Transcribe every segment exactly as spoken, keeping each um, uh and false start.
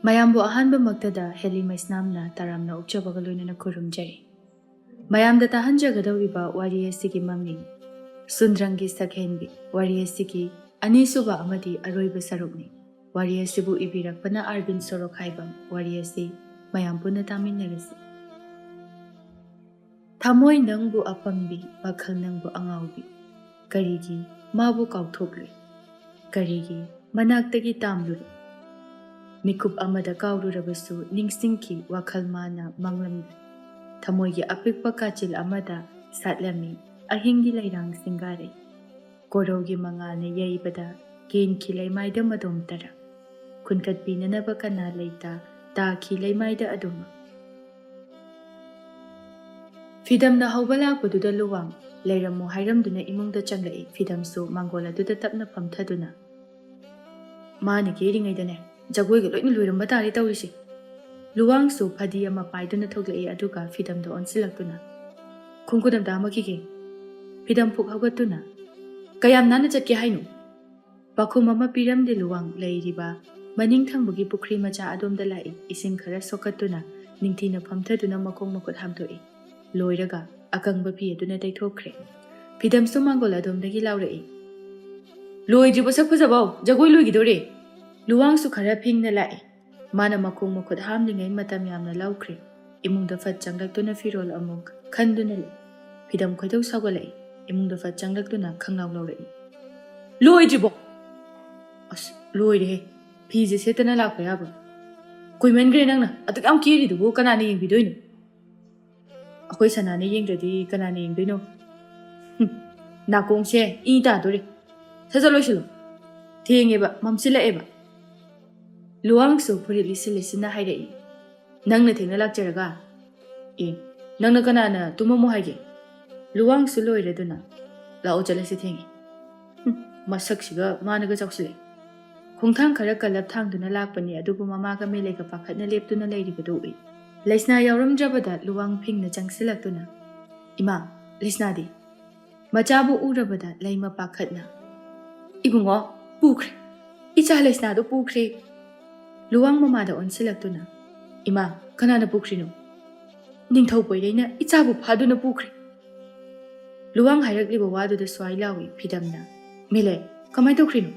ꯃꯌꯥꯝꯕꯨ ꯑꯍꯥꯟꯕꯃꯛꯇꯗ ꯍꯦꯂꯤ ꯃꯩꯁꯅꯥꯝꯅ ꯇꯔꯥꯝꯅ ꯑꯣꯛꯆꯕꯒ ꯂꯣꯏꯅꯅ ꯈꯨꯔꯨꯝꯖꯔꯤ꯫ ꯃꯌꯥꯝꯗ ꯇꯥꯍꯟꯖꯒꯗꯧꯔꯤꯕ ꯋꯥꯔꯤ ꯑꯁꯤꯒꯤ ꯃꯃꯤꯡ ꯁꯨꯟꯗ꯭ꯔꯪꯒꯤ ꯁꯛꯍꯦꯟꯕꯤ꯫ ꯋꯥꯔꯤ ꯑꯁꯤꯒꯤ ꯑꯅꯤꯁꯨꯕ ꯑꯃꯗꯤ ꯑꯔꯣꯏꯕ ꯁꯔꯨꯛꯅꯤ꯫ ꯋꯥꯔꯤ ꯑꯁꯤꯕꯨ ꯏꯕꯤꯔꯛꯄꯅ ꯑꯥꯔꯕꯤꯟ ꯁꯣꯔꯣꯛꯈꯥꯏꯕꯝ꯫ ꯋꯥꯔꯤ ꯑꯁꯤ ꯃꯌꯥꯝ ꯄꯨꯟꯅ ꯇꯥꯃꯤꯟꯅꯔꯁꯤ꯫ ꯊꯃꯣꯏ ꯅꯪꯕꯨ ꯑꯄꯪꯕꯤ, ꯋꯥꯈꯜ ꯅꯪꯕꯨ ꯑꯉꯥꯎꯕꯤ꯫ ꯀꯔꯤꯒꯤ ꯃꯥꯕꯨ ꯀꯥꯎꯊꯣꯛꯂꯨꯏ? ꯀꯔꯤꯒꯤ ꯃꯅꯥꯛꯇꯒꯤ ꯇꯥꯝꯂꯨꯏ? ꯃꯤꯀꯨꯞ ꯑꯃꯗ ꯀꯥꯎꯔꯨꯔꯕꯁꯨ ꯅꯤꯡꯁꯤꯡꯈꯤ ꯋꯥꯈꯜ ꯃꯥꯅ ꯃꯥꯡꯂꯝꯂꯦ꯫ ꯊꯃꯣꯏꯒꯤ ꯑꯄꯤꯛꯄ ꯀꯥꯆꯤꯜ ꯑꯃꯗ ꯁꯥꯠꯂꯝꯃꯤ ꯑꯍꯤꯡꯒꯤ ꯂꯩꯔꯥꯡ ꯁꯤꯡꯒꯥꯔꯩ꯫ ꯀꯣꯔꯧꯒꯤ ꯃꯉꯥꯜꯅ ꯌꯩꯕꯗ ꯀꯦꯟꯈꯤ ꯂꯩꯃꯥꯏꯗ ꯃꯗꯣꯝ ꯇꯔꯥ꯫ ꯈꯨꯟꯀꯠꯄꯤꯅꯅꯕ ꯀꯅꯥ ꯂꯩꯇ ꯇꯥꯈꯤ ꯂꯩꯃꯥꯏꯗ ꯑꯗꯨꯃꯛ꯫ ꯐꯤꯗꯝꯅ ꯍꯧꯕ ꯂꯥꯛꯄꯗꯨꯗ ꯂꯨꯋꯥꯡ ꯂꯩꯔꯝꯃꯣ ꯍꯥꯏꯔꯝꯗꯨꯅ ꯏꯃꯨꯡꯗ ꯆꯪꯂꯛꯏ꯫ ꯐꯤꯗꯝꯁꯨ ꯃꯥꯡꯒꯣꯜ ꯑꯗꯨꯗ ꯇꯞꯅ ꯐꯝꯊꯗꯨꯅ꯫ ꯃꯥꯅ ꯀꯦꯔꯤꯉꯩꯗꯅꯦ ꯖꯒꯣꯏꯒ ꯂꯣꯏꯅ ꯂꯣꯏꯔꯝꯕ ꯇꯥꯔꯦ ꯇꯧꯔꯤꯁꯦ꯫ ꯂꯨꯋꯥꯡꯁꯨ ꯐꯗꯤ ꯑꯃ ꯄꯥꯏꯗꯨꯅ ꯊꯣꯛꯂꯛꯏ, ꯑꯗꯨꯒ ꯐꯤꯗꯝꯗ ꯑꯣꯟꯁꯤꯜꯂꯛꯇꯨꯅ, "ꯈꯣꯡꯈꯨꯠ ꯑꯝꯇ ꯍꯥꯝꯃꯛꯈꯤꯒꯦ꯫" ꯐꯤꯗꯝ ꯐꯨꯛ ꯍꯧꯒꯠꯇꯨꯅ, "ꯀꯌꯥꯝ ꯅꯥꯟꯅ ꯆꯠꯀꯦ ꯍꯥꯏꯅꯣ?" ꯄꯥꯈꯨꯝ ꯑꯃ ꯄꯤꯔꯝꯗꯦ ꯂꯨꯋꯥꯡ꯫ ꯂꯩꯔꯤꯕ ꯃꯅꯤꯡ ꯊꯪꯕꯒꯤ ꯄꯨꯈ꯭ꯔꯤ ꯃꯆꯥ ꯑꯗꯣꯝꯗ ꯂꯥꯛꯏ꯫ ꯏꯁꯤꯡ ꯈꯔ ꯁꯣꯛꯀꯠꯇꯨꯅ ꯅꯤꯡꯊꯤꯅ ꯐꯝꯊꯗꯨꯅ ꯃꯈꯣꯡ ꯃꯈꯨꯠ ꯍꯥꯝꯗꯣꯛꯏ꯫ ꯂꯣꯏꯔꯒ ꯑꯀꯪꯕ ꯐꯤ ꯑꯗꯨꯅ ꯇꯩꯊꯣꯛꯈ꯭ꯔꯦ꯫ ꯐꯤꯗꯝꯁꯨ ꯃꯥꯡꯒꯣꯜ ꯑꯗꯣꯝꯗꯒꯤ ꯂꯥꯎꯔꯛꯏ, "ꯂꯣꯏꯗ꯭ꯔꯤꯕꯣ ꯁꯛ ꯐꯖꯕꯧ? ꯖꯒꯣꯏ ꯂꯣꯏꯈꯤꯗꯣꯔꯦ꯫" ꯂꯨꯋꯥꯡꯁꯨ ꯈꯔ ꯐꯤꯡꯅ ꯂꯥꯛꯏ꯫ ꯃꯥꯅ ꯃꯈꯣꯡ ꯃꯈꯨꯠ ꯍꯥꯝꯂꯤꯉꯩ ꯃꯇꯝ ꯌꯥꯝꯅ ꯂꯧꯈ꯭ꯔꯦ꯫ ꯏꯃꯨꯡꯗ ꯐꯠ ꯆꯪꯂꯛꯇꯨꯅ ꯐꯤꯔꯣꯜ ꯑꯃꯨꯛ ꯈꯟꯗꯨꯅ ꯂꯩ꯫ ꯐꯤꯗꯝ ꯈꯣꯏꯗꯧ ꯁꯥꯎꯒꯠꯂꯛꯏ꯫ ꯏꯃꯨꯡꯗ ꯐꯠ ꯆꯪꯂꯛꯇꯨꯅ ꯈꯪꯂꯥꯎ ꯂꯧꯔꯛꯏ, "ꯂꯣꯏꯗ꯭ꯔꯤꯕꯣ?" "ꯑꯁ, ꯂꯣꯏꯔꯦꯍꯦ꯫ ꯐꯤꯁꯦ ꯁꯦꯠꯇꯅ ꯂꯥꯛꯄ ꯌꯥꯕ꯭ꯔꯣ? ꯀꯨꯏꯃꯟꯈ꯭ꯔꯦ ꯅꯪꯅ ꯑꯗꯨꯛ ꯌꯥꯝ ꯀꯦꯔꯤꯗꯨꯕꯨ ꯀꯅꯥꯅ ꯌꯦꯡꯕꯤꯗꯣꯏꯅꯣ?" "ꯑꯩꯈꯣꯏ ꯁꯅꯥꯅ ꯌꯦꯡꯗ꯭ꯔꯗꯤ ꯀꯅꯥꯅ ꯌꯦꯡꯗꯣꯏꯅꯣ?" "ꯍꯨꯝ, ꯅꯥꯀꯣꯡꯁꯦ ꯏ ꯇꯥꯗꯣꯔꯦ꯫ ꯁꯠ ꯁꯠ ꯂꯣꯏꯁꯤꯜꯂꯣ꯫ ꯊꯦꯡꯉꯦꯕ, ꯃꯝꯁꯤꯜꯂꯛꯑꯦꯕ꯫" ꯂꯨꯋꯥꯡꯁꯨ ꯐꯨꯔꯤꯠ ꯂꯤꯠꯁꯤꯟ ꯂꯤꯠꯁꯤꯟꯅ ꯍꯥꯏꯔꯛꯏ, "ꯅꯪꯅ ꯊꯦꯡꯅ ꯂꯥꯛꯆꯔꯒ?" "ꯑꯦ, ꯅꯪꯅ ꯀꯅꯥꯅ ꯇꯨꯝꯃꯝꯃꯣ ꯍꯥꯏꯒꯦ?" ꯂꯨꯋꯥꯡꯁꯨ ꯂꯣꯏꯔꯗꯨꯅ, "ꯂꯥꯛꯑꯣ ꯆꯠꯂꯁꯤ, ꯊꯦꯡꯉꯦ꯫" ꯍꯨꯝ, ꯃꯁꯛꯁꯤꯒ ꯃꯥꯅꯒ ꯆꯥꯎꯁꯤꯜꯂꯛꯑꯦ꯫ ꯈꯣꯡꯊꯥꯡ ꯈꯔ ꯀꯜꯂꯞ ꯊꯥꯡꯗꯨꯅ ꯂꯥꯛꯄꯅꯤ, ꯑꯗꯨꯕꯨ ꯃꯃꯥꯒ ꯃꯦꯂꯩꯒ ꯄꯥꯈꯠꯅ ꯂꯦꯞꯇꯨꯅ ꯂꯩꯔꯤꯕꯗꯨ ꯎꯏ꯫ ꯂꯩꯁꯅꯥ ꯌꯥꯎꯔꯝꯗ꯭ꯔꯕꯗ ꯂꯨꯋꯥꯡ ꯐꯤꯡꯅ ꯆꯪꯁꯤꯜꯂꯛꯇꯨꯅ, "ꯏꯃꯥ, ꯂꯩꯁꯅꯥꯗꯤ?" ꯃꯆꯥꯕꯨ ꯎꯔꯕꯗ ꯂꯩꯃ ꯄꯥꯈꯠꯅ, "ꯏꯕꯨꯡꯉꯣ, ꯄꯨꯈ꯭ꯔꯦ꯫ ꯏꯆꯥ ꯂꯩꯁꯅꯥꯗꯣ ꯄꯨꯈ꯭ꯔꯦ꯫" ꯂꯨꯋꯥꯡ ꯃꯃꯥꯗ ꯑꯣꯟꯁꯤꯜꯂꯛꯇꯨꯅ, "ꯏꯃꯥ, ꯀꯅꯥꯅ ꯄꯨꯈ꯭ꯔꯤꯅꯣ? ꯅꯤꯡꯊꯧ ꯄꯣꯏꯔꯩꯅ ꯏꯆꯥꯕꯨ ꯐꯥꯗꯨꯅ ꯄꯨꯈ꯭ꯔꯦ!" ꯂꯨꯋꯥꯡ ꯍꯥꯏꯔꯛꯂꯤꯕ ꯋꯥꯗꯨꯗ ꯁ꯭ꯋꯥꯏ ꯂꯥꯎꯏ ꯐꯤꯗꯝꯅ꯫ "ꯃꯦꯂꯩ, ꯀꯃꯥꯏ ꯇꯧꯈ꯭ꯔꯤꯅꯣ?"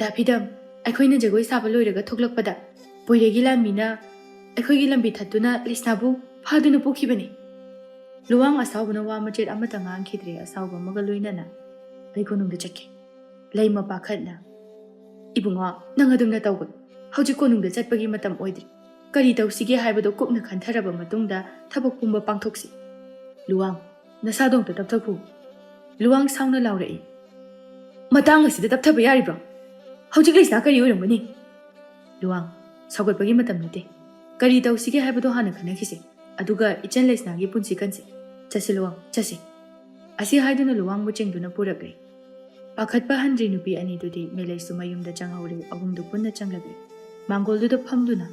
"ꯗꯥ ꯐꯤꯗꯝ, ꯑꯩꯈꯣꯏꯅ ꯖꯒꯣꯏ ꯁꯥꯕ ꯂꯣꯏꯔꯒ ꯊꯣꯛꯂꯛꯄꯗ ꯄꯣꯏꯔꯩꯒꯤ ꯂꯥꯟꯃꯤꯅ ꯑꯩꯈꯣꯏꯒꯤ ꯂꯝꯕꯤ ꯊꯠꯇꯨꯅ ꯂꯩꯁꯅꯥꯕꯨ ꯐꯥꯗꯨꯅ ꯄꯨꯈꯤꯕꯅꯤ!" ꯂꯨꯋꯥꯡ ꯑꯁꯥꯎꯕꯅ ꯋꯥ ꯃꯆꯦꯠ ꯑꯃꯠꯇ ꯉꯥꯡꯈꯤꯗ꯭ꯔꯦ꯫ ꯑꯁꯥꯎꯕ ꯑꯃꯒ ꯂꯣꯏꯅꯅ ꯂꯩ ꯀꯣꯅꯨꯡꯗ ꯆꯠꯈꯤ꯫ ꯂꯩꯃ ꯄꯥꯈꯠꯅ, "ꯏꯕꯨꯡꯉꯣ, ꯅꯪ ꯑꯗꯨꯝꯅ ꯇꯧꯒꯅꯨ꯫ ꯍꯧꯖꯤꯛ ꯀꯣꯅꯨꯡꯗ ꯆꯠꯄꯒꯤ ꯃꯇꯝ ꯑꯣꯏꯗ꯭ꯔꯤ꯫ ꯀꯔꯤ ꯇꯧꯁꯤꯒꯦ ꯍꯥꯏꯕꯗꯣ ꯀꯨꯞꯅ ꯈꯟꯊꯔꯕ ꯃꯇꯨꯡꯗ ꯊꯕꯛ ꯄꯨꯝꯕ ꯄꯥꯡꯊꯣꯛꯁꯤ꯫ ꯂꯨꯋꯥꯡ, ꯅꯁꯥꯗꯣ ꯑꯝꯇ ꯇꯞꯊꯈꯣ!" ꯂꯨꯋꯥꯡ ꯁꯥꯎꯅ ꯂꯥꯎꯔꯛꯏ꯫ "ꯃꯇꯥꯡ ꯑꯁꯤꯗ ꯇꯞꯊꯕ ꯌꯥꯔꯤꯕ꯭ꯔꯣ? ꯍꯧꯖꯤꯛ ꯂꯩꯁꯅꯥ ꯀꯔꯤ ꯑꯣꯏꯔꯝꯒꯅꯤ?" ꯂꯨꯋꯥꯡ, ꯁꯥꯎꯒꯠꯄꯒꯤ ꯃꯇꯝ ꯅꯠꯇꯦ꯫ ꯀꯔꯤ ꯇꯧꯁꯤꯒꯦ ꯍꯥꯏꯕꯗꯣ ꯍꯥꯟꯅ ꯈꯟꯅꯈꯤꯁꯦ꯫ ꯑꯗꯨꯒ ꯏꯆꯟ ꯂꯩꯁꯅꯥꯒꯤ ꯄꯨꯟꯁꯤ ꯀꯟꯁꯤ꯫ ꯆꯠꯁꯤ ꯂꯨꯋꯥꯡ, ꯆꯠꯁꯤ꯫ ꯑꯁꯤ ꯍꯥꯏꯗꯨꯅ ꯂꯨꯋꯥꯡꯕꯨ ꯆꯦꯡꯗꯨꯅ ꯄꯨꯔꯛꯂꯦ꯫ ꯄꯥꯈꯠꯄ ꯍꯟꯗ꯭ꯔꯤ ꯅꯨꯄꯤ ꯑꯅꯤꯗꯨꯗꯤ ꯃꯦꯂꯩꯁꯨ ꯃꯌꯨꯝꯗ ꯆꯪꯍꯧꯔꯦ꯫ ꯑꯍꯨꯝꯗꯨ ꯄꯨꯟꯅ ꯆꯪꯂꯛꯂꯦ꯫ ꯃꯥꯡꯒꯣꯜꯗꯨꯗ ꯐꯝꯗꯨꯅ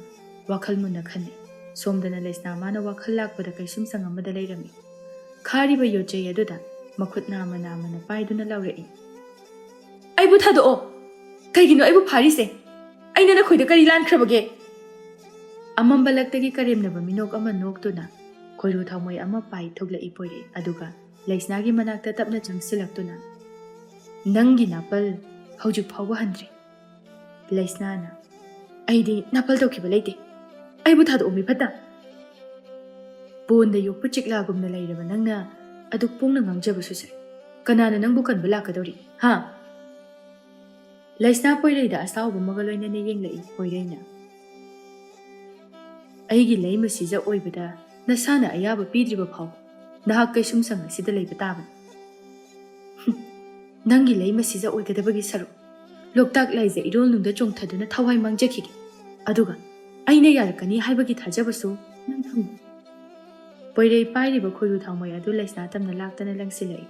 ꯋꯥꯈꯜ ꯃꯨꯟꯅ ꯈꯟꯅꯩ꯫ ꯁꯣꯝꯗꯅ ꯂꯩꯁꯅꯥ ꯃꯥꯅ ꯋꯥꯈꯜ ꯂꯥꯛꯄꯗ ꯀꯩꯁꯨꯝꯁꯪ ꯑꯃꯗ ꯂꯩꯔꯝꯃꯤ꯫ ꯈꯥꯔꯤꯕ ꯌꯣꯠꯆꯩ ꯑꯗꯨꯗ ꯃꯈꯨꯠ ꯅꯥꯝꯃ ꯅꯥꯝꯃꯅ ꯄꯥꯏꯗꯨꯅ ꯂꯥꯎꯔꯛꯏ, "ꯑꯩꯕꯨ ꯊꯥꯗꯣꯛꯑꯣ! ꯀꯩꯒꯤꯅꯣ ꯑꯩꯕꯨ ꯐꯥꯔꯤꯁꯦ? ꯑꯩꯅ ꯅꯈꯣꯏꯗ ꯀꯔꯤ ꯂꯥꯟꯈ꯭ꯔꯕꯒꯦ?" ꯑꯃꯝꯕ ꯂꯛꯇꯒꯤ ꯀꯔꯦꯝꯅꯕ ꯃꯤꯅꯣꯛ ꯑꯃ ꯅꯣꯛꯇꯨꯅ ꯈꯣꯏꯔꯨ ꯊꯥꯎꯃꯩ ꯑꯃ ꯄꯥꯏ ꯊꯣꯛꯂꯛꯏ ꯄꯣꯏꯔꯩ꯫ ꯑꯗꯨꯒ ꯂꯩꯁꯅꯥꯒꯤ ꯃꯅꯥꯛꯇ ꯇꯞꯅ ꯆꯪꯁꯤꯜꯂꯛꯇꯨꯅ, "ꯅꯪꯒꯤ ꯅꯥꯄꯜ ꯍꯧꯖꯤꯛ ꯐꯥꯎꯕ ꯍꯟꯗ꯭ꯔꯤ!" ꯂꯩꯁꯅꯥꯅ, "ꯑꯩꯗꯤ ꯅꯥꯄꯜ ꯇꯧꯈꯤꯕ ꯂꯩꯇꯦ꯫ ꯑꯩꯕꯨ ꯊꯥꯗꯣꯛꯑꯣ ꯃꯤꯐꯠꯇ!" ꯄꯣꯟꯗ ꯌꯣꯛꯄ ꯆꯤꯛꯂꯥꯒꯨꯝꯅ ꯂꯩꯔꯕ ꯅꯪꯅ ꯑꯗꯨꯛ ꯄꯣꯡꯅ ꯉꯥꯡꯖꯕꯁꯨ ꯁꯥꯏ꯫ ꯀꯅꯥꯅ ꯅꯪꯕꯨ ꯀꯟꯕ ꯂꯥꯛꯀꯗꯧꯔꯤ, ꯍꯥ? ꯂꯩꯁꯅꯥ ꯄꯣꯏꯔꯩꯗ ꯑꯁꯥꯎꯕ ꯑꯃꯒ ꯂꯣꯏꯅꯅ ꯌꯦꯡꯂꯛꯏ ꯄꯣꯏꯔꯩꯅ꯫ "ꯑꯩꯒꯤ ꯂꯩꯃ ꯁꯤꯖ ꯑꯣꯏꯕꯗ ꯅꯁꯥꯅ ꯑꯌꯥꯕ ꯄꯤꯗ꯭ꯔꯤꯕ ꯐꯥꯎ ꯅꯍꯥꯛ ꯀꯩꯁꯨꯝꯁꯪ ꯑꯁꯤꯗ ꯂꯩꯕ ꯇꯥꯕꯅꯤ꯫ ꯍꯨꯝ, ꯅꯪꯒꯤ ꯂꯩꯃ ꯁꯤꯖ ꯑꯣꯏꯒꯗꯕꯒꯤ ꯁꯔꯨꯛ ꯂꯣꯛꯇꯥꯛ ꯂꯥꯏꯖ ꯏꯔꯣꯜꯅꯨꯡꯗ ꯆꯣꯡꯊꯗꯨꯅ ꯊꯋꯥꯏ ꯃꯥꯡꯖꯈꯤꯒꯦ꯫ ꯑꯗꯨꯒ ꯑꯩꯅ ꯌꯥꯔꯛꯀꯅꯤ ꯍꯥꯏꯕꯒꯤ ꯊꯥꯖꯕꯁꯨ ꯅꯪ ꯊꯝꯃꯨ!" ꯄꯣꯏꯔꯩ ꯄꯥꯏꯔꯤꯕ ꯈꯣꯏꯔꯨ ꯊꯥꯎꯃꯩ ꯑꯗꯨ ꯂꯩꯁꯅꯥ ꯇꯝꯅ ꯂꯥꯛꯇꯅ ꯂꯪꯁꯤꯜꯂꯛꯏ꯫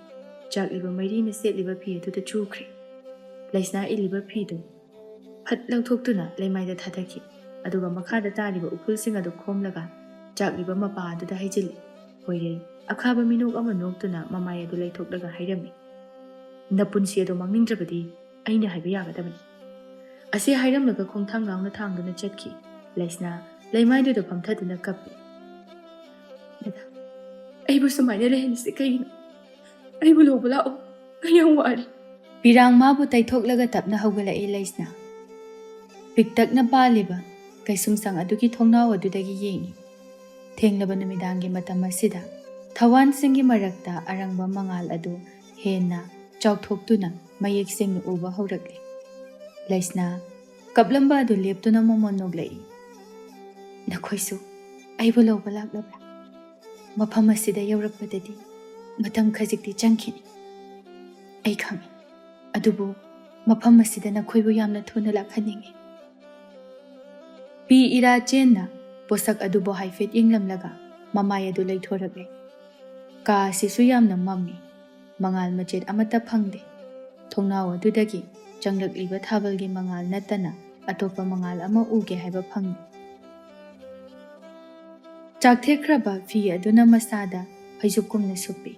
ꯆꯥꯛꯂꯤꯕ ꯃꯩꯔꯤꯅ ꯁꯦꯠꯂꯤꯕ ꯐꯤ ꯑꯗꯨꯗ ꯆꯨꯈ꯭ꯔꯦ꯫ ꯂꯩꯁꯅꯥ ꯏꯜꯂꯤꯕ ꯐꯤꯗꯨ ꯐꯠ ꯂꯧꯊꯣꯛꯇꯨꯅ ꯂꯩꯃꯥꯏꯗ ꯊꯥꯗꯈꯤ꯫ ꯑꯗꯨꯒ ꯃꯈꯥꯗ ꯇꯥꯔꯤꯕ ꯎꯐꯨꯜꯁꯤꯡ ꯑꯗꯨ ꯈꯣꯝꯂꯒ ꯆꯥꯛꯂꯤꯕ ꯃꯄꯥ ꯑꯗꯨꯗ ꯍꯩꯖꯤꯜꯂꯤ꯫ ꯄꯣꯏꯔꯩ ꯑꯈꯥꯕ ꯃꯤꯅꯣꯛ ꯑꯃ ꯅꯣꯛꯇꯨꯅ ꯃꯃꯥꯏ ꯑꯗꯨ ꯂꯩꯊꯣꯛꯂꯒ ꯍꯥꯏꯔꯝꯃꯤ, "ꯅꯄꯨꯟꯁꯤ ꯑꯗꯨ ꯃꯥꯡꯅꯤꯡꯗ꯭ꯔꯕꯗꯤ ꯑꯩꯅ ꯍꯥꯏꯕ ꯌꯥꯒꯗꯕꯅꯤ꯫ ꯑꯁꯤ ꯍꯥꯏꯔꯝꯂꯒ ꯈꯣꯡꯊꯥꯡ ꯂꯥꯎꯅ ꯊꯥꯡꯗꯨꯅ ꯆꯠꯈꯤ꯫ ꯂꯩꯁꯅꯥ ꯂꯩꯃꯥꯏꯗꯨꯗ ꯐꯝꯊꯗꯨꯅ ꯀꯞꯄꯤ꯫ "ꯗꯗꯥ, ꯑꯩꯕꯨ ꯁꯨꯃꯥꯏꯅ ꯂꯩꯍꯜꯂꯤꯁꯤ ꯀꯩꯒꯤꯅꯣ? ꯑꯩꯕꯨ ꯂꯧꯕ ꯂꯥꯛꯑꯣ, ꯑꯩ ꯌꯥꯝ ꯋꯥꯔꯦ꯫" ꯄꯤꯔꯥꯡ ꯃꯥꯕꯨ ꯇꯩꯊꯣꯛꯂꯒ ꯇꯞꯅ ꯍꯧꯒꯠꯂꯛꯏ ꯂꯩꯁꯅꯥ꯫ ꯄꯤꯛꯇꯛꯅ ꯄꯥꯜꯂꯤꯕ ꯀꯩꯁꯨꯝꯁꯪ ꯑꯗꯨꯒꯤ ꯊꯣꯡꯅꯥꯎ ꯑꯗꯨꯗꯒꯤ ꯌꯦꯡꯏ꯫ ꯊꯦꯡꯂꯕ ꯅꯨꯃꯤꯗꯥꯡꯒꯤ ꯃꯇꯝ ꯑꯁꯤꯗ ꯊꯋꯥꯟꯁꯤꯡꯒꯤ ꯃꯔꯛꯇ ꯑꯔꯪꯕ ꯃꯉꯥꯜ ꯑꯗꯨ ꯍꯦꯟꯅ ꯆꯥꯎꯊꯣꯛꯇꯨꯅ ꯃꯌꯦꯛ ꯁꯦꯡꯅ ꯎꯕ ꯍꯧꯔꯛꯂꯤ꯫ ꯂꯩꯁꯅꯥ ꯀꯞꯂꯝꯕ ꯑꯗꯨ ꯂꯦꯞꯇꯨꯅ ꯃꯣꯃꯣꯟ ꯅꯣꯛꯂꯛꯏ꯫ "ꯅꯈꯣꯏꯁꯨ ꯑꯩꯕꯨ ꯂꯧꯕ ꯂꯥꯛꯂꯕ꯭ꯔꯥ? ꯃꯐꯝ ꯑꯁꯤꯗ ꯌꯧꯔꯛꯄꯗꯗꯤ ꯃꯇꯝ ꯈꯖꯤꯛꯇꯤ ꯆꯪꯈꯤꯅꯤ꯫ ꯑꯩ ꯈꯪꯏ, ꯑꯗꯨꯕꯨ ꯃꯐꯝ ꯑꯁꯤꯗ ꯅꯈꯣꯏꯕꯨ ꯌꯥꯝꯅ ꯊꯨꯅ ꯂꯥꯛꯍꯟꯅꯤꯡꯏ꯫" ꯄꯤ ꯏꯔꯥ ꯆꯦꯟꯅ ꯄꯣꯠꯁꯛ ꯑꯗꯨꯕꯨ ꯍꯥꯏꯐꯦꯠ ꯌꯦꯡꯂꯝꯂꯒ ꯃꯃꯥꯏ ꯑꯗꯨ ꯂꯩꯊꯣꯔꯛꯂꯦ꯫ ꯀꯥ ꯑꯁꯤꯁꯨ ꯌꯥꯝꯅ ꯃꯝꯃꯤ꯫ ꯃꯉꯥꯜ ꯃꯆꯦꯠ ꯑꯃꯠꯇ ꯐꯪꯗꯦ꯫ ꯊꯣꯡꯅꯥꯎ ꯑꯗꯨꯗꯒꯤ ꯆꯪꯂꯛꯂꯤꯕ ꯊꯥꯕꯜꯒꯤ ꯃꯉꯥꯜ ꯅꯠꯇꯅ ꯑꯇꯣꯞꯄ ꯃꯉꯥꯜ ꯑꯃ ꯎꯒꯦ ꯍꯥꯏꯕ ꯐꯪꯗꯦ꯫ ꯆꯥꯛꯊꯦꯛꯈ꯭ꯔꯕ ꯐꯤ ꯑꯗꯨꯅ ꯃꯁꯥꯗ ꯐꯩꯖꯨꯞꯀꯨꯝꯅ ꯁꯨꯞꯄꯤ꯫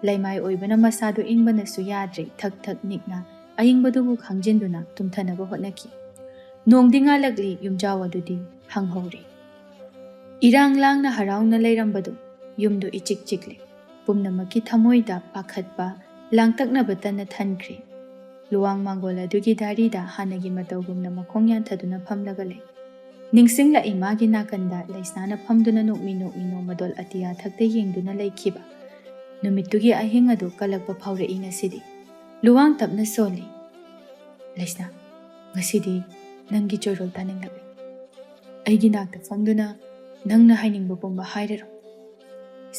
ꯂꯩꯃꯥꯏ ꯑꯣꯏꯕꯅ ꯃꯁꯥꯗꯨ ꯏꯪꯕꯅꯁꯨ ꯌꯥꯗ꯭ꯔꯦ, ꯊꯛ ꯊꯛ ꯅꯤꯛꯅ ꯑꯏꯪꯕꯗꯨꯕꯨ ꯈꯥꯡꯖꯤꯟꯗꯨꯅ ꯇꯨꯝꯊꯅꯕ ꯍꯣꯠꯅꯈꯤ꯫ ꯅꯣꯡꯗꯤ ꯉꯥꯜꯂꯛꯂꯤ, ꯌꯨꯝꯖꯥꯎ ꯑꯗꯨꯗꯤ ꯍꯥꯡꯍꯧꯔꯦ꯫ ꯏꯔꯥꯡ ꯂꯥꯡꯅ ꯍꯔꯥꯎꯅ ꯂꯩꯔꯝꯕꯗꯨ ꯌꯨꯝꯗꯨ ꯏꯆꯤꯛ ꯆꯤꯛꯂꯦ꯫ ꯄꯨꯝꯅꯃꯛꯀꯤ ꯊꯃꯣꯏꯗ ꯄꯥꯈꯠꯄ, ꯂꯥꯡꯇꯛꯅꯕꯇꯅ ꯊꯟꯈ꯭ꯔꯦ꯫ ꯂꯨꯋꯥꯡ ꯃꯥꯡꯒꯣꯜ ꯑꯗꯨꯒꯤ ꯗꯥꯔꯤꯗ ꯍꯥꯟꯅꯒꯤ ꯃꯇꯧꯒꯨꯝꯅ ꯃꯈꯣꯡ ꯌꯥꯟꯊꯗꯨꯅ ꯐꯝꯂꯒ ꯂꯩ꯫ ꯅꯤꯡꯁꯤꯡꯂꯛꯏ ꯃꯥꯒꯤ ꯅꯥꯀꯟꯗ ꯂꯩꯁꯅꯥꯅ ꯐꯝꯗꯨꯅ ꯅꯣꯛꯃꯤ ꯅꯣꯛꯃꯤ ꯅꯣꯡꯃꯗꯣꯜ ꯑꯇꯤꯌꯥ ꯊꯛꯇ ꯌꯦꯡꯗꯨꯅ ꯂꯩꯈꯤꯕ ꯅꯨꯃꯤꯠꯇꯨꯒꯤ ꯑꯍꯤꯡ ꯑꯗꯨ ꯀꯜꯂꯛꯄ ꯐꯥꯎꯔꯛꯏ ꯉꯁꯤꯗꯤ꯫ ꯂꯨꯋꯥꯡ ꯇꯞꯅ ꯁꯣꯜꯂꯤ꯫ "ꯂꯩꯁꯅꯥ, ꯉꯁꯤꯗꯤ ꯅꯪꯒꯤ ꯆꯣꯏꯔꯣꯜ ꯇꯥꯅꯤꯡꯂꯛꯂꯦ꯫ ꯑꯩꯒꯤ ꯅꯥꯛꯇ ꯐꯝꯗꯨꯅ ꯅꯪꯅ ꯍꯥꯏꯅꯤꯡꯕ ꯄꯨꯝꯕ ꯍꯥꯏꯔꯔꯣ꯫"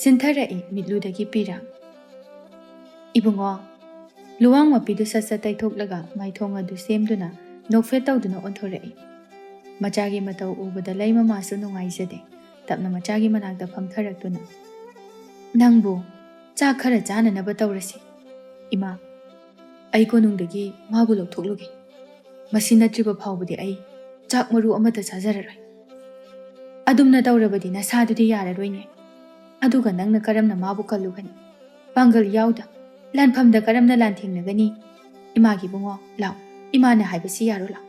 ꯁꯤꯟꯊꯔꯛꯏ ꯃꯤꯠꯂꯨꯗꯒꯤ ꯄꯤꯔꯥꯡ꯫ "ꯏꯕꯨꯡꯉꯣ꯫" ꯂꯨꯋꯥꯡ ꯃꯄꯤꯗꯨ ꯁꯠ ꯁꯠ ꯇꯩꯊꯣꯛꯂꯒ ꯃꯥꯏꯊꯣꯡ ꯑꯗꯨ ꯁꯦꯝꯗꯨꯅ ꯅꯣꯛꯐꯦꯠ ꯇꯧꯗꯨꯅ ꯑꯣꯟꯊꯣꯔꯛꯏ꯫ ꯃꯆꯥꯒꯤ ꯃꯇꯧ ꯎꯕꯗ ꯂꯩ ꯃꯃꯥꯁꯨ ꯅꯨꯡꯉꯥꯏꯖꯗꯦ꯫ ꯇꯞꯅ ꯃꯆꯥꯒꯤ ꯃꯅꯥꯛꯇ ꯐꯝꯊꯔꯛꯇꯨꯅ, "ꯅꯪꯕꯨ ꯆꯥꯛ ꯈꯔ ꯆꯥꯅꯅꯕ ꯇꯧꯔꯁꯤ꯫ ꯏꯃꯥ, ꯑꯩ ꯀꯣꯅꯨꯡꯗꯒꯤ ꯃꯥꯕꯨ ꯂꯧꯊꯣꯛꯂꯨꯒꯦ꯫ ꯃꯁꯤ ꯅꯠꯇ꯭ꯔꯤꯕ ꯐꯥꯎꯕꯗꯤ ꯑꯩ ꯆꯥꯛ ꯃꯔꯨ ꯑꯃꯠꯇ ꯆꯥꯖꯔꯔꯣꯏ꯫ ꯑꯗꯨꯝꯅ ꯇꯧꯔꯕꯗꯤ ꯅꯁꯥꯗꯨꯗꯤ ꯌꯥꯔꯔꯣꯏꯅꯦ꯫ ꯑꯗꯨꯒ ꯅꯪꯅ ꯀꯔꯝꯅ ꯃꯥꯕꯨ ꯀꯜꯂꯨꯒꯅꯤ? ꯄꯥꯡꯒꯜ ꯌꯥꯎꯗ ꯂꯥꯟꯐꯝꯗ ꯀꯔꯝꯅ ꯂꯥꯟꯊꯦꯡꯅꯒꯅꯤ? ꯏꯃꯥꯒꯤ ꯏꯕꯨꯡꯉꯣ, ꯂꯥꯎ, ꯏꯃꯥꯅ ꯍꯥꯏꯕꯁꯤ ꯌꯥꯔꯣ, ꯂꯥꯎ꯫"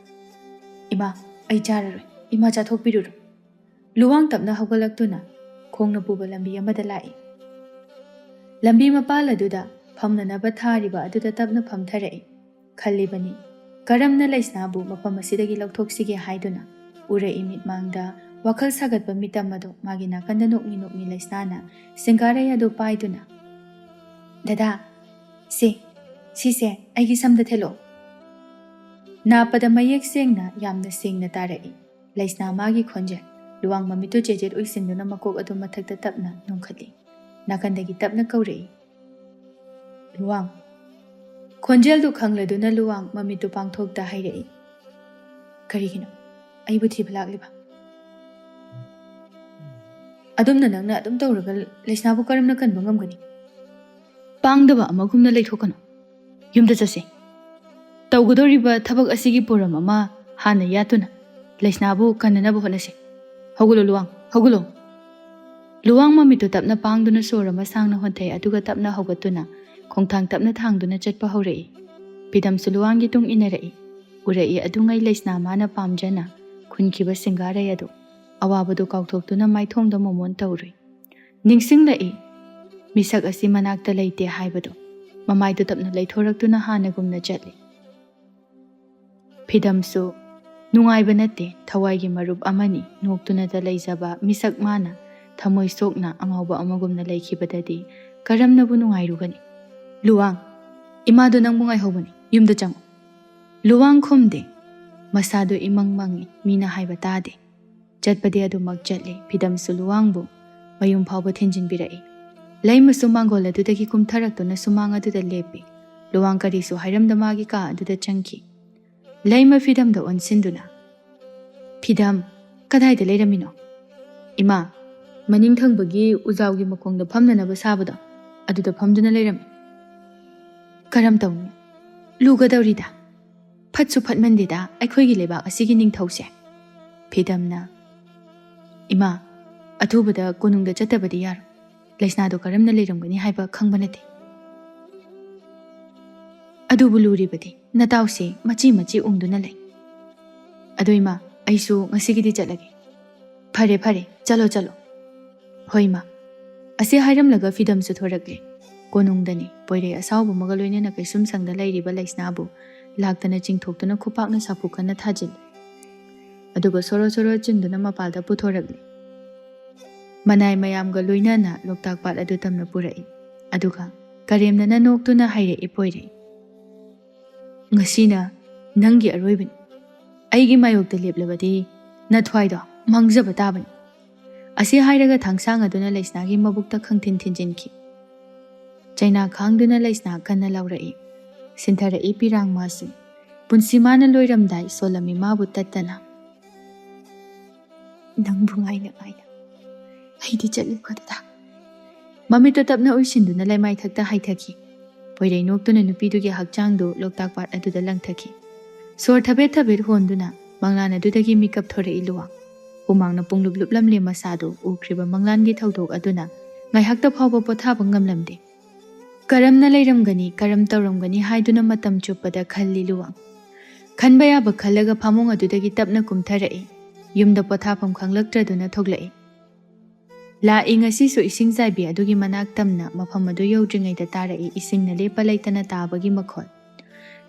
"ꯏꯃꯥ, ꯑꯩ ꯆꯥꯔꯔꯣꯏ꯫ ꯏꯃꯥ, ꯆꯥꯊꯣꯛꯄꯤꯔꯨꯔꯣ꯫" ꯂꯨꯋꯥꯡ ꯇꯞꯅ ꯍꯧꯒꯠꯂꯛꯇꯨꯅ ꯈꯣꯡꯅ ꯄꯨꯕ ꯂꯝꯕꯤ ꯑꯃꯗ ꯂꯥꯛꯏ꯫ ꯂꯝꯕꯤ ꯃꯄꯥꯜ ꯑꯗꯨꯗ ꯐꯝꯅꯅꯕ ꯊꯥꯔꯤꯕ ꯑꯗꯨꯗ ꯇꯞꯅ ꯐꯝꯊꯔꯛꯏ꯫ ꯈꯜꯂꯤꯕꯅꯤ, ꯀꯔꯝꯅ ꯂꯩꯁꯅꯥꯕꯨ ꯃꯐꯝ ꯑꯁꯤꯗꯒꯤ ꯂꯧꯊꯣꯛꯁꯤꯒꯦ ꯍꯥꯏꯗꯨꯅ꯫ ꯎꯔꯛꯏ ꯃꯤꯠꯃꯥꯡꯗ ꯋꯥꯈꯜ ꯁꯥꯒꯠꯄ ꯃꯤꯇꯝ ꯑꯗꯨ ꯃꯥꯒꯤ ꯅꯥꯀꯟꯗ ꯅꯣꯛꯃꯤ ꯅꯣꯛꯃꯤ ꯂꯩꯁꯅꯥꯅ ꯁꯤꯡꯒꯥꯔꯩ ꯑꯗꯨ ꯄꯥꯏꯗꯨꯅ, "ꯗꯗꯥ, ꯁꯦ, ꯁꯤꯁꯦ ꯑꯩꯒꯤ ꯁꯝꯗ ꯊꯦꯠꯂꯣ꯫" ꯅꯥꯞꯄꯗ ꯃꯌꯦꯛ ꯁꯦꯡꯅ, ꯌꯥꯝꯅ ꯁꯦꯡꯅ ꯇꯥꯔꯛꯏ ꯂꯩꯁꯅꯥ ꯃꯥꯒꯤ ꯈꯣꯟꯖꯦꯜ꯫ ꯂꯨꯋꯥꯡ ꯃꯃꯤꯠꯇꯨ ꯆꯦꯖꯦꯠ ꯎꯏꯁꯤꯟꯗꯨꯅ ꯃꯀꯣꯛ ꯑꯗꯨ ꯃꯊꯛꯇ ꯇꯞꯅ ꯅꯣꯡꯈꯠꯂꯤ꯫ ꯅꯥꯀꯟꯗꯒꯤ ꯇꯞꯅ ꯀꯧꯔꯛꯏ, "ꯂꯨꯋꯥꯡ꯫" ꯈꯣꯟꯖꯦꯜꯗꯨ ꯈꯪꯂꯗꯨꯅ ꯂꯨꯋꯥꯡ ꯃꯃꯤꯠꯇꯨ ꯄꯥꯡꯊꯣꯛꯇ ꯍꯥꯏꯔꯛꯏ, "ꯀꯔꯤꯒꯤꯅꯣ ꯑꯩꯕꯨ ꯊꯤꯕ ꯂꯥꯛꯂꯤꯕ? ꯑꯗꯨꯝꯅ ꯅꯪꯅ ꯑꯗꯨꯝ ꯇꯧꯔꯒ ꯂꯩꯁꯅꯥꯕꯨ ꯀꯔꯝꯅ ꯀꯟꯕ ꯉꯝꯒꯅꯤ? ꯄꯥꯡꯗꯕ ꯑꯃꯒꯨꯝꯅ ꯂꯩꯊꯣꯛꯀꯅꯨ꯫ ꯌꯨꯝꯗ ꯆꯠꯁꯤ꯫ ꯇꯧꯒꯗꯧꯔꯤꯕ ꯊꯕꯛ ꯑꯁꯤꯒꯤ ꯄꯣꯔꯝ ꯑꯃ ꯍꯥꯟꯅ ꯌꯥꯠꯇꯨꯅ ꯂꯩꯁꯅꯥꯕꯨ ꯀꯟꯅꯅꯕ ꯍꯣꯠꯅꯁꯤ꯫ ꯍꯧꯒꯠꯂꯣ ꯂꯨꯋꯥꯡ, ꯍꯧꯒꯠꯂꯣ꯫" ꯂꯨꯋꯥꯡ ꯃꯃꯤꯠꯇꯨ ꯇꯞꯅ ꯄꯥꯡꯗꯨꯅ ꯁꯣꯔ ꯑꯃ ꯁꯥꯡꯅ ꯍꯣꯟꯊꯩ, ꯑꯗꯨꯒ ꯇꯞꯅ ꯍꯧꯒꯠꯇꯨꯅ ꯈꯣꯡꯊꯥꯡ ꯇꯞꯅ ꯊꯥꯡꯗꯨꯅ ꯆꯠꯄ ꯍꯧꯔꯛꯏ꯫ ꯐꯤꯗꯝꯁꯨ ꯂꯨꯋꯥꯡꯒꯤ ꯇꯨꯡ ꯏꯟꯅꯔꯛꯏ꯫ ꯎꯔꯛꯏ ꯑꯗꯨꯉꯩ ꯂꯩꯁꯅꯥ ꯃꯥꯅ ꯄꯥꯝꯖꯅ ꯈꯨꯟꯈꯤꯕ ꯁꯤꯡꯒꯥꯔꯩ ꯑꯗꯨ꯫ ꯑꯋꯥꯕꯗꯨ ꯀꯥꯎꯊꯣꯛꯇꯨꯅ ꯃꯥꯏꯊꯣꯡꯗ ꯃꯣꯃꯣꯟ ꯇꯧꯔꯨꯏ꯫ ꯅꯤꯡꯁꯤꯡꯂꯛꯏ, ꯃꯤꯁꯛ ꯑꯁꯤ ꯃꯅꯥꯛꯇ ꯂꯩꯇꯦ ꯍꯥꯏꯕꯗꯨ꯫ ꯃꯃꯥꯏꯗꯨ ꯇꯞꯅ ꯂꯩꯊꯣꯔꯛꯇꯨꯅ ꯍꯥꯟꯅꯒꯨꯝꯅ ꯆꯠꯂꯤ꯫ ꯐꯤꯗꯝꯁꯨ ꯅꯨꯡꯉꯥꯏꯕ ꯅꯠꯇꯦ, ꯊꯋꯥꯏꯒꯤ ꯃꯔꯨꯞ ꯑꯃꯅꯤ꯫ ꯅꯣꯛꯇꯨꯅꯇ ꯂꯩꯖꯕ ꯃꯤꯁꯛ ꯃꯥꯅ ꯊꯃꯣꯏ ꯁꯣꯛꯅ ꯑꯉꯥꯎꯕ ꯑꯃꯒꯨꯝꯅ ꯂꯩꯈꯤꯕꯗꯗꯤ ꯀꯔꯝꯅꯕꯨ ꯅꯨꯡꯉꯥꯏꯔꯨꯒꯅꯤ? "ꯂꯨꯋꯥꯡ, ꯏꯃꯥꯗꯣ ꯅꯪꯕꯨ ꯉꯥꯏꯍꯧꯕꯅꯤ, ꯌꯨꯝꯗ ꯆꯪꯉꯨ꯫" ꯂꯨꯋꯥꯡ ꯈꯨꯝꯗꯦ꯫ ꯃꯁꯥꯗꯣ ꯏꯃꯪ ꯃꯪꯉꯤ, ꯃꯤꯅ ꯍꯥꯏꯕ ꯇꯥꯗꯦ꯫ ꯆꯠꯄꯗꯤ ꯑꯗꯨꯃꯛ ꯆꯠꯂꯤ꯫ ꯐꯤꯗꯝꯁꯨ ꯂꯨꯋꯥꯡꯕꯨ ꯃꯌꯨꯝ ꯐꯥꯎꯕ ꯊꯤꯟꯖꯤꯟꯕꯤꯔꯛꯏ꯫ ꯂꯩꯃꯁꯨ ꯃꯥꯡꯒꯣꯜ ꯑꯗꯨꯗꯒꯤ ꯀꯨꯝꯊꯔꯛꯇꯨꯅ ꯁꯨꯃꯥꯡ ꯑꯗꯨꯗ ꯂꯦꯞꯄꯤ꯫ ꯂꯨꯋꯥꯡ ꯀꯔꯤꯁꯨ ꯍꯥꯏꯔꯝꯗ ꯃꯥꯒꯤ ꯀꯥ ꯑꯗꯨꯗ ꯆꯪꯈꯤ꯫ ꯂꯩꯃ ꯐꯤꯗꯝꯗ ꯑꯣꯟꯁꯤꯟꯗꯨꯅ, "ꯐꯤꯗꯝ, ꯀꯗꯥꯏꯗ ꯂꯩꯔꯝꯃꯤꯅꯣ?" "ꯏꯃꯥ, ꯃꯅꯤꯡ ꯊꯪꯕꯒꯤ ꯎꯖꯥꯎꯒꯤ ꯃꯈꯣꯡꯗ ꯐꯝꯅꯅꯕ ꯁꯥꯕꯗꯣ, ꯑꯗꯨꯗ ꯐꯝꯗꯨꯅ ꯂꯩꯔꯝꯃꯤ꯫" "ꯀꯔꯝ ꯇꯧꯅꯤ? ꯂꯨꯒꯗꯧꯔꯤꯗ꯫ ꯐꯠꯁꯨ ꯐꯠꯃꯟꯗꯦꯗ ꯑꯩꯈꯣꯏꯒꯤ ꯂꯩꯕꯥꯛ ꯑꯁꯤꯒꯤ ꯅꯤꯡꯊꯧꯁꯦ꯫" ꯐꯤꯗꯝꯅ, "ꯏꯃꯥ, ꯑꯊꯨꯕꯗ ꯀꯣꯅꯨꯡꯗ ꯆꯠꯇꯕꯗꯤ ꯌꯥꯔꯣꯏ꯫ ꯂꯩꯁꯅꯥꯗꯣ ꯀꯔꯝꯅ ꯂꯩꯔꯝꯒꯅꯤ ꯍꯥꯏꯕ ꯈꯪꯕ ꯅꯠꯇꯦ꯫" "ꯑꯗꯨꯕꯨ ꯂꯨꯔꯤꯕꯗꯤ ꯅꯇꯥꯎꯁꯦ ꯃꯆꯤ ꯃꯆꯤ ꯎꯪꯗꯨꯅ ꯂꯩ꯫" "ꯑꯗꯨ ꯏꯃꯥ, ꯑꯩꯁꯨ ꯉꯁꯤꯒꯤꯗꯤ ꯆꯠꯂꯒꯦ꯫" "ꯐꯔꯦ, ꯐꯔꯦ, ꯆꯠꯂꯣ, ꯆꯠꯂꯣ꯫" "ꯍꯣꯏ ꯏꯃꯥ꯫" ꯑꯁꯤ ꯍꯥꯏꯔꯝꯂꯒ ꯐꯤꯗꯝꯁꯨ ꯊꯣꯔꯛꯂꯦ꯫ ꯀꯣꯅꯨꯡꯗꯅꯤ ꯄꯣꯏꯔꯩ ꯑꯁꯥꯎꯕ ꯑꯃꯒ ꯂꯣꯏꯅꯅ ꯀꯩꯁꯨꯝꯁꯪꯗ ꯂꯩꯔꯤꯕ ꯂꯩꯁꯅꯥꯕꯨ ꯂꯥꯛꯇꯅ ꯆꯤꯡꯊꯣꯛꯇꯨꯅ ꯈꯨꯄꯥꯛꯅ ꯁꯥꯐꯨ ꯀꯟꯅ ꯊꯥꯖꯤꯜꯂꯤ꯫ ꯑꯗꯨꯒ ꯁꯣꯔꯣ ꯁꯣꯔꯣ ꯆꯤꯡꯗꯨꯅ ꯃꯄꯥꯜꯗ ꯄꯨꯊꯣꯔꯛꯂꯤ꯫ ꯃꯅꯥꯏ ꯃꯌꯥꯝꯒ ꯂꯣꯏꯅꯅ ꯂꯣꯛꯇꯥꯛ ꯄꯥꯠ ꯑꯗꯨ ꯇꯝꯅ ꯄꯨꯔꯛꯏ꯫ ꯑꯗꯨꯒ ꯀꯔꯦꯝꯅꯅ ꯅꯣꯛꯇꯨꯅ ꯍꯥꯏꯔꯛꯏ ꯄꯣꯏꯔꯩ, "ꯉꯁꯤꯅ ꯅꯪꯒꯤ ꯑꯔꯣꯏꯕꯅꯤ꯫ ꯑꯩꯒꯤ ꯃꯥꯌꯣꯛꯇ ꯂꯦꯞꯂꯕꯗꯤ ꯅꯊ꯭ꯋꯥꯏꯗꯣ ꯃꯥꯡꯖꯕ ꯇꯥꯕꯅꯤ꯫" ꯑꯁꯤ ꯍꯥꯏꯔꯒ ꯊꯥꯡꯁꯥꯡ ꯑꯗꯨꯅ ꯂꯩꯁꯅꯥꯒꯤ ꯃꯕꯨꯛꯇ ꯈꯪꯊꯤꯟ ꯊꯤꯟꯖꯤꯟꯈꯤ꯫ ꯆꯩꯅꯥ ꯈꯥꯡꯗꯨꯅ ꯂꯩꯁꯅꯥ ꯀꯟꯅ ꯂꯥꯎꯔꯛꯏ꯫ ꯁꯤꯟꯊꯔꯛꯏ ꯄꯤꯔꯥꯡ ꯃꯥꯁꯤꯡ꯫ ꯄꯨꯟꯁꯤ ꯃꯥꯅ ꯂꯣꯏꯔꯝꯗꯥꯏ ꯁꯣꯜꯂꯝꯃꯤ ꯃꯥꯕꯨ ꯇꯠꯇꯅ꯫ "ꯅꯪꯕꯨ ꯉꯥꯏꯅ ꯉꯥꯏꯅ ꯑꯩꯗꯤ ꯆꯠꯂꯨ ꯈꯛꯇꯗ꯫" ꯃꯃꯤꯠꯇꯨ ꯇꯞꯅ ꯎꯏꯁꯤꯟꯗꯨꯅ ꯂꯩꯃꯥꯏꯊꯛꯇ ꯍꯥꯏꯊꯈꯤ꯫ ꯄꯣꯏꯔꯩ ꯅꯣꯛꯇꯨꯅ ꯅꯨꯄꯤꯗꯨꯒꯤ ꯍꯛꯆꯥꯡꯗꯨ ꯂꯣꯛꯇꯥꯛ ꯄꯥꯠ ꯑꯗꯨꯗ ꯂꯪꯊꯈꯤ꯫ ꯁꯣꯔ ꯊꯕꯦꯠ ꯊꯕꯦꯠ ꯍꯣꯟꯗꯨꯅ ꯃꯪꯂꯥꯟ ꯑꯗꯨꯗꯒꯤ ꯃꯤꯀꯞ ꯊꯣꯔꯛꯏ ꯂꯨꯋꯥꯡ꯫ ꯍꯨꯃꯥꯡꯅ ꯄꯨꯡꯂꯨꯞ ꯂꯨꯞꯂꯝꯂꯦ ꯃꯁꯥꯗꯨ ꯎꯈ꯭ꯔꯤꯕ ꯃꯪꯂꯥꯟꯒꯤ ꯊꯧꯗꯣꯛ ꯑꯗꯨꯅ ꯉꯥꯏꯍꯥꯛꯇ ꯐꯥꯎꯕ ꯄꯣꯊꯥꯕ ꯉꯝꯂꯝꯗꯦ꯫ ꯀꯔꯝꯅ ꯂꯩꯔꯝꯒꯅꯤ, ꯀꯔꯝ ꯇꯧꯔꯝꯒꯅꯤ ꯍꯥꯏꯗꯨꯅ ꯃꯇꯝ ꯆꯨꯞꯄꯗ ꯈꯜꯂꯤ ꯂꯨꯋꯥꯡ꯫ ꯈꯟꯕ ꯌꯥꯕ ꯈꯜꯂꯒ ꯐꯃꯨꯡ ꯑꯗꯨꯗꯒꯤ ꯇꯞꯅ ꯀꯨꯝꯊꯔꯛꯏ꯫ ꯌꯨꯝꯗ ꯄꯣꯊꯥꯐꯝ ꯈꯪꯂꯛꯇ꯭ꯔꯗꯨꯅ ꯊꯣꯛꯂꯛꯏ꯫ ꯂꯥꯛꯏ ꯉꯁꯤꯁꯨ ꯏꯁꯤꯡ ꯆꯥꯏꯕꯤ ꯑꯗꯨꯒꯤ ꯃꯅꯥꯛ ꯇꯝꯅ ꯃꯐꯝ ꯑꯗꯨ ꯌꯧꯗ꯭ꯔꯤꯉꯩꯗ ꯇꯥꯔꯛꯏ ꯏꯁꯤꯡꯅ ꯂꯦꯞꯄ ꯂꯩꯇꯅ ꯇꯥꯕꯒꯤ ꯃꯈꯣꯜ꯫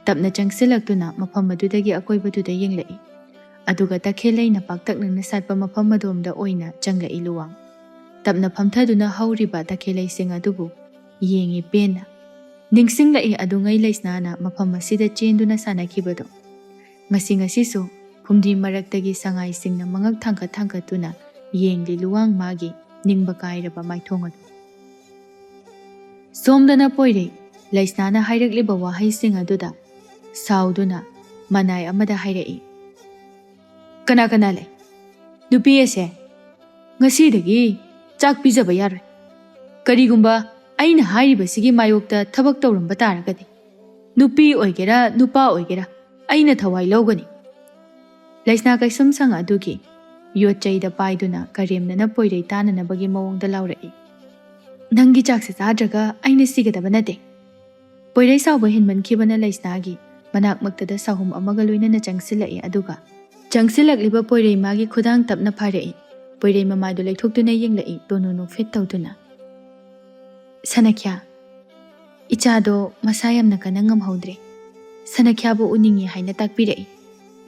ꯇꯞꯅ ꯆꯪꯁꯤꯜꯂꯛꯇꯨꯅ ꯃꯐꯝ ꯑꯗꯨꯗꯒꯤ ꯑꯀꯣꯏꯕꯗꯨꯗ ꯌꯦꯡꯂꯛꯏ꯫ ꯑꯗꯨꯒ ꯇꯈꯦꯜꯂꯩꯅ ꯄꯥꯛꯇꯛꯅꯅ ꯁꯥꯠꯄ ꯃꯐꯝ ꯑꯗꯣꯝꯗ ꯑꯣꯏꯅ ꯆꯪꯂꯛꯏ ꯂꯨꯋꯥꯡ꯫ ꯇꯞꯅ ꯐꯝꯊꯗꯨꯅ ꯍꯧꯔꯤꯕ ꯇꯈꯦꯜꯂꯩꯁꯤꯡ ꯑꯗꯨꯕꯨ ꯌꯦꯡꯉꯤ ꯄꯦꯟꯅ꯫ ꯅꯤꯡꯁꯤꯡꯂꯛꯏ ꯑꯗꯨꯉꯩ ꯂꯩꯁꯅꯥꯅ ꯃꯐꯝ ꯑꯁꯤꯗ ꯆꯦꯟꯗꯨꯅ ꯁꯥꯟꯅꯈꯤꯕꯗꯣ꯫ ꯉꯁꯤ ꯉꯁꯤꯁꯨ ꯐꯨꯝꯗꯤ ꯃꯔꯛꯇꯒꯤ ꯁꯉꯥꯏꯁꯤꯡꯅ ꯃꯉꯛ ꯊꯥꯡꯒꯠ ꯊꯥꯡꯒꯠꯇꯨꯅ ꯌꯦꯡꯂꯤ ꯂꯨꯋꯥꯡ ꯃꯥꯒꯤ ꯅꯤꯡꯕ ꯀꯥꯏꯔꯕ ꯃꯥꯏꯊꯣꯡ ꯑꯗꯨ꯫ ꯁꯣꯝꯗꯅ ꯄꯣꯏꯔꯩ ꯂꯩꯁꯅꯥꯅ ꯍꯥꯏꯔꯛꯂꯤꯕ ꯋꯥꯍꯩꯁꯤꯡ ꯑꯗꯨꯗ ꯁꯥꯎꯗꯨꯅ ꯃꯅꯥꯏ ꯑꯃꯗ ꯍꯥꯏꯔꯛꯏ, "ꯀꯅꯥ ꯀꯅꯥ ꯂꯩ? ꯅꯨꯄꯤ ꯑꯁꯦ ꯉꯁꯤꯗꯒꯤ ꯆꯥꯛ ꯄꯤꯖꯕ ꯌꯥꯔꯣꯏ꯫ ꯀꯔꯤꯒꯨꯝꯕ ꯑꯩꯅ ꯍꯥꯏꯔꯤꯕꯁꯤꯒꯤ ꯃꯥꯌꯣꯛꯇ ꯊꯕꯛ ꯇꯧꯔꯝꯕ ꯇꯥꯔꯒꯗꯤ ꯅꯨꯄꯤ ꯑꯣꯏꯒꯦꯔꯥ ꯅꯨꯄꯥ ꯑꯣꯏꯒꯦꯔꯥ ꯑꯩꯅ ꯊꯋꯥꯏ ꯂꯧꯒꯅꯤ꯫" ꯂꯩꯁꯅꯥ ꯀꯩꯁꯨꯝꯁꯪ ꯑꯗꯨꯒꯤ ꯌꯣꯠ ꯆꯩꯗ ꯄꯥꯏꯗꯨꯅ ꯀꯔꯦꯝꯅꯅ ꯄꯣꯏꯔꯩ ꯇꯥꯅꯅꯕꯒꯤ ꯃꯑꯣꯡꯗ ꯂꯥꯎꯔꯛꯏ, "ꯅꯪꯒꯤ ꯆꯥꯛꯁꯦ ꯆꯥꯗ꯭ꯔꯒ ꯑꯩꯅ ꯁꯤꯒꯗꯕ ꯅꯠꯇꯦ꯫" ꯄꯣꯏꯔꯩ ꯁꯥꯎꯕ ꯍꯦꯟꯃꯟꯈꯤꯕꯅ ꯂꯩꯁꯅꯥꯒꯤ ꯃꯅꯥꯛꯃꯛꯇꯗ ꯁꯥꯍꯨꯝ ꯑꯃꯒ ꯂꯣꯏꯅꯅ ꯆꯪꯁꯤꯜꯂꯛꯏ, ꯑꯗꯨꯒ ꯆꯪꯁꯤꯜꯂꯛꯂꯤꯕ ꯄꯣꯏꯔꯩ ꯃꯥꯒꯤ ꯈꯨꯗꯥꯡ ꯇꯞꯅ ꯐꯥꯔꯛꯏ꯫ ꯄꯣꯏꯔꯩ ꯃꯃꯥꯏꯗꯨ ꯂꯩꯊꯣꯛꯇꯨꯅ ꯌꯦꯡꯂꯛꯏ ꯇꯣꯅꯨ ꯅꯣꯛꯐꯦꯠ ꯇꯧꯗꯨꯅ꯫ "ꯁꯅꯈ꯭ꯌꯥ, ꯏꯆꯥꯗꯣ ꯃꯁꯥ ꯌꯥꯝꯅ ꯀꯟꯅ ꯉꯝꯍꯧꯗ꯭ꯔꯦ꯫ ꯁꯅꯈ꯭ꯌꯥꯕꯨ ꯎꯅꯤꯡꯉꯤ ꯍꯥꯏꯅ ꯇꯥꯛꯄꯤꯔꯛꯏ꯫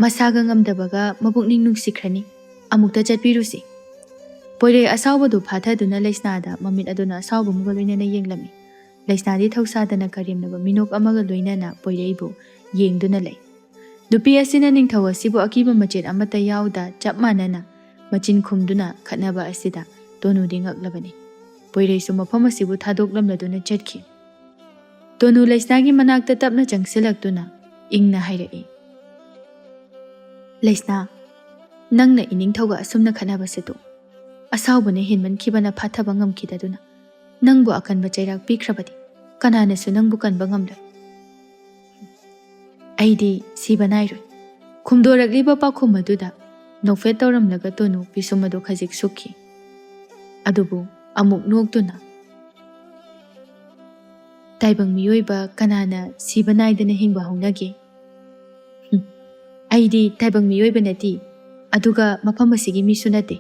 ꯃꯁꯥꯒ ꯉꯝꯗꯕꯒ ꯃꯄꯨꯛꯅꯤꯡ ꯅꯨꯡꯁꯤꯈ꯭ꯔꯅꯤ꯫ ꯑꯃꯨꯛꯇ ꯆꯠꯄꯤꯔꯨꯁꯤ꯫" ꯄꯣꯏꯔꯩ ꯑꯁꯥꯎꯕꯗꯨ ꯐꯥꯊꯗꯨꯅ ꯂꯩꯁꯅꯥꯗ ꯃꯃꯤꯠ ꯑꯗꯨꯅ ꯑꯁꯥꯎꯕ ꯑꯃꯒ ꯂꯣꯏꯅꯅ ꯌꯦꯡꯂꯝꯃꯤ꯫ ꯂꯩꯁꯅꯥꯗꯤ ꯊꯧꯁꯥꯗꯅ ꯀꯔꯦꯝꯅꯕ ꯃꯤꯅꯣꯛ ꯑꯃꯒ ꯂꯣꯏꯅꯅ ꯄꯣꯏꯔꯩꯕꯨ ꯌꯦꯡꯗꯨꯅ ꯂꯩ꯫ ꯅꯨꯄꯤ ꯑꯁꯤꯅ ꯅꯤꯡꯊꯧ ꯑꯁꯤꯕꯨ ꯑꯀꯤꯕ ꯃꯆꯦꯠ ꯑꯃꯠꯇ ꯌꯥꯎꯗ ꯆꯞ ꯃꯥꯟꯅꯅ ꯃꯆꯤꯟ ꯈꯨꯝꯗꯨꯅ ꯈꯠꯅꯕ ꯑꯁꯤꯗ ꯇꯣꯅꯨꯗꯤ ꯉꯛꯂꯕꯅꯤ꯫ ꯄꯣꯏꯔꯩꯁꯨ ꯃꯐꯝ ꯑꯁꯤꯕꯨ ꯊꯥꯗꯣꯛꯂꯝꯂꯗꯨꯅ ꯆꯠꯈꯤ꯫ ꯇꯣꯅꯨ ꯂꯩꯁꯅꯥꯒꯤ ꯃꯅꯥꯛꯇ ꯇꯞꯅ ꯆꯪꯁꯤꯜꯂꯛꯇꯨꯅ ꯏꯪꯅ ꯍꯥꯏꯔꯛꯏ, "ꯂꯩꯁꯅꯥ, ꯅꯪꯅ ꯏꯅꯤꯡꯊꯧꯒ ꯑꯁꯨꯝꯅ ꯈꯠꯅꯕꯁꯤꯗꯨ ꯑꯁꯥꯎꯕꯅ ꯍꯦꯟꯃꯟꯈꯤꯕꯅ ꯐꯥꯊꯕ ꯉꯝꯈꯤꯗꯗꯨꯅ ꯅꯪꯕꯨ ꯑꯀꯟꯕ ꯆꯩꯔꯥꯛ ꯄꯤꯈ꯭ꯔꯕꯗꯤ ꯀꯅꯥꯅꯁꯨ ꯅꯪꯕꯨ ꯀꯟꯕ ꯉꯝꯂꯣꯏ꯫ ꯑꯩꯗꯤ ꯁꯤꯕ ꯅꯥꯏꯔꯣꯏ꯫" ꯈꯨꯝꯗꯣꯔꯛꯂꯤꯕ ꯄꯥꯎꯈꯨꯝ ꯑꯗꯨꯗ ꯅꯣꯛꯐꯦꯠ ꯇꯧꯔꯝꯂꯒ ꯇꯣꯅꯨ ꯄꯤꯁꯨꯝ ꯑꯗꯨ ꯈꯖꯤꯛ ꯁꯨꯛꯈꯤ꯫ ꯑꯗꯨꯕꯨ ꯑꯃꯨꯛ ꯅꯣꯛꯇꯨꯅ, "ꯇꯥꯏꯕꯪ ꯃꯤꯑꯣꯏꯕ ꯀꯅꯥꯅ ꯁꯤꯕ ꯅꯥꯏꯗꯅ ꯍꯤꯡꯕ ꯍꯧꯅꯒꯦ? ꯍꯨꯝ, ꯑꯩꯗꯤ ꯇꯥꯏꯕꯪ ꯃꯤꯑꯣꯏꯕ ꯅꯠꯇꯦ, ꯑꯗꯨꯒ ꯃꯐꯝ ꯑꯁꯤꯒꯤ ꯃꯤꯁꯨ ꯅꯠꯇꯦ꯫"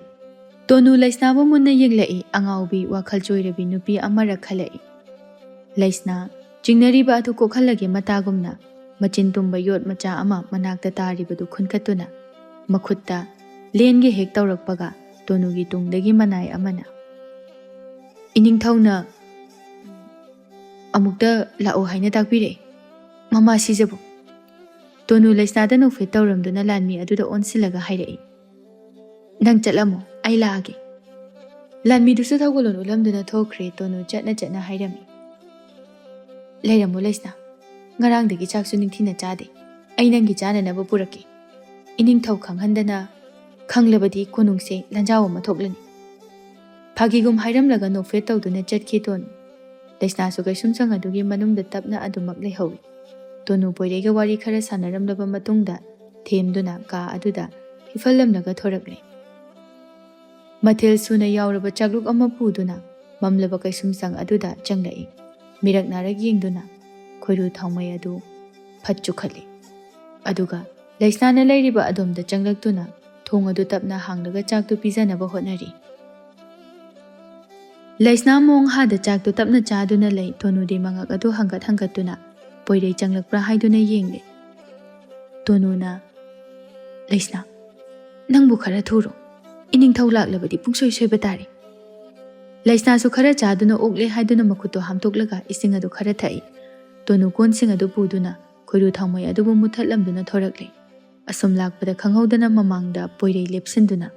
ꯇꯣꯅꯨ ꯂꯩꯁꯅꯥꯕꯨ ꯃꯨꯟꯅ ꯌꯦꯡꯂꯛꯏ꯫ ꯑꯉꯥꯎꯕꯤ, ꯋꯥꯈꯜ ꯆꯣꯏꯔꯕꯤ ꯅꯨꯄꯤ ꯑꯃꯔꯛ ꯈꯜꯂꯛꯏ꯫ ꯂꯩꯁꯅꯥ ꯆꯤꯡꯅꯔꯤꯕ ꯑꯗꯨ ꯀꯣꯛꯍꯜꯂꯒꯦ ꯃꯇꯥꯒꯨꯝꯅ ꯃꯆꯤꯟ ꯇꯨꯝꯕ ꯌꯣꯠ ꯃꯆꯥ ꯑꯃ ꯃꯅꯥꯛꯇ ꯇꯥꯔꯤꯕꯗꯨ ꯈꯨꯟꯀꯠꯇꯨꯅ ꯃꯈꯨꯠꯇ ꯂꯦꯟꯒꯦ ꯍꯦꯛ ꯇꯧꯔꯛꯄꯒ ꯇꯣꯅꯨꯒꯤ ꯇꯨꯡꯗꯒꯤ ꯃꯅꯥꯏ ꯑꯃꯅ, "ꯏꯅꯤꯡꯊꯧꯅ ꯑꯃꯨꯛꯇ ꯂꯥꯛꯑꯣ ꯍꯥꯏꯅ ꯇꯥꯛꯄꯤꯔꯛꯏ꯫ ꯃꯃꯥ ꯁꯤꯖꯕꯨ!" ꯇꯣꯅꯨ ꯂꯩꯁꯅꯥꯗ ꯅꯣꯛꯐꯦꯠ ꯇꯧꯔꯝꯗꯨꯅ ꯂꯥꯟꯃꯤ ꯑꯗꯨꯗ ꯑꯣꯟꯁꯤꯜꯂꯒ ꯍꯥꯏꯔꯛꯏ, "ꯅꯪ ꯆꯠꯂꯝꯃꯣ, ꯑꯩ ꯂꯥꯛꯑꯒꯦ꯫" ꯂꯥꯟꯃꯤꯗꯨꯁꯨ ꯊꯧꯒꯜꯂꯣꯟ ꯎꯠꯂꯝꯗꯨꯅ ꯊꯣꯛꯈ꯭ꯔꯦ꯫ ꯇꯣꯅꯨ ꯆꯠꯅ ꯆꯠꯅ ꯍꯥꯏꯔꯝꯃꯤ, "ꯂꯩꯔꯝꯃꯣ ꯂꯩꯁꯅꯥ, ꯉꯔꯥꯡꯗꯒꯤ ꯆꯥꯛꯁꯨ ꯅꯤꯡꯊꯤꯅ ꯆꯥꯗꯦ꯫ ꯑꯩ ꯅꯪꯒꯤ ꯆꯥꯅꯅꯕ ꯄꯨꯔꯛꯀꯦ꯫ ꯏꯅꯤꯡꯊꯧ ꯈꯪꯍꯟꯗꯅ, ꯈꯪꯂꯕꯗꯤ ꯀꯣꯅꯨꯡꯁꯦ ꯂꯥꯟꯖꯥꯎ ꯑꯃ ꯊꯣꯛꯂꯅꯤ꯫" ꯐꯥꯒꯤꯒꯨꯝ ꯍꯥꯏꯔꯝꯂꯒ ꯅꯣꯛꯐꯦꯠ ꯇꯧꯗꯨꯅ ꯆꯠꯈꯤ ꯇꯣꯅꯨ꯫ ꯂꯩꯁꯅꯥꯁꯨ ꯀꯩꯁꯨꯝꯁꯪ ꯑꯗꯨꯒꯤ ꯃꯅꯨꯡꯗ ꯇꯞꯅ ꯑꯗꯨꯃꯛ ꯂꯩꯍꯧꯏ꯫ ꯇꯣꯅꯨ ꯄꯣꯏꯔꯩꯒ ꯋꯥꯔꯤ ꯈꯔ ꯁꯥꯟꯅꯔꯝꯂꯕ ꯃꯇꯨꯡꯗ ꯊꯦꯝꯗꯨꯅ ꯀꯥ ꯑꯗꯨꯗ ꯍꯤꯐꯜꯂꯝꯂꯒ ꯊꯣꯔꯛꯂꯦ꯫ ꯃꯊꯦꯜ ꯁꯨꯅ ꯌꯥꯎꯔꯕ ꯆꯥꯛꯂꯨꯛ ꯑꯃ ꯄꯨꯗꯨꯅ ꯃꯝꯂꯕ ꯀꯩꯁꯨꯝꯁꯪ ꯑꯗꯨꯗ ꯆꯪꯂꯛꯏ꯫ ꯃꯤꯔꯛ ꯅꯥꯔꯛ ꯌꯦꯡꯗꯨꯅ ꯈꯣꯏꯔꯨ ꯊꯥꯎꯃꯩ ꯑꯗꯨ ꯐꯠ ꯆꯨꯈꯠꯂꯤ꯫ ꯑꯗꯨꯒ ꯂꯩꯁꯅꯥꯅ ꯂꯩꯔꯤꯕ ꯑꯗꯣꯝꯗ ꯆꯪꯂꯛꯇꯨꯅ ꯊꯣꯡ ꯑꯗꯨ ꯇꯞꯅ ꯍꯥꯡꯂꯒ ꯆꯥꯛꯇꯨ ꯄꯤꯖꯅꯕ ꯍꯣꯠꯅꯔꯤ꯫ ꯂꯩꯁꯅꯥ ꯃꯣꯡ ꯍꯥꯗ ꯆꯥꯛꯇꯨ ꯇꯞꯅ ꯆꯥꯗꯨꯅ ꯂꯩ꯫ ꯇꯣꯅꯨꯗꯤ ꯃꯉꯛ ꯑꯗꯨ ꯍꯪꯒꯠ ꯍꯪꯒꯠꯇꯨꯅ ꯄꯣꯏꯔꯩ ꯆꯪꯂꯛꯄ꯭ꯔꯥ ꯍꯥꯏꯗꯨꯅ ꯌꯦꯡꯂꯤ꯫ ꯇꯣꯅꯨꯅ, "ꯂꯩꯁꯅꯥ, ꯅꯪꯕꯨ ꯈꯔ ꯊꯨꯔꯣ꯫ ꯏꯅꯤꯡꯊꯧ ꯂꯥꯛꯂꯕꯗꯤ ꯄꯨꯡꯁꯣꯏ ꯁꯣꯏꯕ ꯇꯥꯔꯦ꯫" ꯂꯩꯁꯅꯥꯁꯨ ꯈꯔ ꯆꯥꯗꯨꯅ ꯑꯣꯛꯂꯦ ꯍꯥꯏꯗꯨꯅ ꯃꯈꯨꯠꯇꯣ ꯍꯥꯝꯇꯣꯛꯂꯒ ꯏꯁꯤꯡ ꯑꯗꯨ ꯈꯔ ꯊꯛꯏ꯫ ꯇꯣꯅꯨ ꯀꯣꯟꯁꯤꯡ ꯑꯗꯨ ꯄꯨꯗꯨꯅ ꯈꯣꯏꯔꯨ ꯊꯥꯎꯃꯩ ꯑꯗꯨꯕꯨ ꯃꯨꯠꯊꯠꯂꯝꯗꯨꯅ ꯊꯣꯔꯛꯂꯦ꯫ ꯑꯁꯨꯝ ꯂꯥꯛꯄꯗ ꯈꯪꯍꯧꯗꯅ ꯃꯃꯥꯡꯗ ꯄꯣꯏꯔꯩ ꯂꯦꯞꯁꯤꯟꯗꯨꯅ,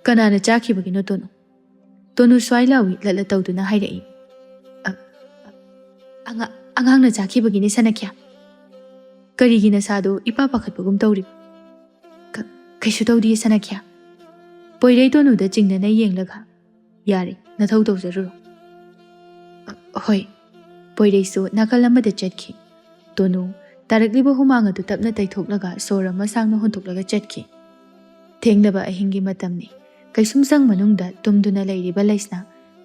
"ꯀꯅꯥꯅ ꯆꯥꯈꯤꯕꯒꯤꯅꯣ, ꯇꯣꯅꯨ?" ꯇꯣꯅꯨ ꯁ꯭ꯋꯥꯏ ꯂꯥꯎꯏ ꯂꯠꯂ ꯇꯧꯗꯨꯅ ꯍꯥꯏꯔꯛꯏ꯫ "ꯑ-, ꯑꯉꯥ-, ꯑꯉꯥꯡꯅ ꯆꯥꯈꯤꯕꯒꯤꯅꯦ, ꯁꯅꯥꯈ꯭ꯌꯥ꯫ ꯀꯔꯤꯒꯤ ꯅꯁꯥꯗꯣ ꯏꯄꯥ ꯄꯥꯈꯠꯄꯒꯨꯝ ꯇꯧꯔꯤ?" "ꯀ-, ꯀꯩꯁꯨ ꯇꯧꯗꯤꯌꯦ, ꯁꯅꯥꯈ꯭ꯌꯥ꯫" ꯄꯣꯏꯔꯩ ꯇꯣꯅꯨꯗ ꯆꯤꯡꯅꯅ ꯌꯦꯡꯂꯒ, "ꯌꯥꯔꯦ, ꯅꯊꯧ ꯇꯧꯖꯔꯨꯔꯣ꯫" "ꯑ, ꯍꯣꯏ꯫" ꯄꯣꯏꯔꯩꯁꯨ ꯅꯥꯀꯜ ꯑꯃꯗ ꯆꯠꯈꯤ꯫ ꯇꯣꯅꯨ ꯇꯥꯔꯛꯂꯤꯕ ꯍꯨꯃꯥꯡ ꯑꯗꯨ ꯇꯞꯅ ꯇꯩꯊꯣꯛꯂꯒ ꯁꯣꯔ ꯑꯃ ꯁꯥꯡꯅ ꯍꯣꯟꯊꯣꯛꯂꯒ ꯆꯠꯈꯤ꯫ ꯊꯦꯡꯂꯕ ꯑꯍꯤꯡꯒꯤ ꯃꯇꯝꯅꯤ꯫ ꯀꯩꯁꯨꯝꯁꯪ ꯃꯅꯨꯡꯗ ꯇꯨꯝꯗꯨꯅ ꯂꯩꯔꯤꯕ ꯂꯩꯁꯅꯥ,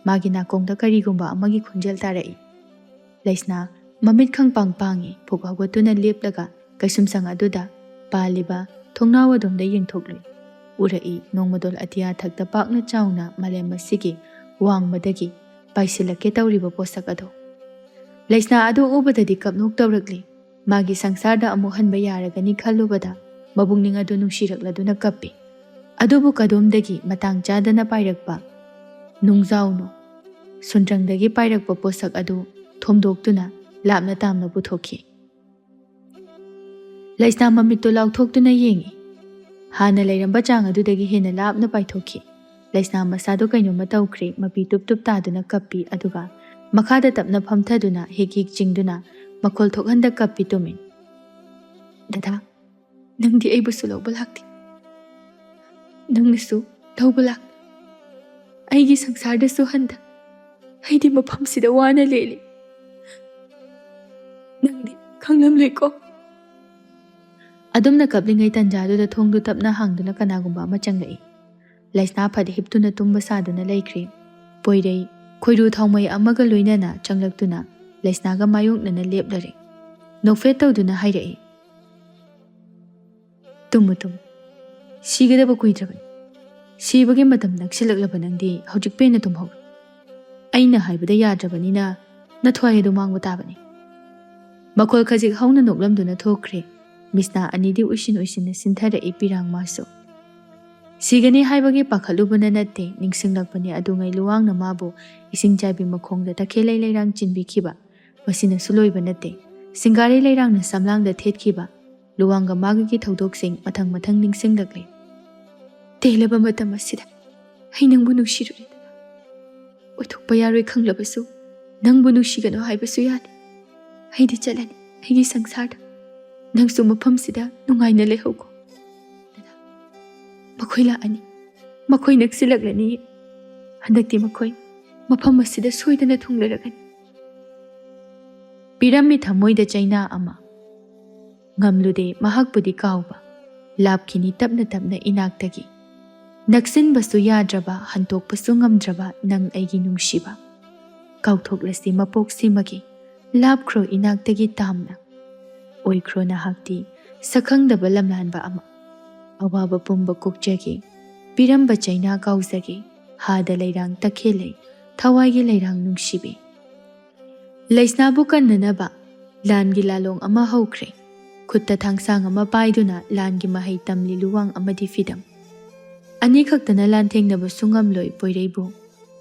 ꯃꯥꯒꯤ ꯅꯥꯀꯣꯡꯗ ꯀꯔꯤꯒꯨꯝꯕ ꯑꯃꯒꯤ ꯈꯣꯟꯖꯦꯜ ꯇꯥꯔꯛꯏ꯫ ꯂꯩꯁꯅꯥ ꯃꯃꯤꯠ ꯈꯪꯄꯥꯡ ꯄꯥꯡꯉꯤ꯫ ꯐꯨꯛ ꯍꯧꯒꯠꯇꯨꯅ ꯂꯦꯞꯂꯒ ꯀꯩꯁꯨꯝꯁꯪ ꯑꯗꯨꯗ ꯄꯥꯜꯂꯤꯕ ꯊꯣꯡꯅꯥꯎ ꯑꯗꯣꯝꯗ ꯌꯦꯡꯊꯣꯛꯂꯨꯏ꯫ ꯎꯔꯛꯏ, ꯅꯣꯡꯃꯗꯣꯜ ꯑꯇꯤꯌꯥ ꯊꯛꯇ ꯄꯥꯛꯅ ꯆꯥꯎꯅ ꯃꯥꯂꯦꯝ ꯑꯁꯤꯒꯤ ꯋꯥꯡꯃꯗꯒꯤ ꯄꯥꯏꯁꯤꯜꯂꯛꯀꯦ ꯇꯧꯔꯤꯕ ꯄꯣꯠꯁꯛ ꯑꯗꯣ꯫ ꯂꯩꯁꯅꯥ ꯑꯗꯨ ꯎꯕꯗꯗꯤ ꯀꯞꯅꯣꯛ ꯇꯧꯔꯛꯂꯤ꯫ ꯃꯥꯒꯤ ꯁꯪꯁꯥꯔꯗ ꯑꯃꯨꯛ ꯍꯟꯕ ꯌꯥꯔꯒꯅꯤ ꯈꯜꯂꯨꯕꯗ ꯃꯕꯨꯛꯅꯤꯡ ꯑꯗꯨ ꯅꯨꯡꯁꯤꯔꯛꯂꯗꯨꯅ ꯀꯞꯄꯤ꯫ ꯑꯗꯨꯕꯨ ꯀꯗꯣꯝꯗꯒꯤ ꯃꯇꯥꯡ ꯆꯥꯗꯅ ꯄꯥꯏꯔꯛꯄ ꯅꯨꯡꯖꯥꯎꯅꯣ? ꯁꯨꯟꯗ꯭ꯔꯪꯗꯒꯤ ꯄꯥꯏꯔꯛꯄ ꯄꯣꯠꯁꯛ ꯑꯗꯨ ꯊꯣꯝꯗꯣꯛꯇꯨꯅ ꯂꯥꯞꯅ ꯇꯥꯝꯅ ꯄꯨꯊꯣꯛꯈꯤ꯫ ꯂꯩꯁꯅꯥ ꯃꯃꯤꯠꯇꯨ ꯂꯥꯎꯊꯣꯛꯇꯨꯅ ꯌꯦꯡꯉꯤ꯫ ꯍꯥꯟꯅ ꯂꯩꯔꯝꯕ ꯆꯥꯡ ꯑꯗꯨꯗꯒꯤ ꯍꯦꯟꯅ ꯂꯥꯞꯅ ꯄꯥꯏꯊꯣꯛꯈꯤ꯫ ꯂꯩꯁꯅꯥ ꯃꯁꯥꯗꯨ ꯀꯩꯅꯣꯝꯃ ꯇꯧꯈ꯭ꯔꯦ, ꯃꯄꯤ ꯇꯨꯞ ꯇꯨꯞ ꯇꯥꯗꯨꯅ ꯀꯞꯄꯤ, ꯑꯗꯨꯒ ꯃꯈꯥꯗ ꯇꯞꯅ ꯐꯝꯊꯗꯨꯅ ꯍꯤꯛ ꯍꯤꯛ ꯆꯤꯡꯗꯨꯅ ꯃꯈꯣꯜ ꯊꯣꯛꯍꯟꯗ ꯀꯞꯄꯤ ꯇꯨꯃꯤꯟ꯫ "ꯗꯗꯥ, ꯅꯪꯗꯤ ꯑꯩꯕꯨꯁꯨ ꯂꯧꯕ ꯂꯥꯛꯇꯦ꯫ ꯅꯪꯅꯁꯨ ꯂꯧꯕ ꯂꯥꯛꯇꯦ꯫ ꯑꯩꯒꯤ ꯁꯪꯁꯥꯔꯗꯁꯨ ꯍꯟꯗ꯫ ꯑꯩꯗꯤ ꯃꯐꯝꯁꯤꯗ ꯋꯥꯅ ꯂꯦꯜꯂꯤ꯫ ꯅꯪꯗꯤ ꯈꯪꯂꯝꯂꯣꯏꯀꯣ?" ꯑꯗꯨꯝꯅ ꯀꯞꯂꯤꯉꯩ ꯇꯟꯖꯥꯗꯨꯗ ꯊꯣꯡꯗꯨ ꯇꯞꯅ ꯍꯥꯡꯗꯨꯅ ꯀꯅꯥꯒꯨꯝꯕ ꯑꯃ ꯆꯪꯂꯛꯏ꯫ ꯂꯩꯁꯅꯥ ꯐꯠ ꯍꯤꯞꯇꯨꯅ ꯇꯨꯝꯕ ꯁꯥꯗꯨꯅ ꯂꯩꯈ꯭ꯔꯦ꯫ ꯄꯣꯏꯔꯩ ꯈꯣꯏꯔꯨ ꯊꯥꯎꯃꯩ ꯑꯃꯒ ꯂꯣꯏꯅꯅ ꯆꯪꯂꯛꯇꯨꯅ ꯂꯩꯁꯅꯥꯒ ꯃꯥꯌꯣꯛꯅꯅ ꯂꯦꯞꯂꯔꯦ꯫ ꯅꯣꯛꯐꯦꯠ ꯇꯧꯗꯨꯅ ꯍꯥꯏꯔꯛꯏ, "ꯇꯨꯝꯃꯨ, ꯇꯨꯝꯃꯨ꯫ ꯁꯤꯒꯗꯕ ꯀꯨꯏꯗ꯭ꯔꯕꯅꯤ꯫ ꯁꯤꯕꯒꯤ ꯃꯇꯝ ꯅꯛꯁꯤꯜꯂꯛꯂꯕ ꯅꯪꯗꯤ ꯍꯧꯖꯤꯛ ꯄꯦꯟꯅ ꯇꯨꯝꯍꯧꯔꯣ꯫ ꯑꯩꯅ ꯍꯥꯏꯕꯗ ꯌꯥꯗ꯭ꯔꯕꯅꯤꯅ ꯅꯊ꯭ꯋꯥꯏ ꯑꯗꯨ ꯃꯥꯡꯕ ꯇꯥꯕꯅꯤ"꯫ ꯃꯈꯣꯜ ꯈꯖꯤꯛ ꯍꯧꯅ ꯅꯣꯛꯂꯝꯗꯨꯅ ꯊꯣꯛꯈ꯭ꯔꯦ꯫ ꯃꯤꯠꯁꯅꯥ ꯑꯅꯤꯗꯤ ꯎꯏꯁꯤꯟ ꯎꯏꯁꯤꯟꯅ ꯁꯤꯟꯊꯔꯛꯏ ꯄꯤꯔꯥꯡ ꯃꯥꯁꯨ꯫ ꯁꯤꯒꯅꯤ ꯍꯥꯏꯕꯒꯤ ꯄꯥꯈꯠꯂꯨꯕꯅ ꯅꯠꯇꯦ, ꯅꯤꯡꯁꯤꯡꯂꯛꯄꯅꯤ ꯑꯗꯨꯉꯩ ꯂꯨꯋꯥꯡꯅ ꯃꯥꯕꯨ ꯏꯁꯤꯡ ꯆꯥꯏꯕꯤ ꯃꯈꯣꯡꯗ ꯇꯈꯦꯜꯂꯩ ꯂꯩꯔꯥꯡ ꯆꯤꯟꯕꯤꯈꯤꯕ꯫ ꯃꯁꯤꯅꯁꯨ ꯂꯣꯏꯕ ꯅꯠꯇꯦ, ꯁꯤꯡꯒꯥꯔꯩ ꯂꯩꯔꯥꯡꯅ ꯁꯝꯂꯥꯡꯗ ꯊꯦꯠꯈꯤꯕ꯫ ꯂꯨꯋꯥꯡꯒ ꯃꯥꯒꯒꯤ ꯊꯧꯗꯣꯛꯁꯤꯡ ꯃꯊꯪ ꯃꯊꯪ ꯅꯤꯡꯁꯤꯡꯂꯛꯂꯦ꯫ "ꯇꯦꯜꯂꯕ ꯃꯇꯝ ꯑꯁꯤꯗ ꯑꯩ ꯅꯪꯕꯨ ꯅꯨꯡꯁꯤꯔꯨꯔꯦꯗꯅ꯫ ꯑꯣꯏꯊꯣꯛꯄ ꯌꯥꯔꯣꯏ ꯈꯪꯂꯕꯁꯨ, ꯅꯪꯕꯨ ꯅꯨꯡꯁꯤꯒꯅꯨ ꯍꯥꯏꯕꯁꯨ ꯌꯥꯗꯦ꯫ ꯑꯩꯗꯤ ꯆꯠꯂꯅꯤ ꯑꯩꯒꯤ ꯁꯪꯁꯥꯔꯗ꯫ ꯅꯪꯁꯨ ꯃꯐꯝꯁꯤꯗ ꯅꯨꯡꯉꯥꯏꯅ ꯂꯩꯍꯧꯀꯣ꯫ ꯃꯈꯣꯏ ꯂꯥꯛꯑꯅꯤ, ꯃꯈꯣꯏ ꯅꯛꯁꯤꯜꯂꯛꯂꯅꯤ꯫ ꯍꯟꯗꯛꯇꯤ ꯃꯈꯣꯏ ꯃꯐꯝ ꯑꯁꯤꯗ ꯁꯣꯏꯗꯅ ꯊꯨꯡꯂꯔꯒꯅꯤ"꯫ ꯄꯤꯔꯝꯃꯤ ꯊꯃꯣꯏꯗ ꯆꯩꯅꯥ ꯑꯃ꯫ ꯉꯝꯂꯨꯗꯦ ꯃꯍꯥꯛꯄꯨꯗꯤ ꯀꯥꯎꯕ꯫ ꯂꯥꯞꯈꯤꯅꯤ ꯇꯞꯅ ꯇꯞꯅ ꯏꯅꯥꯛꯇꯒꯤ꯫ ꯅꯛꯁꯤꯟꯕꯁꯨ ꯌꯥꯗ꯭ꯔꯕ, ꯍꯟꯇꯣꯛꯄꯁꯨ ꯉꯝꯗ꯭ꯔꯕ ꯅꯪ ꯑꯩꯒꯤ ꯅꯨꯡꯁꯤꯕ꯫ ꯀꯥꯎꯊꯣꯛꯂꯁꯤ ꯃꯄꯣꯛꯁꯤꯃꯒꯤ꯫ ꯂꯥꯞꯈ꯭ꯔꯣ ꯏꯅꯥꯛꯇꯒꯤ ꯇꯥꯝꯅ꯫ ꯑꯣꯏꯈ꯭ꯔꯣ ꯅꯍꯥꯛꯇꯤ ꯁꯛꯈꯪꯗꯕ ꯂꯝꯂꯥꯟꯕ ꯑꯃ꯫ ꯑꯋꯥꯕ ꯄꯨꯝꯕ ꯀꯣꯛꯆꯒꯦ꯫ ꯄꯤꯔꯝꯕ ꯆꯩꯅꯥ ꯀꯥꯎꯖꯒꯦ꯫ ꯍꯥꯗ ꯂꯩꯔꯥꯡ ꯇꯈꯦꯜꯂꯩ, ꯊꯋꯥꯏꯒꯤ ꯂꯩꯔꯥꯡ ꯅꯨꯡꯁꯤꯕꯤ꯫ ꯂꯩꯁꯅꯥꯕꯨ ꯀꯟꯅꯅꯕ ꯂꯥꯟꯒꯤ ꯂꯥꯂꯣꯡ ꯑꯃ ꯍꯧꯈ꯭ꯔꯦ꯫ ꯈꯨꯠꯇ ꯊꯥꯡꯁꯥꯡ ꯑꯃ ꯄꯥꯏꯗꯨꯅ ꯂꯥꯟꯒꯤ ꯃꯍꯩ ꯇꯝꯂꯤ ꯂꯨꯋꯥꯡ ꯑꯃꯗꯤ ꯐꯤꯗꯝ꯫ ꯑꯅꯤꯈꯛꯇꯅ ꯂꯥꯟꯊꯦꯡꯅꯕꯁꯨ ꯉꯝꯂꯣꯏ ꯄꯣꯏꯔꯩꯕꯨ꯫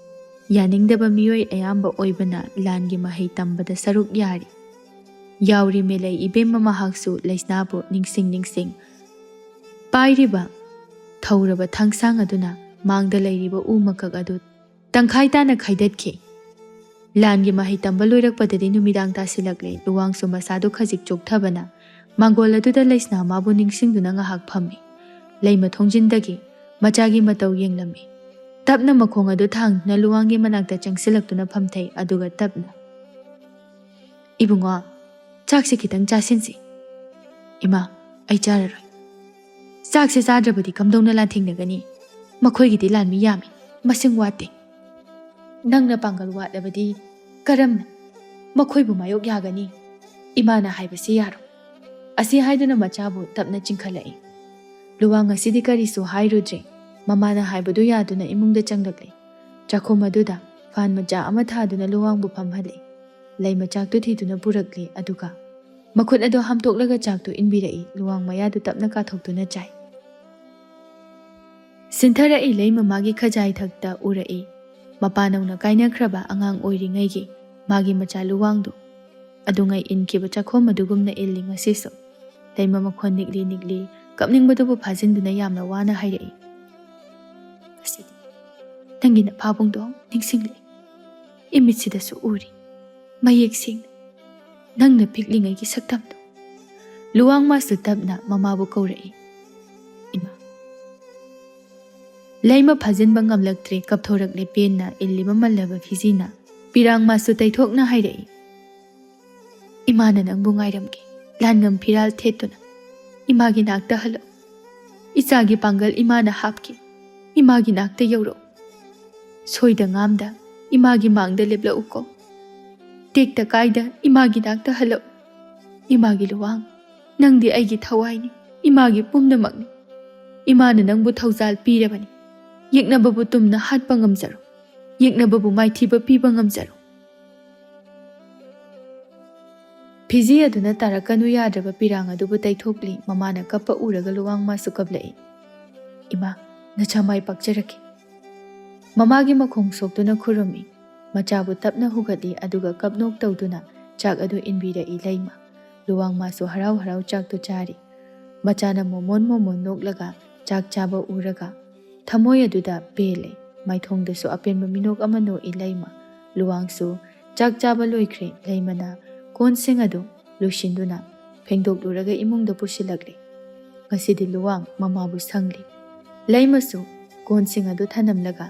ꯌꯥꯅꯤꯡꯗꯕ ꯃꯤꯑꯣꯏ ꯑꯌꯥꯝꯕ ꯑꯣꯏꯕꯅ ꯂꯥꯟꯒꯤ ꯃꯍꯩ ꯇꯝꯕꯗ ꯁꯔꯨꯛ ꯌꯥꯔꯤ꯫ ꯌꯥꯎꯔꯤ ꯃꯦꯂꯩ ꯏꯕꯦꯝꯃ ꯃꯍꯥꯛꯁꯨ ꯂꯩꯁꯅꯥꯕꯨ ꯅꯤꯡꯁꯤꯡ ꯅꯤꯡꯁꯤꯡ꯫ ꯄꯥꯏꯔꯤꯕ ꯊꯧꯔꯕ ꯊꯥꯡꯁꯥꯡ ꯑꯗꯨꯅ ꯃꯥꯡꯗ ꯂꯩꯔꯤꯕ ꯎ ꯃꯀꯛ ꯑꯗꯨ ꯇꯪꯈꯥꯏ ꯇꯥꯅ ꯈꯥꯏꯗꯠꯈꯤ꯫ ꯂꯥꯟꯒꯤ ꯃꯍꯩ ꯇꯝꯕ ꯂꯣꯏꯔꯛꯄꯗꯗꯤ ꯅꯨꯃꯤꯗꯥꯡ ꯇꯥꯁꯤꯜꯂꯛꯂꯦ꯫ ꯂꯨꯋꯥꯡꯁꯨ ꯃꯁꯥꯗꯨ ꯈꯖꯤꯛ ꯆꯣꯛꯊꯕꯅ ꯃꯥꯡꯒꯣꯜ ꯑꯗꯨꯗ ꯂꯩꯁꯅꯥ ꯃꯥꯕꯨ ꯅꯤꯡꯁꯤꯡꯗꯨꯅ ꯉꯥꯏꯍꯥꯛ ꯐꯝꯃꯤ꯫ ꯂꯩꯃ ꯊꯣꯡꯖꯤꯟꯗꯒꯤ ꯃꯆꯥꯒꯤ ꯃꯇꯧ ꯌꯦꯡꯂꯝꯃꯤ꯫ ꯇꯞꯅ ꯃꯈꯣꯡ ꯑꯗꯨ ꯊꯥꯡꯗꯨꯅ ꯂꯨꯋꯥꯡꯒꯤ ꯃꯅꯥꯛꯇ ꯆꯪꯁꯤꯜꯂꯛꯇꯨꯅ ꯐꯝꯊꯩ, ꯑꯗꯨꯒ ꯇꯞꯅ, "ꯏꯕꯨꯡꯉꯣ, ꯆꯥꯛꯁꯦ ꯈꯤꯇꯪ ꯆꯥꯁꯤꯟꯁꯤ"꯫ "ꯏꯃꯥ, ꯑꯩ ꯆꯥꯔꯔꯣꯏ꯫ ꯆꯥꯛꯁꯦ ꯆꯥꯗ꯭ꯔꯕꯗꯤ ꯀꯝꯗꯧꯅ ꯂꯥꯟꯊꯦꯡꯅꯒꯅꯤ? ꯃꯈꯣꯏꯒꯤꯗꯤ ꯂꯥꯟꯃꯤ ꯌꯥꯝꯃꯤ, ꯃꯁꯤꯡ ꯋꯥꯠꯇꯦ꯫ ꯅꯪꯅ ꯄꯥꯡꯒꯜ ꯋꯥꯠꯂꯕꯗꯤ ꯀꯔꯝꯅ ꯃꯈꯣꯏꯕꯨ ꯃꯥꯌꯣꯛ ꯌꯥꯒꯅꯤ? ꯏꯃꯥꯅ ꯍꯥꯏꯕꯁꯤ ꯌꯥꯔꯣꯏ"꯫ ꯑꯁꯤ ꯍꯥꯏꯗꯨꯅ ꯃꯆꯥꯕꯨ ꯇꯞꯅ ꯆꯤꯡꯈꯠꯂꯛꯏ꯫ ꯂꯨꯋꯥꯡ ꯉꯁꯤꯗꯤ ꯀꯔꯤꯁꯨ ꯍꯥꯏꯔꯨꯗ꯭ꯔꯦ꯫ ꯃꯃꯥꯅ ꯍꯥꯏꯕꯗꯨ ꯌꯥꯗꯨꯅ ꯏꯃꯨꯡꯗ ꯆꯪꯂꯛꯂꯦ꯫ ꯆꯥꯛꯈꯨꯝ ꯑꯗꯨꯗ ꯐꯥꯟ ꯃꯆꯥ ꯑꯃ ꯊꯥꯗꯨꯅ ꯂꯨꯋꯥꯡꯕꯨ ꯐꯝꯍꯜꯂꯦ꯫ ꯂꯩꯃ ꯆꯥꯛꯇꯨ ꯊꯤꯗꯨꯅ ꯄꯨꯔꯛꯂꯦ, ꯑꯗꯨꯒ ꯃꯈꯨꯠ ꯑꯗꯨ ꯍꯥꯝꯇꯣꯛꯂꯒ ꯆꯥꯛꯇꯨ ꯏꯟꯕꯤꯔꯛꯏ꯫ ꯂꯨꯋꯥꯡ ꯃꯌꯥꯗꯨ ꯇꯞꯅ ꯀꯥꯊꯣꯛꯇꯨꯅ ꯆꯥꯏ꯫ ꯁꯤꯟꯊꯔꯛꯏ ꯂꯩꯃ ꯃꯥꯒꯤ ꯈꯖꯥꯏ ꯊꯛꯇ ꯎꯔꯛꯏ꯫ ꯃꯄꯥ ꯅꯧꯅ ꯀꯥꯏꯅꯈ꯭ꯔꯕ ꯑꯉꯥꯡ ꯑꯣꯏꯔꯤꯉꯩꯒꯤ ꯃꯥꯒꯤ ꯃꯆꯥ ꯂꯨꯋꯥꯡꯗꯨ ꯑꯗꯨꯉꯩ ꯏꯟꯈꯤꯕ ꯆꯥꯛꯈꯣꯝ ꯑꯗꯨꯒꯨꯝꯅ ꯏꯜꯂꯤ ꯉꯁꯤꯁꯨ꯫ ꯂꯩꯃ ꯃꯈꯣꯟ ꯅꯤꯛꯂꯤ ꯅꯤꯛꯂꯤ ꯀꯞꯅꯤꯡꯕꯗꯨꯕꯨ ꯐꯥꯖꯤꯟꯗꯨꯅ ꯌꯥꯝꯅ ꯋꯥꯅ ꯍꯥꯏꯔꯛꯏ꯫ "ꯉꯁꯤꯗꯤ ꯅꯪꯒꯤ ꯅꯐꯥꯕꯨꯡꯗꯣ ꯅꯤꯡꯁꯤꯡꯂꯛꯏ꯫ ꯏꯃꯤꯠꯁꯤꯗꯁꯨ ꯎꯔꯤ꯫ ꯃꯌꯦꯛ ꯁꯦꯡꯅ ꯅꯪꯅ ꯄꯤꯛꯂꯤꯉꯩꯒꯤ ꯁꯛꯇꯝꯗꯣ꯫" ꯂꯨꯋꯥꯡ ꯃꯥꯁꯨ ꯇꯞꯅ ꯃꯃꯥꯕꯨ ꯀꯧꯔꯛꯏ꯫ "ꯏꯃꯥ꯫" ꯂꯩꯃ ꯐꯥꯖꯤꯟꯕ ꯉꯝꯂꯛꯇ꯭ꯔꯦ, ꯀꯞꯊꯣꯔꯛꯂꯦ ꯄꯦꯟꯅ ꯏꯜꯂꯤꯕ ꯃꯜꯂꯕ ꯐꯤꯖꯤꯅ꯫ ꯄꯤꯔꯥꯡ ꯃꯥꯁꯨ ꯇꯩꯊꯣꯛꯅ ꯍꯥꯏꯔꯛꯏ꯫ "ꯏꯃꯥꯅ ꯅꯪꯕꯨ ꯉꯥꯏꯔꯝꯒꯦ꯫ ꯂꯥꯟꯉꯝ ꯐꯤꯔꯥꯜ ꯊꯦꯠꯇꯨꯅ ꯏꯃꯥꯒꯤ ꯅꯥꯛꯇ ꯍꯜꯂꯛꯎ꯫ ꯏꯆꯥꯒꯤ ꯄꯥꯡꯒꯜ ꯏꯃꯥꯅ ꯍꯥꯞꯀꯦ꯫ ꯏꯃꯥꯒꯤ ꯅꯥꯛꯇ ꯌꯧꯔꯛꯎ꯫ ꯁꯣꯏꯗ ꯉꯥꯝꯗ ꯏꯃꯥꯒꯤ ꯃꯥꯡꯗ ꯂꯦꯞꯂꯛꯎꯀꯣ꯫ ꯇꯦꯛꯇ ꯀꯥꯏꯗ ꯏꯃꯥꯒꯤ ꯅꯥꯛꯇ ꯍꯜꯂꯛꯎ꯫ ꯏꯃꯥꯒꯤ ꯂꯨꯋꯥꯡ, ꯅꯪꯗꯤ ꯑꯩꯒꯤ ꯊꯋꯥꯏꯅꯤ, ꯏꯃꯥꯒꯤ ꯄꯨꯝꯅꯃꯛꯅꯤ꯫ ꯏꯃꯥꯅ ꯅꯪꯕꯨ ꯊꯧꯖꯥꯜ ꯄꯤꯔꯕꯅꯤ꯫ ꯌꯦꯛꯅꯕꯕꯨ ꯇꯨꯝꯅ ꯍꯥꯠꯄ ꯉꯝꯖꯔꯣ꯫ ꯌꯦꯛꯅꯕꯕꯨ ꯃꯥꯏꯊꯤꯕ ꯄꯤꯕ ꯉꯝꯖꯔꯣ꯫" ꯐꯤꯖꯤ ꯑꯗꯨꯅ ꯇꯥꯔꯛꯀꯅꯨ ꯌꯥꯗ꯭ꯔꯕ ꯄꯤꯔꯥꯡ ꯑꯗꯨꯕꯨ ꯇꯩꯊꯣꯛꯂꯤ꯫ ꯃꯃꯥꯅ ꯀꯞꯄ ꯎꯔꯒ ꯂꯨꯋꯥꯡ ꯃꯥꯁꯨ ꯀꯞꯂꯛꯏ꯫ "ꯏꯃꯥ, ꯅꯆꯥ ꯃꯥꯏ ꯄꯥꯛꯆꯔꯛꯀꯦ꯫" ꯃꯃꯥꯒꯤ ꯃꯈꯣꯡ ꯁꯣꯛꯇꯨꯅ ꯈꯨꯔꯨꯝꯃꯤ꯫ ꯃꯆꯥꯕꯨ ꯇꯞꯅ ꯍꯨꯒꯠꯂꯤ, ꯑꯗꯨꯒ ꯀꯞꯅꯣꯛ ꯇꯧꯗꯨꯅ ꯆꯥꯛ ꯑꯗꯨ ꯏꯟꯕꯤꯔꯛꯏ ꯂꯩꯃ꯫ ꯂꯨꯋꯥꯡ ꯃꯥꯁꯨ ꯍꯔꯥꯎ ꯍꯔꯥꯎ ꯆꯥꯛꯇꯨ ꯆꯥꯔꯤ꯫ ꯃꯆꯥꯅ ꯃꯣꯃꯣꯟ ꯃꯣꯃꯣꯟ ꯅꯣꯛꯂꯒ ꯆꯥꯛ ꯆꯥꯕ ꯎꯔꯒ ꯊꯃꯣꯏ ꯑꯗꯨꯗ ꯄꯦꯜꯂꯦ꯫ ꯃꯥꯏꯊꯣꯡꯗꯁꯨ ꯑꯄꯦꯟꯕ ꯃꯤꯅꯣꯛ ꯑꯃ ꯅꯣꯛꯏ ꯂꯩꯃ꯫ ꯂꯨꯋꯥꯡꯁꯨ ꯆꯥꯛ ꯆꯥꯕ ꯂꯣꯏꯈ꯭ꯔꯦ꯫ ꯂꯩꯃꯅ ꯀꯣꯟꯁꯤꯡ ꯑꯗꯨ ꯂꯣꯏꯁꯤꯟꯗꯨꯅ ꯐꯦꯡꯗꯣꯛꯂꯨꯔꯒ ꯏꯃꯨꯡꯗ ꯄꯨꯁꯤꯜꯂꯛꯂꯦ꯫ ꯉꯁꯤꯗꯤ ꯂꯨꯋꯥꯡ ꯃꯃꯥꯕꯨ ꯁꯪꯂꯤ꯫ ꯂꯩꯃꯁꯨ ꯀꯣꯟꯁꯤꯡ ꯑꯗꯨ ꯊꯅꯝꯂꯒ,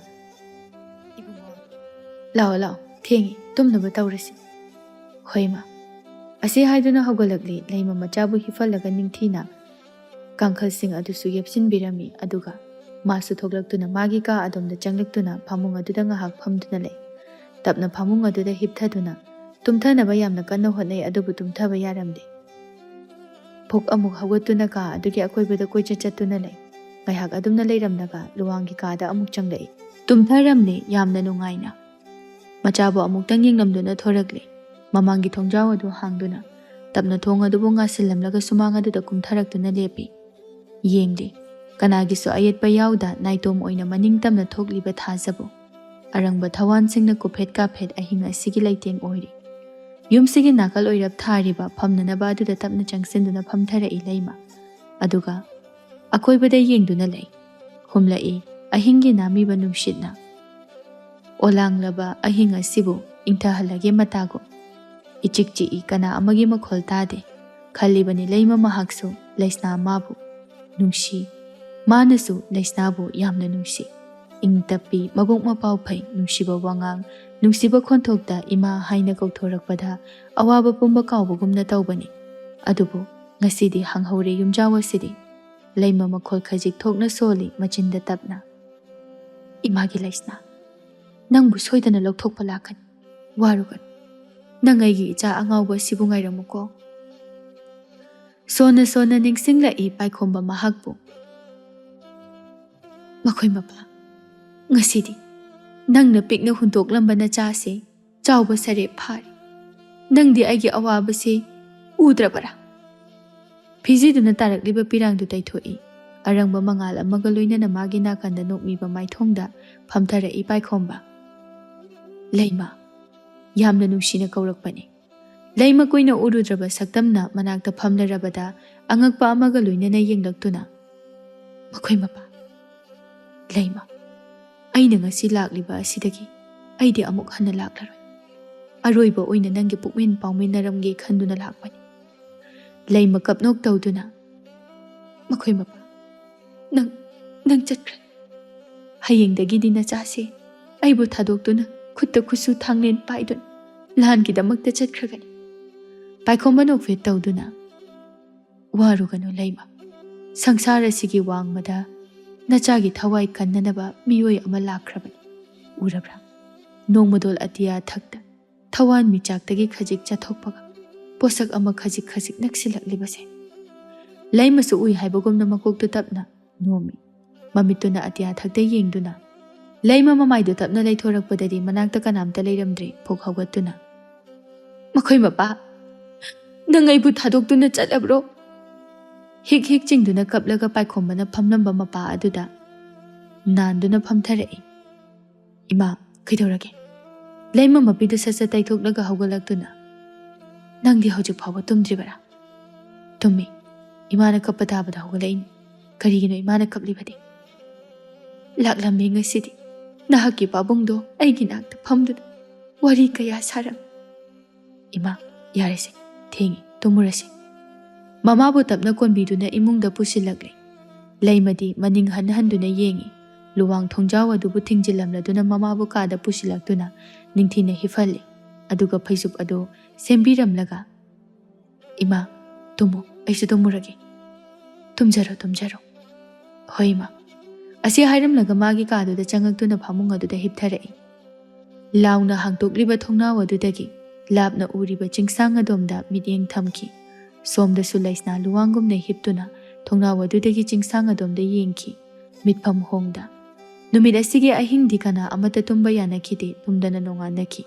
"ꯏꯕꯨꯡꯉꯣ, ꯂꯥꯛꯑꯣ, ꯂꯥꯛꯑꯣ, ꯊꯦꯡꯉꯦ, ꯇꯨꯝꯅꯕ ꯇꯧꯔꯁꯤ꯫" "ꯍꯣꯏ, ꯏꯃꯥ꯫" ꯑꯁꯤ ꯍꯥꯏꯗꯨꯅ ꯍꯧꯒꯠꯂꯛꯂꯤ꯫ ꯂꯩꯃ ꯃꯆꯥꯕꯨ ꯍꯤꯞꯍꯜꯂꯒ ꯅꯤꯡꯊꯤꯅ ꯀꯥꯡꯈꯜꯁꯤꯡ ꯑꯗꯨꯁꯨ ꯌꯦꯞꯁꯤꯟꯕꯤꯔꯝꯃꯤ꯫ ꯑꯗꯨꯒ ꯃꯥꯁꯨ ꯊꯣꯛꯂꯛꯇꯨꯅ ꯃꯥꯒꯤ ꯀꯥ ꯑꯗꯣꯝꯗ ꯆꯪꯂꯛꯇꯨꯅ ꯐꯃꯨꯡ ꯑꯗꯨꯗ ꯉꯥꯏꯍꯥꯛ ꯐꯝꯗꯨꯅ ꯂꯩ꯫ ꯇꯞꯅ ꯐꯃꯨꯡ ꯑꯗꯨꯗ ꯍꯤꯞꯊꯗꯨꯅ ꯇꯨꯝꯊꯅꯕ ꯌꯥꯝꯅ ꯀꯟꯅ ꯍꯣꯠꯅꯩ, ꯑꯗꯨꯕꯨ ꯇꯨꯝꯊꯕ ꯌꯥꯔꯝꯗꯦ꯫ ꯐꯨꯛ ꯑꯃꯨꯛ ꯍꯧꯒꯠꯇꯨꯅ ꯀꯥ ꯑꯗꯨꯒꯤ ꯑꯀꯣꯏꯕꯗ ꯀꯣꯏꯆꯠ ꯆꯠꯇꯨꯅ ꯂꯩ꯫ ꯉꯥꯏꯍꯥꯛ ꯑꯗꯨꯝꯅ ꯂꯩꯔꯝꯂꯒ ꯂꯨꯋꯥꯡꯒꯤ ꯀꯥꯗ ꯑꯃꯨꯛ ꯆꯪꯂꯛꯏ꯫ ꯇꯨꯝꯊꯔꯝꯂꯦ ꯌꯥꯝꯅ ꯅꯨꯡꯉꯥꯏꯅ꯫ ꯃꯆꯥꯕꯨ ꯑꯃꯨꯛꯇꯪ ꯌꯦꯡꯂꯝꯗꯨꯅ ꯊꯣꯔꯛꯂꯦ꯫ ꯃꯃꯥꯡꯒꯤ ꯊꯣꯡꯖꯥꯎ ꯑꯗꯨ ꯍꯥꯡꯗꯨꯅ ꯇꯞꯅ ꯊꯣꯡ ꯑꯗꯨꯕꯨ ꯉꯥꯁꯤꯜꯂꯝꯂꯒ ꯁꯨꯃꯥꯡ ꯑꯗꯨꯗ ꯀꯨꯝꯊꯔꯛꯇꯨꯅ ꯂꯦꯞꯄꯤ꯫ ꯌꯦꯡꯂꯤ꯫ ꯀꯅꯥꯒꯤꯁꯨ ꯑꯌꯦꯠꯄ ꯌꯥꯎꯗ ꯅꯥꯏꯇꯣꯝ ꯑꯣꯏꯅ ꯃꯅꯤꯡ ꯇꯝꯅ ꯊꯣꯛꯂꯤꯕ ꯊꯥꯖꯕꯨ꯫ ꯑꯔꯪꯕ ꯊꯋꯥꯟꯁꯤꯡꯅ ꯀꯨꯐꯦꯠ ꯀꯥꯐꯦꯠ ꯑꯍꯤꯡ ꯑꯁꯤꯒꯤ ꯂꯩꯇꯦꯡ ꯑꯣꯏꯔꯤ꯫ ꯌꯨꯝꯁꯤꯒꯤ ꯅꯥꯀꯜ ꯑꯣꯏꯔꯞ ꯊꯥꯔꯤꯕ ꯐꯝꯅꯅꯕ ꯑꯗꯨꯗ ꯇꯞꯅ ꯆꯪꯁꯤꯟꯗꯨꯅ ꯐꯝꯊꯔꯛꯏ ꯂꯩꯃ꯫ ꯑꯗꯨꯒ ꯑꯀꯣꯏꯕꯗ ꯌꯦꯡꯗꯨꯅ ꯂꯩ꯫ ꯍꯨꯝꯂꯛꯏ ꯑꯍꯤꯡꯒꯤ ꯅꯥꯃꯤꯕ ꯅꯨꯡꯁꯤꯠꯅ꯫ ꯑꯣꯂꯥꯡꯂꯕ ꯑꯍꯤꯡ ꯑꯁꯤꯕꯨ ꯏꯪꯊꯍꯜꯂꯒꯦ ꯃꯇꯥꯒꯨꯝ꯫ ꯏꯆꯤꯛ ꯆꯤꯛꯏ ꯀꯅꯥ ꯑꯃꯒꯤ ꯃꯈꯣꯜ ꯇꯥꯗꯦ꯫ ꯈꯜꯂꯤꯕꯅꯤ ꯂꯩꯃ ꯃꯍꯥꯛꯁꯨ ꯂꯩꯁꯅꯥ ꯃꯥꯕꯨ ꯅꯨꯡꯁꯤ꯫ ꯃꯥꯅꯁꯨ ꯂꯩꯁꯅꯥꯕꯨ ꯌꯥꯝꯅ ꯅꯨꯡꯁꯤ꯫ ꯏꯪ ꯇꯞꯄꯤ, ꯃꯕꯨꯛ ꯃꯄꯥꯎ ꯐꯩ, ꯅꯨꯡꯁꯤꯕ ꯋꯥꯉꯥꯡ, ꯅꯨꯡꯁꯤꯕ ꯈꯣꯟꯊꯣꯛꯇ ꯏꯃꯥ ꯍꯥꯏꯅ ꯀꯧꯊꯣꯔꯛꯄꯗ ꯑꯋꯥꯕ ꯄꯨꯝꯕ ꯀꯥꯎꯕꯒꯨꯝꯅ ꯇꯧꯕꯅꯤ꯫ ꯑꯗꯨꯕꯨ ꯉꯁꯤꯗꯤ ꯍꯥꯡꯍꯧꯔꯦ ꯌꯨꯝꯖꯥꯎ ꯑꯁꯤꯗꯤ꯫ ꯂꯩꯃ ꯃꯈꯣꯜ ꯈꯖꯤꯛ ꯊꯣꯛꯅ ꯁꯣꯜꯂꯤ ꯃꯆꯤꯟꯗ ꯇꯞꯅ꯫ "ꯏꯃꯥꯒꯤ ꯂꯩꯁꯅꯥ, ꯅꯪꯕꯨ ꯁꯣꯏꯗꯅ ꯂꯧꯊꯣꯛꯄ ꯂꯥꯛꯀꯅꯤ꯫ ꯋꯥꯔꯨꯒꯅꯨ꯫ ꯅꯪ ꯑꯩꯒꯤ ꯏꯆꯥ ꯑꯉꯥꯎꯕ ꯑꯁꯤꯕꯨ ꯉꯥꯏꯔꯝꯃꯨꯀꯣ꯫" ꯁꯣꯟꯅ ꯁꯣꯟꯅ ꯅꯤꯡꯁꯤꯡꯂꯛꯏ ꯄꯥꯏꯈꯣꯝꯕ ꯃꯍꯥꯛꯄꯨ꯫ "ꯃꯈꯣꯏ ꯃꯄꯥ, ꯉꯁꯤꯗꯤ ꯅꯪꯅ ꯄꯤꯛꯅ ꯍꯨꯟꯗꯣꯛꯂꯝꯕ ꯅꯆꯥꯁꯦ ꯆꯥꯎꯕ ꯁꯔꯦꯞ ꯐꯥꯔꯦ꯫ ꯅꯪꯗꯤ ꯑꯩꯒꯤ ꯑꯋꯥꯕꯁꯤ ꯎꯗ꯭ꯔꯕꯔꯥ?" ꯐꯤꯖꯤꯗꯨꯅ ꯇꯥꯔꯛꯂꯤꯕ ꯄꯤꯔꯥꯡꯗꯨ ꯇꯩꯊꯣꯛꯏ꯫ ꯑꯔꯪꯕ ꯃꯉꯥꯜ ꯑꯃꯒ ꯂꯣꯏꯅꯅ ꯃꯥꯒꯤ ꯅꯥꯀꯟꯗ ꯅꯣꯛꯃꯤꯕ ꯃꯥꯏꯊꯣꯡꯗ ꯐꯝꯊꯔꯛꯏ ꯄꯥꯏꯈꯣꯝꯕ꯫ "ꯂꯩꯃ, ꯌꯥꯝꯅ ꯅꯨꯡꯁꯤꯅ ꯀꯧꯔꯛꯄꯅꯤ꯫" ꯂꯩꯃ ꯀꯨꯏꯅ ꯎꯔꯨꯗ꯭ꯔꯕ ꯁꯛꯇꯝꯅ ꯃꯅꯥꯛꯇ ꯐꯝꯂꯔꯕꯗ ꯑꯉꯛꯄ ꯑꯃꯒ ꯂꯣꯏꯅꯅ ꯌꯦꯡꯂꯛꯇꯨꯅ, "ꯃꯈꯣꯏ ꯃꯄꯥ, ꯂꯩꯃ, ꯑꯩꯅ ꯉꯁꯤ ꯂꯥꯛꯂꯤꯕ ꯑꯁꯤꯗꯒꯤ ꯑꯩꯗꯤ ꯑꯃꯨꯛ ꯍꯟꯅ ꯂꯥꯛꯂꯔꯣꯏ꯫ ꯑꯔꯣꯏꯕ ꯑꯣꯏꯅ ꯅꯪꯒꯤ ꯄꯨꯛꯃꯦꯟ ꯄꯥꯎꯃꯤꯟꯅꯔꯝꯒꯦ ꯈꯟꯗꯨꯅ ꯂꯥꯛꯄꯅꯤ꯫" ꯂꯩꯃ ꯀꯞꯅꯣꯛ ꯇꯧꯗꯨꯅ, "ꯃꯈꯣꯏ ꯃꯄꯥ, ꯅꯪ, ꯅꯪ ꯆꯠꯈ꯭ꯔꯦ꯫ ꯍꯌꯦꯡꯗꯒꯤꯗꯤ ꯅꯆꯥꯁꯦ ꯑꯩꯕꯨ ꯊꯥꯗꯣꯛꯇꯨꯅ ꯈꯨꯠꯇ ꯈꯨꯠꯁꯨ ꯊꯥꯡꯂꯦꯟ ꯄꯥꯏꯗꯨꯅ ꯂꯥꯟꯒꯤꯗꯃꯛꯇ ꯆꯠꯈ꯭ꯔꯒꯅꯤ꯫" ꯄꯥꯏꯈꯣꯝꯕ ꯅꯣꯛꯐꯦꯠ ꯇꯧꯗꯨꯅ, "ꯋꯥꯔꯨꯒꯅꯨ ꯂꯩꯃ꯫ ꯁꯪꯁꯥꯔ ꯑꯁꯤꯒꯤ ꯋꯥꯡꯃꯗ ꯅꯆꯥꯒꯤ ꯊꯋꯥꯏ ꯀꯟꯅꯅꯕ ꯃꯤꯑꯣꯏ ꯑꯃ ꯂꯥꯛꯈ꯭ꯔꯕꯅꯤ꯫ ꯎꯔꯕ꯭ꯔꯥ? ꯅꯣꯡꯃꯗꯣꯜ ꯑꯇꯤꯌꯥ ꯊꯛꯇ ꯊꯋꯥꯟ ꯃꯤꯆꯥꯛꯇꯒꯤ ꯈꯖꯤꯛ ꯆꯠꯊꯣꯛꯄꯒ ꯄꯣꯠꯁꯛ ꯑꯃ ꯈꯖꯤꯛ ꯈꯖꯤꯛ ꯅꯛꯁꯤꯜꯂꯛꯂꯤꯕꯁꯦ꯫ ꯂꯩꯃꯁꯨ ꯎꯏ ꯍꯥꯏꯕꯒꯨꯝꯅ ꯃꯀꯣꯛꯇꯨ ꯇꯞꯅ ꯅꯣꯝꯃꯤ꯫ ꯃꯃꯤꯠꯇꯨꯅ ꯑꯇꯤꯌꯥ ꯊꯛꯇ ꯌꯦꯡꯗꯨꯅ꯫ ꯂꯩꯃ ꯃꯃꯥꯏꯗꯨ ꯇꯞꯅ ꯂꯩꯊꯣꯔꯛꯄꯗꯗꯤ ꯃꯅꯥꯛꯇ ꯀꯅꯥꯝꯇ ꯂꯩꯔꯝꯗ꯭ꯔꯦ꯫ ꯐꯨꯛ ꯍꯧꯒꯠꯇꯨꯅ, "ꯃꯈꯣꯏ ꯃꯄꯥ, ꯅꯪ ꯑꯩꯕꯨ ꯊꯥꯗꯣꯛꯇꯨꯅ ꯆꯠꯂꯕ꯭ꯔꯣ?" ꯍꯤꯛ ꯍꯤꯛ ꯆꯤꯡꯗꯨꯅ ꯀꯞꯂꯒ ꯄꯥꯏꯈꯣꯝꯕꯅ ꯐꯝꯂꯝꯕ ꯃꯄꯥ ꯑꯗꯨꯗ ꯅꯥꯟꯗꯨꯅ ꯐꯝꯊꯔꯛꯏ꯫ "ꯏꯃꯥ, ꯀꯩꯗꯧꯔꯒꯦ?" ꯂꯩꯃ ꯃꯄꯤꯗꯨ ꯁꯠ ꯁꯠ ꯇꯩꯊꯣꯛꯂꯒ ꯍꯧꯒꯠꯂꯛꯇꯨꯅ, "ꯅꯪꯗꯤ ꯍꯧꯖꯤꯛ ꯐꯥꯎꯕ ꯇꯨꯝꯗ꯭ꯔꯤꯕꯔꯥ?" "ꯇꯨꯝꯃꯤ꯫ ꯏꯃꯥꯅ ꯀꯞꯄ ꯇꯥꯕꯗ ꯍꯧꯒꯠꯂꯛꯏꯅꯤ꯫ ꯀꯔꯤꯒꯤꯅꯣ ꯏꯃꯥꯅ ꯀꯞꯂꯤꯕꯗꯤ?" "ꯂꯥꯛꯂꯝꯃꯤ ꯉꯁꯤꯗꯤ꯫ ꯅꯍꯥꯛꯀꯤ ꯄꯥꯕꯨꯡꯗꯣ ꯑꯩꯒꯤ ꯅꯥꯛꯇ ꯐꯝꯗꯨꯅ ꯋꯥꯔꯤ ꯀꯌꯥ ꯁꯥꯔꯝꯃꯤ꯫" "ꯏꯃꯥ, ꯌꯥꯔꯦꯁꯦ, ꯊꯦꯡꯉꯤ, ꯇꯨꯝꯃꯨꯔꯁꯤ꯫" ꯃꯃꯥꯕꯨ ꯇꯞꯅ ꯀꯣꯟꯕꯤꯗꯨꯅ ꯏꯃꯨꯡꯗ ꯄꯨꯁꯤꯜꯂꯛꯂꯦ꯫ ꯂꯩꯃꯗꯤ ꯃꯅꯤꯡ ꯍꯟ ꯍꯟꯗꯨꯅ ꯌꯦꯡꯉꯤ꯫ ꯂꯨꯋꯥꯡ ꯊꯣꯡꯖꯥꯎ ꯑꯗꯨꯕꯨ ꯊꯤꯡꯖꯤꯜꯂꯝꯂꯗꯨꯅ ꯃꯃꯥꯕꯨ ꯀꯥꯗ ꯄꯨꯁꯤꯜꯂꯛꯇꯨꯅ ꯅꯤꯡꯊꯤꯅ ꯍꯤꯞꯍꯜꯂꯤ꯫ ꯑꯗꯨꯒ ꯐꯩꯖꯨꯞ ꯑꯗꯨ ꯁꯦꯝꯕꯤꯔꯝꯂꯒ, "ꯏꯃꯥ, ꯇꯨꯝꯃꯨ, ꯑꯩꯁꯨ ꯇꯨꯝꯃꯨꯔꯒꯦ꯫" "ꯇꯨꯝꯖꯔꯣ, ꯇꯨꯝꯖꯔꯣ꯫" "ꯍꯣꯏ, ꯏꯃꯥ꯫" ꯑꯁꯤ ꯍꯥꯏꯔꯝꯂꯒ ꯃꯥꯒꯤ ꯀꯥꯗꯨꯗ ꯆꯪꯉꯛꯇꯨꯅ ꯐꯃꯨꯡ ꯑꯗꯨꯗ ꯍꯤꯞꯊꯔꯛꯏ꯫ ꯂꯥꯎꯅ ꯍꯥꯡꯇꯣꯛꯂꯤꯕ ꯊꯣꯡꯅꯥꯎ ꯑꯗꯨꯗꯒꯤ ꯂꯥꯞꯅ ꯎꯔꯤꯕ ꯆꯤꯡꯁꯥꯡ ꯑꯗꯣꯝꯗ ꯃꯤꯠꯌꯦꯡ ꯊꯝꯈꯤ꯫ ꯁꯣꯝꯗꯁꯨ ꯂꯩꯁꯅꯥ ꯂꯨꯋꯥꯡꯒꯨꯝꯅ ꯍꯤꯞꯇꯨꯅ ꯊꯣꯡꯅꯥꯎ ꯑꯗꯨꯗꯒꯤ ꯆꯤꯡꯁꯥꯡ ꯑꯗꯣꯝꯗ ꯌꯦꯡꯈꯤ꯫ ꯃꯤꯠꯐꯝ ꯍꯣꯡꯗ꯫ ꯅꯨꯃꯤꯠ ꯑꯁꯤꯒꯤ ꯑꯍꯤꯡꯗꯤ ꯀꯅꯥ ꯑꯃꯠꯇ ꯇꯨꯝꯕ ꯌꯥꯅꯈꯤꯗꯦ꯫ ꯇꯨꯝꯗꯅ ꯅꯣꯡꯉꯥꯟꯅꯈꯤ꯫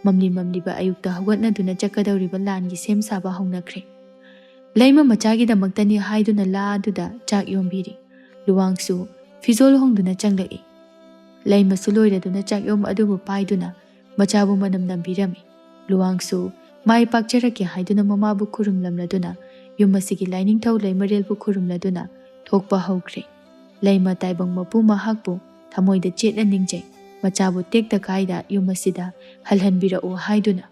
ꯃꯝꯂꯤ ꯃꯝꯂꯤꯕ ꯑꯌꯨꯛꯇ ꯍꯧꯒꯠꯅꯗꯨꯅ ꯆꯠꯀꯗꯧꯔꯤꯕ ꯂꯥꯟꯒꯤ ꯁꯦꯝ ꯁꯥꯕ ꯍꯧꯅꯈ꯭ꯔꯦ꯫ ꯂꯩꯃ ꯃꯆꯥꯒꯤꯗꯃꯛꯇꯅꯤ ꯍꯥꯏꯗꯨꯅ ꯂꯥ ꯑꯗꯨꯗ ꯆꯥꯛ ꯌꯣꯝꯕꯤꯔꯤ꯫ ꯂꯨꯋꯥꯡꯁꯨ ꯐꯤꯖꯣꯜ ꯍꯣꯡꯗꯨꯅ ꯆꯪꯂꯛꯏ꯫ ꯂꯩꯃꯁꯨ ꯂꯣꯏꯔꯗꯨꯅ ꯆꯥꯛ ꯌꯣꯝ ꯑꯗꯨꯕꯨ ꯄꯥꯏꯗꯨꯅ ꯃꯆꯥꯕꯨ ꯃꯅꯝ ꯅꯝꯕꯤꯔꯝꯃꯤ꯫ ꯂꯨꯋꯥꯡꯁꯨ ꯃꯥꯏ ꯄꯥꯛꯆꯔꯛꯀꯦ ꯍꯥꯏꯗꯨꯅ ꯃꯃꯥꯕꯨ ꯈꯨꯔꯨꯝꯂꯝꯂꯗꯨꯅ ꯌꯨꯝ ꯑꯁꯤꯒꯤ ꯂꯥꯏꯅꯤꯡꯊꯧ ꯂꯩꯃꯔꯦꯜꯕꯨ ꯈꯨꯔꯨꯝꯂꯗꯨꯅ ꯊꯣꯛꯄ ꯍꯧꯈ꯭ꯔꯦ꯫ ꯂꯩꯃ ꯇꯥꯏꯕꯪ ꯃꯄꯨ ꯃꯍꯥꯛꯄꯨ ꯊꯃꯣꯏꯗ ꯆꯦꯠꯅ ꯅꯤꯡꯖꯩ꯫ ꯃꯆꯥꯕꯨ ꯇꯦꯛꯇ ꯀꯥꯏꯗ ꯌꯨꯝ ꯑꯁꯤꯗ ꯍꯜꯍꯟꯕꯤꯔꯛꯎ ꯍꯥꯏꯗꯨꯅ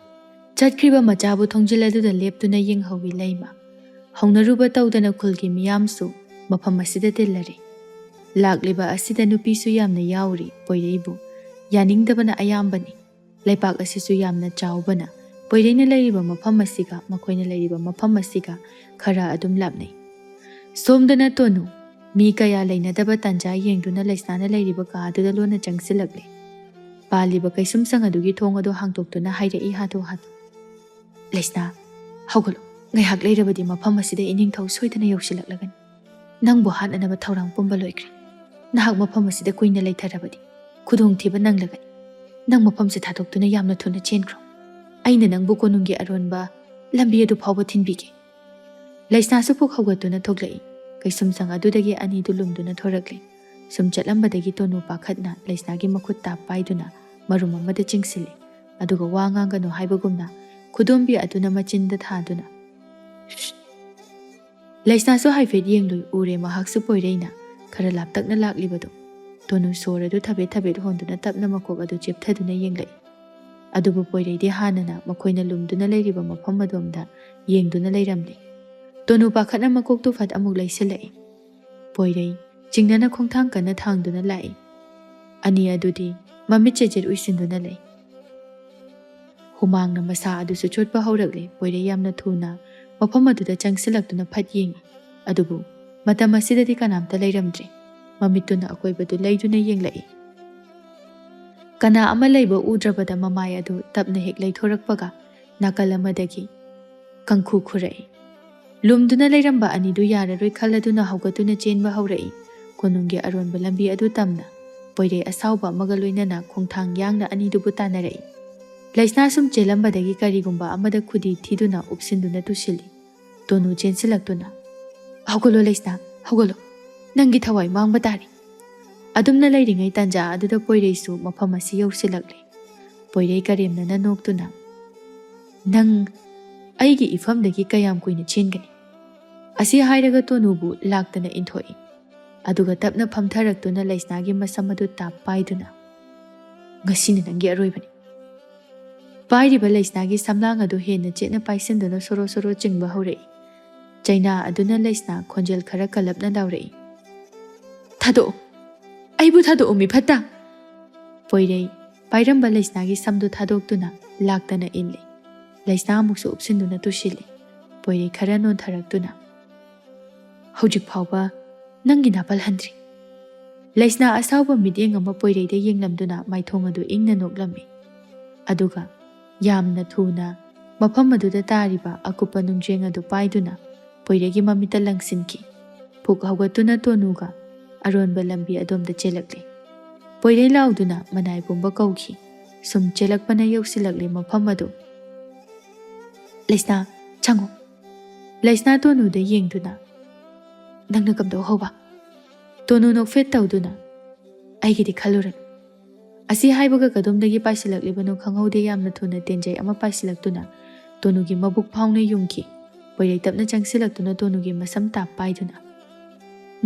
ꯆꯠꯈ꯭ꯔꯤꯕ ꯃꯆꯥꯕꯨ ꯊꯣꯡꯖꯤꯜ ꯑꯗꯨꯗ ꯂꯦꯞꯇꯨꯅ ꯌꯦꯡꯍꯧꯏ ꯂꯩꯃ꯫ ꯍꯧꯅꯔꯨꯕ ꯇꯧꯗꯅ ꯈꯨꯜꯒꯤ ꯃꯤꯌꯥꯝꯁꯨ ꯃꯐꯝ ꯑꯁꯤꯗ ꯇꯤꯜꯂꯔꯦ꯫ ꯂꯥꯛꯂꯤꯕ ꯑꯁꯤꯗ ꯅꯨꯄꯤꯁꯨ ꯌꯥꯝꯅ ꯌꯥꯎꯔꯤ꯫ ꯄꯣꯏꯔꯩꯕꯨ ꯌꯥꯅꯤꯡꯗꯕꯅ ꯑꯌꯥꯝꯕꯅꯤ꯫ ꯂꯩꯄꯥꯛ ꯑꯁꯤꯁꯨ ꯌꯥꯝꯅ ꯆꯥꯎꯕꯅ ꯄꯣꯏꯔꯩꯅ ꯂꯩꯔꯤꯕ ꯃꯐꯝ ꯑꯁꯤꯒ ꯃꯈꯣꯏꯅ ꯂꯩꯔꯤꯕ ꯃꯐꯝ ꯑꯁꯤꯒ ꯈꯔ ꯑꯗꯨꯝ ꯂꯥꯞꯅꯩ꯫ ꯁꯣꯝꯗꯅ ꯇꯣꯅꯨ, ꯃꯤ ꯀꯌꯥ ꯂꯩꯅꯗꯕ ꯇꯥꯟꯖꯥ ꯌꯦꯡꯗꯨꯅ ꯂꯩꯁꯅꯥꯅ ꯂꯩꯔꯤꯕ ꯀꯥ ꯑꯗꯨꯗ ꯂꯣꯟꯅ ꯆꯪꯁꯤꯜꯂꯛꯂꯦ꯫ ꯄꯥꯜꯂꯤꯕ ꯀꯩꯁꯨꯝꯁꯪ ꯑꯗꯨꯒꯤ ꯊꯣꯡ ꯑꯗꯨ ꯍꯥꯡꯗꯣꯛꯇꯨꯅ ꯍꯥꯏꯔꯛꯏ ꯍꯥꯊꯨ ꯍꯥꯊꯨ, "ꯂꯩꯁꯅꯥ, ꯍꯧꯒꯠꯂꯨ꯫ ꯉꯥꯏꯍꯥꯛ ꯂꯩꯔꯕꯗꯤ ꯃꯐꯝ ꯑꯁꯤꯗ ꯏꯅꯤꯡꯊꯧ ꯁꯣꯏꯗꯅ ꯌꯧꯁꯤꯜꯂꯛꯂꯒꯅꯤ꯫ ꯅꯪꯕꯨ ꯍꯥꯠꯅꯅꯕ ꯊꯧꯔꯥꯡ ꯄꯨꯝꯕ ꯂꯣꯏꯈ꯭ꯔꯦ꯫ ꯅꯍꯥꯛ ꯃꯐꯝ ꯑꯁꯤꯗ ꯀꯨꯏꯅ ꯂꯩꯊꯔꯕꯗꯤ ꯈꯨꯗꯣꯡꯊꯤꯕ ꯅꯪꯂꯒꯅꯤ꯫ ꯅꯪ ꯃꯐꯝꯁꯦ ꯊꯥꯗꯣꯛꯇꯨꯅ ꯌꯥꯝꯅ ꯊꯨꯅ ꯆꯦꯟꯈ꯭ꯔꯣ꯫ ꯑꯩꯅ ꯅꯪꯕꯨ ꯀꯣꯅꯨꯡꯒꯤ ꯑꯔꯣꯟꯕ ꯂꯝꯕꯤ ꯑꯗꯨ ꯐꯥꯎꯕ ꯊꯤꯟꯕꯤꯒꯦ꯫ ꯂꯩꯁꯅꯥꯁꯨ ꯄꯨꯛ ꯍꯧꯒꯠꯇꯨꯅ ꯊꯣꯛꯂꯛꯏ꯫ ꯀꯩꯁꯨꯝꯁꯪ ꯑꯗꯨꯗꯒꯤ ꯑꯅꯤꯗꯨ ꯂꯨꯝꯗꯨꯅ ꯊꯣꯔꯛꯂꯦ꯫ ꯁꯨꯝ ꯆꯠꯂꯝꯕꯗꯒꯤ ꯇꯣꯅꯨ ꯄꯥꯈꯠꯅ ꯂꯩꯁꯅꯥꯒꯤ ꯃꯈꯨꯠ ꯇꯥꯞ ꯄꯥꯏꯗꯨꯅ ꯃꯔꯨꯝ ꯑꯃꯗ ꯆꯤꯡꯁꯤꯜꯂꯤ꯫ ꯑꯗꯨꯒ ꯋꯥ ꯉꯥꯡꯒꯅꯨ ꯍꯥꯏꯕꯒꯨꯝꯅ ꯈꯨꯗꯣꯝꯕꯤ ꯑꯗꯨꯅ ꯃꯆꯤꯟꯗ ꯊꯥꯗꯨꯅ, "ꯁ꯭ꯁ!" ꯂꯩꯁꯅꯥꯁꯨ ꯍꯥꯏꯐꯦꯠ ꯌꯦꯡꯂꯨꯏ꯫ ꯎꯔꯦ ꯃꯍꯥꯛꯁꯨ ꯄꯣꯏꯔꯩꯅ ꯈꯔ ꯂꯥꯞꯇꯛꯅ ꯂꯥꯛꯂꯤꯕꯗꯨ꯫ ꯇꯣꯅꯨ ꯁꯣꯔ ꯑꯗꯨ ꯊꯕꯦꯠ ꯊꯕꯦꯠ ꯍꯣꯟꯗꯨꯅ ꯇꯞꯅ ꯃꯀꯣꯛ ꯑꯗꯨ ꯆꯦꯞꯊꯗꯨꯅ ꯌꯦꯡꯂꯛꯏ꯫ ꯑꯗꯨꯕꯨ ꯄꯣꯏꯔꯩꯗꯤ ꯍꯥꯟꯅꯅ ꯃꯈꯣꯏꯅ ꯂꯨꯝꯗꯨꯅ ꯂꯩꯔꯤꯕ ꯃꯐꯝ ꯑꯗꯣꯝꯗ ꯌꯦꯡꯗꯨꯅ ꯂꯩꯔꯝꯂꯦ꯫ ꯇꯣꯅꯨ ꯄꯥꯈꯠꯅ ꯃꯀꯣꯛꯇꯨ ꯐꯠ ꯑꯃꯨꯛ ꯂꯩꯁꯤꯜꯂꯛꯏ꯫ ꯄꯣꯏꯔꯩ ꯆꯤꯡꯅꯅ ꯈꯣꯡꯊꯥꯡ ꯀꯟꯅ ꯊꯥꯡꯗꯨꯅ ꯂꯥꯛꯏ꯫ ꯑꯅꯤ ꯑꯗꯨꯗꯤ ꯃꯃꯤꯠ ꯆꯦꯖꯦꯠ ꯎꯏꯁꯤꯟꯗꯨꯅ ꯂꯩ꯫ ꯍꯨꯃꯥꯡꯅ ꯃꯁꯥ ꯑꯗꯨꯁꯨ ꯆꯣꯠꯄ ꯍꯧꯔꯛꯂꯦ꯫ ꯄꯣꯏꯔꯩ ꯌꯥꯝꯅ ꯊꯨꯅ ꯃꯐꯝ ꯑꯗꯨꯗ ꯆꯪꯁꯤꯜꯂꯛꯇꯨꯅ ꯐꯠ ꯌꯦꯡꯏ꯫ ꯑꯗꯨꯕꯨ ꯃꯇꯝ ꯑꯁꯤꯗꯗꯤ ꯀꯅꯥꯝꯇ ꯂꯩꯔꯝꯗ꯭ꯔꯦ꯫ ꯃꯃꯤꯠꯇꯨꯅ ꯑꯀꯣꯏꯕꯗꯨ ꯂꯩꯗꯨꯅ ꯌꯦꯡꯂꯛꯏ꯫ ꯀꯅꯥ ꯑꯃ ꯂꯩꯕ ꯎꯗ꯭ꯔꯕꯗ ꯃꯃꯥꯏ ꯑꯗꯨ ꯇꯞꯅ ꯍꯦꯛ ꯂꯩꯊꯣꯔꯛꯄꯒ ꯅꯥꯀꯜ ꯑꯃꯗꯒꯤ ꯀꯥꯡꯈꯨ ꯈꯨꯔꯛꯏ꯫ ꯂꯨꯝꯗꯨꯅ ꯂꯩꯔꯝꯕ ꯑꯅꯤꯗꯨ ꯌꯥꯔꯔꯣꯏ ꯈꯜꯂꯗꯨꯅ ꯍꯧꯒꯠꯇꯨꯅ ꯆꯦꯟꯕ ꯍꯧꯔꯛꯏ꯫ ꯀꯣꯅꯨꯡꯒꯤ ꯑꯔꯣꯟꯕ ꯂꯝꯕꯤ ꯑꯗꯨ ꯇꯝꯅ ꯄꯣꯏꯔꯩ ꯑꯁꯥꯎꯕ ꯑꯃꯒ ꯂꯣꯏꯅꯅ ꯈꯣꯡꯊꯥꯡ ꯌꯥꯡꯅ ꯑꯅꯤꯗꯨꯕꯨ ꯇꯥꯟꯅꯔꯛꯏ꯫ ꯂꯩꯁꯅꯥ ꯁꯨꯝ ꯆꯦꯜꯂꯝꯕꯗꯒꯤ ꯀꯔꯤꯒꯨꯝꯕ ꯑꯃꯗ ꯈꯨꯗꯤ ꯊꯤꯗꯨꯅ ꯎꯞꯁꯤꯟꯗꯨꯅ ꯇꯨꯁꯤꯜꯂꯤ꯫ ꯇꯣꯅꯨ ꯆꯦꯟꯁꯤꯜꯂꯛꯇꯨꯅ, "ꯍꯧꯒꯠꯂꯣ ꯂꯩꯁꯅꯥ, ꯍꯧꯒꯠꯂꯣ꯫ ꯅꯪꯒꯤ ꯊꯋꯥꯏ ꯃꯥꯡꯕ ꯇꯥꯔꯦ꯫" ꯑꯗꯨꯝꯅ ꯂꯩꯔꯤꯉꯩ ꯇꯥꯟꯖꯥ ꯑꯗꯨꯗ ꯄꯣꯏꯔꯩꯁꯨ ꯃꯐꯝ ꯑꯁꯤ ꯌꯧꯁꯤꯜꯂꯛꯂꯦ꯫ ꯄꯣꯏꯔꯩ ꯀꯔꯦꯝꯅꯅ ꯅꯣꯛꯇꯨꯅ, "ꯅꯪ ꯑꯩꯒꯤ ꯏꯐꯝꯗꯒꯤ ꯀꯌꯥꯝ ꯀꯨꯏꯅ ꯆꯦꯟꯒꯅꯤ?" ꯑꯁꯤ ꯍꯥꯏꯔꯒ ꯇꯣꯅꯨꯕꯨ ꯂꯥꯛꯇꯅ ꯏꯟꯊꯣꯛꯏ꯫ ꯑꯗꯨꯒ ꯇꯞꯅ ꯐꯝꯊꯔꯛꯇꯨꯅ ꯂꯩꯁꯅꯥꯒꯤ ꯃꯁꯝ ꯑꯗꯨ ꯇꯥꯞ ꯄꯥꯏꯗꯨꯅ, "ꯉꯁꯤꯅ ꯅꯪꯒꯤ ꯑꯔꯣꯏꯕꯅꯤ꯫" ꯄꯥꯏꯔꯤꯕ ꯂꯩꯁꯅꯥꯒꯤ ꯁꯝꯂꯥꯡ ꯑꯗꯨ ꯍꯦꯟꯅ ꯆꯦꯠꯅ ꯄꯥꯏꯁꯤꯟꯗꯨꯅ ꯁꯣꯔꯣ ꯁꯣꯔꯣ ꯆꯤꯡꯕ ꯍꯧꯔꯛꯏ꯫ ꯆꯩꯅꯥ ꯑꯗꯨꯅ ꯂꯩꯁꯅꯥ ꯈꯣꯟꯖꯦꯜ ꯈꯔ ꯀꯜꯂꯞꯅ ꯂꯥꯎꯔꯛꯏ, "ꯊꯥꯗꯣꯛꯑꯣ, ꯑꯩꯕꯨ ꯊꯥꯗꯣꯛꯑꯣ ꯃꯤ ꯐꯠꯇ!" ꯄꯣꯏꯔꯩ ꯄꯥꯏꯔꯝꯕ ꯂꯩꯁꯅꯥꯒꯤ ꯁꯝꯗꯨ ꯊꯥꯗꯣꯛꯇꯨꯅ ꯂꯥꯛꯇꯅ ꯏꯜꯂꯤ꯫ ꯂꯩꯁꯅꯥ ꯑꯃꯨꯛꯁꯨ ꯎꯞꯁꯤꯟꯗꯨꯅ ꯇꯨꯁꯤꯜꯂꯤ꯫ ꯄꯣꯏꯔꯩ ꯈꯔ ꯅꯣꯟꯊꯔꯛꯇꯨꯅ, "ꯍꯧꯖꯤꯛ ꯐꯥꯎꯕ ꯅꯪꯒꯤ ꯅꯥꯄꯜ ꯍꯟꯗ꯭ꯔꯤ꯫" ꯂꯩꯁꯅꯥ ꯑꯁꯥꯎꯕ ꯃꯤꯠꯌꯦꯡ ꯑꯃ ꯄꯣꯏꯔꯩꯗ ꯌꯦꯡꯂꯝꯗꯨꯅ ꯃꯥꯏꯊꯣꯡ ꯑꯗꯨ ꯏꯪꯅ ꯅꯣꯛꯂꯝꯃꯤ꯫ ꯑꯗꯨꯒ ꯌꯥꯝꯅ ꯊꯨꯅ ꯃꯐꯝ ꯑꯗꯨꯗ ꯇꯥꯔꯤꯕ ꯑꯀꯨꯞꯄ ꯅꯨꯡꯖꯦꯡ ꯑꯗꯨ ꯄꯥꯏꯗꯨꯅ ꯄꯣꯏꯔꯩꯒꯤ ꯃꯃꯤꯠꯇ ꯂꯪꯁꯤꯟꯈꯤ꯫ ꯐꯨꯛ ꯍꯧꯒꯠꯇꯨꯅ ꯇꯣꯅꯨꯒ ꯑꯔꯣꯟꯕ ꯂꯝꯕꯤ ꯑꯗꯣꯝꯗ ꯆꯦꯜꯂꯛꯂꯦ꯫ ꯄꯣꯏꯔꯩ ꯂꯥꯎꯗꯨꯅ ꯃꯅꯥꯏ ꯄꯨꯝꯕ ꯀꯧꯈꯤ꯫ ꯁꯨꯝ ꯆꯦꯜꯂꯛꯄꯅ ꯌꯧꯁꯤꯜꯂꯛꯂꯦ ꯃꯐꯝ ꯑꯗꯨ꯫ "ꯂꯩꯁꯅꯥ, ꯆꯪꯉꯨ꯫" ꯂꯩꯁꯅꯥ ꯇꯣꯅꯨꯗ ꯌꯦꯡꯗꯨꯅ, "ꯅꯪꯅ ꯀꯝꯗꯧ ꯍꯧꯕ?" ꯇꯣꯅꯨ ꯅꯣꯛꯐꯦꯠ ꯇꯧꯗꯨꯅ, "ꯑꯩꯒꯤꯗꯤ ꯈꯜꯂꯨꯔꯅꯨ꯫" ꯑꯁꯤ ꯍꯥꯏꯕꯒ ꯀꯗꯣꯝꯗꯒꯤ ꯄꯥꯏꯁꯤꯜꯂꯛꯂꯤꯕꯅꯣ ꯈꯪꯍꯧꯗꯦ, ꯌꯥꯝꯅ ꯊꯨꯅ ꯇꯦꯟꯖꯩ ꯑꯃ ꯄꯥꯏꯁꯤꯜꯂꯛꯇꯨꯅ ꯇꯣꯅꯨꯒꯤ ꯃꯕꯨꯛ ꯐꯥꯎꯅ ꯌꯨꯡꯈꯤ꯫ ꯄꯣꯏꯔꯩ ꯇꯞꯅ ꯆꯪꯁꯤꯜꯂꯛꯇꯨꯅ ꯇꯣꯅꯨꯒꯤ ꯃꯁꯝ ꯇꯥꯞ ꯄꯥꯏꯗꯨꯅ,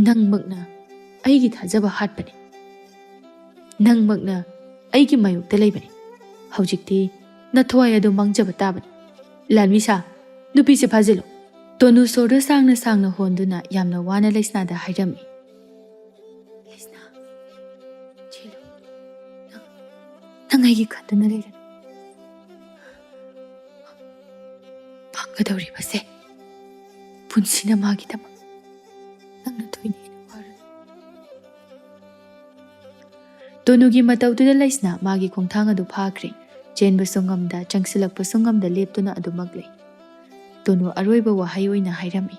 "ꯅꯪꯃꯛꯅ ꯑꯩꯒꯤ ꯊꯥꯖꯕ ꯍꯥꯠꯄꯅꯤ꯫ ꯅꯪꯃꯛꯅ ꯑꯩꯒꯤ ꯃꯥꯌꯣꯛꯇ ꯂꯩꯕꯅꯤ꯫ ꯍꯧꯖꯤꯛꯇꯤ ꯅꯊꯋꯥꯏ ꯑꯗꯨ ꯃꯥꯡꯖꯕ ꯇꯥꯕꯅꯤ꯫ ꯂꯥꯟꯃꯤꯁꯥ, ꯅꯨꯄꯤꯁꯦ ꯐꯥꯖꯤꯜꯂꯨ꯫" ꯇꯣꯅꯨ ꯁꯣꯔꯗꯨ ꯁꯥꯡꯅ ꯁꯥꯡꯅ ꯍꯣꯟꯗꯨꯅ ꯌꯥꯝꯅ ꯋꯥꯅ ꯂꯩꯁꯅꯥꯗ ꯍꯥꯏꯔꯝꯃꯤ꯫ "ꯂꯩꯁꯅꯥ, ꯆꯦꯜꯂꯨ꯫ ꯅꯪ, ꯅꯪ ꯑꯩꯒꯤ ꯈꯟꯗꯨꯅ ꯂꯩꯔꯅꯨ꯫ ꯐꯪꯒꯗꯧꯔꯤꯕꯁꯦ ꯄꯨꯟꯁꯤꯅ ꯃꯥꯒꯤꯗꯃꯛ ꯅꯪꯅ ꯊꯣꯏꯅ ꯍꯦꯟꯅ ꯋꯥꯔꯨꯅꯨ꯫" ꯇꯣꯅꯨꯒꯤ ꯃꯇꯧꯗꯨꯗ ꯂꯩꯁꯅꯥ ꯃꯥꯒꯤ ꯈꯣꯡꯊꯥꯡ ꯑꯗꯨ ꯐꯥꯈ꯭ꯔꯦ꯫ ꯆꯦꯟꯕꯁꯨ ꯉꯝꯗ, ꯆꯪꯁꯤꯜꯂꯛꯄꯁꯨ ꯉꯝꯗ ꯂꯦꯞꯇꯨꯅ ꯑꯗꯨꯃꯛ ꯂꯩ꯫ ꯇꯣꯅꯨ ꯑꯔꯣꯏꯕ ꯋꯥꯍꯩ ꯑꯣꯏꯅ ꯍꯥꯏꯔꯝꯃꯤ,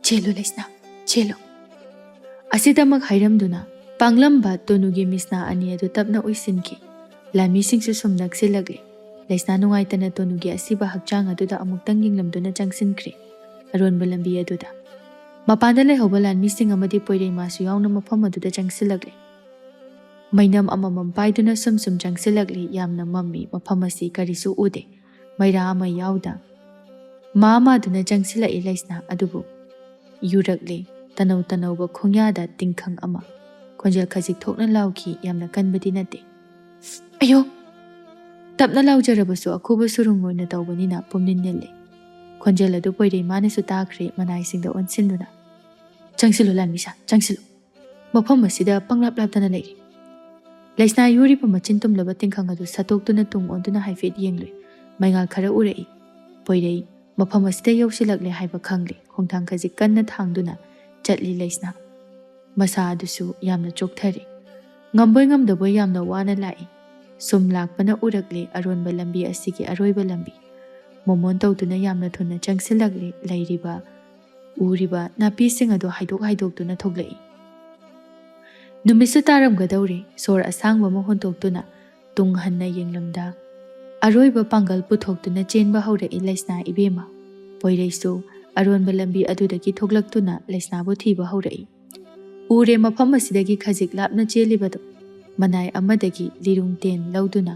"ꯆꯦꯜꯂꯨ ꯂꯩꯁꯅꯥ, ꯆꯦꯜꯂꯨ꯫" ꯑꯁꯤꯗꯃꯛ ꯍꯥꯏꯔꯝꯗꯨꯅ ꯄꯥꯡꯂꯝꯕ ꯇꯣꯅꯨꯒꯤ ꯃꯤꯁꯅꯥ ꯑꯅꯤ ꯑꯗꯨ ꯇꯞꯅ ꯎꯏꯁꯤꯟꯈꯤ꯫ ꯂꯥꯟꯃꯤꯁꯤꯡꯁꯨ ꯁꯨꯝ ꯅꯛꯁꯤꯜꯂꯛꯂꯦ꯫ ꯂꯩꯁꯅꯥ ꯅꯨꯡꯉꯥꯏꯇꯅ ꯇꯣꯅꯨꯒꯤ ꯑꯁꯤꯕ ꯍꯛꯆꯥꯡ ꯑꯗꯨꯗ ꯑꯃꯨꯛꯇꯪ ꯌꯦꯡꯂꯝꯗꯨꯅ ꯆꯪꯁꯤꯟꯈ꯭ꯔꯦ꯫ ꯑꯔꯣꯟꯕ ꯂꯝꯕꯤ ꯑꯗꯨꯗ ꯃꯄꯥꯟꯗ ꯂꯩꯍꯧꯕ ꯂꯥꯟꯃꯤꯁꯤꯡ ꯑꯃꯗꯤ ꯄꯣꯏꯔꯩꯃꯥꯁꯨ ꯌꯥꯎꯅ ꯃꯐꯝ ꯑꯗꯨꯗ ꯆꯪꯁꯤꯜꯂꯛꯂꯦ꯫ ꯃꯩꯅꯝ ꯑꯃꯃꯝ ꯄꯥꯏꯗꯨꯅ ꯁꯨꯝ ꯁꯨꯝ ꯆꯪꯁꯤꯜꯂꯛꯂꯤ꯫ ꯌꯥꯝꯅ ꯃꯝꯃꯤ꯫ ꯃꯐꯝ ꯑꯁꯤ ꯀꯔꯤꯁꯨ ꯎꯗꯦ꯫ ꯃꯩꯔꯥ ꯑꯃ ꯌꯥꯎꯗ ꯃꯥ ꯃꯥꯗꯨꯅ ꯆꯪꯁꯤꯜꯂꯛꯏ ꯂꯩꯁꯅꯥ ꯑꯗꯨꯕꯨ꯫ ꯌꯨꯔꯛꯂꯦ꯫ ꯇꯅꯧ ꯇꯅꯧꯕ ꯈꯣꯡꯌꯥꯗ ꯇꯤꯡꯈꯪ ꯑꯃ꯫ ꯈꯣꯟꯖꯦꯜ ꯈꯖꯤꯛ ꯊꯣꯛꯅ ꯂꯥꯎꯈꯤ꯫ ꯌꯥꯝꯅ ꯀꯟꯕꯗꯤ ꯅꯠꯇꯦ꯫ "ꯑꯌꯣ!" ꯇꯞꯅ ꯂꯥꯎꯖꯔꯕꯁꯨ ꯑꯈꯨꯕ ꯁꯨꯔꯨꯡ ꯑꯣꯏꯅ ꯇꯧꯕꯅꯤꯅ ꯄꯨꯝꯅꯤꯟ ꯅꯤꯜꯂꯦ꯫ ꯈꯣꯟꯖꯦꯜ ꯑꯗꯨ ꯄꯣꯏꯔꯩꯃꯥꯅꯁꯨ ꯇꯥꯈ꯭ꯔꯦ꯫ ꯃꯅꯥꯏꯁꯤꯡꯗ ꯑꯣꯟꯁꯤꯟꯗꯨꯅ, "ꯆꯪꯁꯤꯜꯂꯨ ꯂꯥꯟꯃꯤꯁꯥ, ꯆꯪꯁꯤꯜꯂꯨ꯫ ꯃꯐꯝ ꯑꯁꯤꯗ ꯄꯪꯂꯥꯞ ꯂꯥꯞꯇꯅ ꯂꯩꯔꯤ꯫" ꯂꯩꯁꯅꯥ ꯌꯨꯔꯤꯕ ꯃꯆꯤꯟ ꯇꯨꯝꯂꯕ ꯇꯤꯡꯈꯪ ꯑꯗꯨ ꯁꯠꯇꯣꯛꯇꯨꯅ ꯇꯨꯡ ꯑꯣꯟꯗꯨꯅ ꯍꯥꯏꯐꯦꯠ ꯌꯦꯡꯂꯨꯏ꯫ ꯃꯩꯉꯥꯜ ꯈꯔ ꯎꯔꯛꯏ꯫ ꯄꯣꯏꯔꯩ ꯃꯐꯝ ꯑꯁꯤꯗ ꯌꯧꯁꯤꯜꯂꯛꯂꯦ ꯍꯥꯏꯕ ꯈꯪꯂꯦ꯫ ꯈꯣꯡꯊꯥꯡ ꯈꯖꯤꯛ ꯀꯟꯅ ꯊꯥꯡꯗꯨꯅ ꯆꯠꯂꯤ ꯂꯩꯁꯅꯥ꯫ ꯃꯁꯥ ꯑꯗꯨꯁꯨ ꯌꯥꯝꯅ ꯆꯣꯛꯊꯔꯦ꯫ ꯉꯝꯕꯣꯏ ꯉꯝꯗꯕꯣꯏ ꯌꯥꯝꯅ ꯋꯥꯅ ꯂꯥꯛꯏ꯫ ꯁꯨꯝ ꯂꯥꯛꯄꯅ ꯎꯔꯛꯂꯦ ꯑꯔꯣꯟꯕ ꯂꯝꯕꯤ ꯑꯁꯤꯒꯤ ꯑꯔꯣꯏꯕ ꯂꯝꯕꯤ꯫ ꯃꯣꯃꯣꯟ ꯇꯧꯗꯨꯅ ꯌꯥꯝꯅ ꯊꯨꯅ ꯆꯪꯁꯤꯜꯂꯛꯂꯦ꯫ ꯂꯩꯔꯤꯕ, ꯎꯔꯤꯕ ꯅꯥꯄꯤꯁꯤꯡ ꯑꯗꯨ ꯍꯥꯏꯗꯣꯛ ꯍꯥꯏꯗꯣꯛꯇꯨꯅ ꯊꯣꯛꯂꯛꯏ꯫ ꯅꯨꯃꯤꯠꯁꯨ ꯇꯥꯔꯝꯒꯗꯧꯔꯦ꯫ ꯁꯣꯔ ꯑꯁꯥꯡꯕ ꯑꯃ ꯍꯣꯟꯗꯣꯛꯇꯨꯅ ꯇꯨꯡ ꯍꯟꯅ ꯌꯦꯡꯂꯝꯗ ꯑꯔꯣꯏꯕ ꯄꯥꯡꯒꯜ ꯄꯨꯊꯣꯛꯇꯨꯅ ꯆꯦꯟꯕ ꯍꯧꯔꯛꯏ ꯂꯩꯁꯅꯥ ꯏꯕꯦꯝꯃ꯫ ꯄꯣꯏꯔꯩꯁꯨ ꯑꯔꯣꯟꯕ ꯂꯝꯕꯤ ꯑꯗꯨꯗꯒꯤ ꯊꯣꯛꯂꯛꯇꯨꯅ ꯂꯩꯁꯅꯥꯕꯨ ꯊꯤꯕ ꯍꯧꯔꯛꯏ꯫ ꯎꯔꯦ, ꯃꯐꯝ ꯑꯁꯤꯗꯒꯤ ꯈꯖꯤꯛ ꯂꯥꯞꯅ ꯆꯦꯜꯂꯤꯕꯗꯨ꯫ ꯃꯅꯥꯏ ꯑꯃꯗꯒꯤ ꯂꯤꯔꯨꯡ ꯇꯦꯟ ꯂꯧꯗꯨꯅ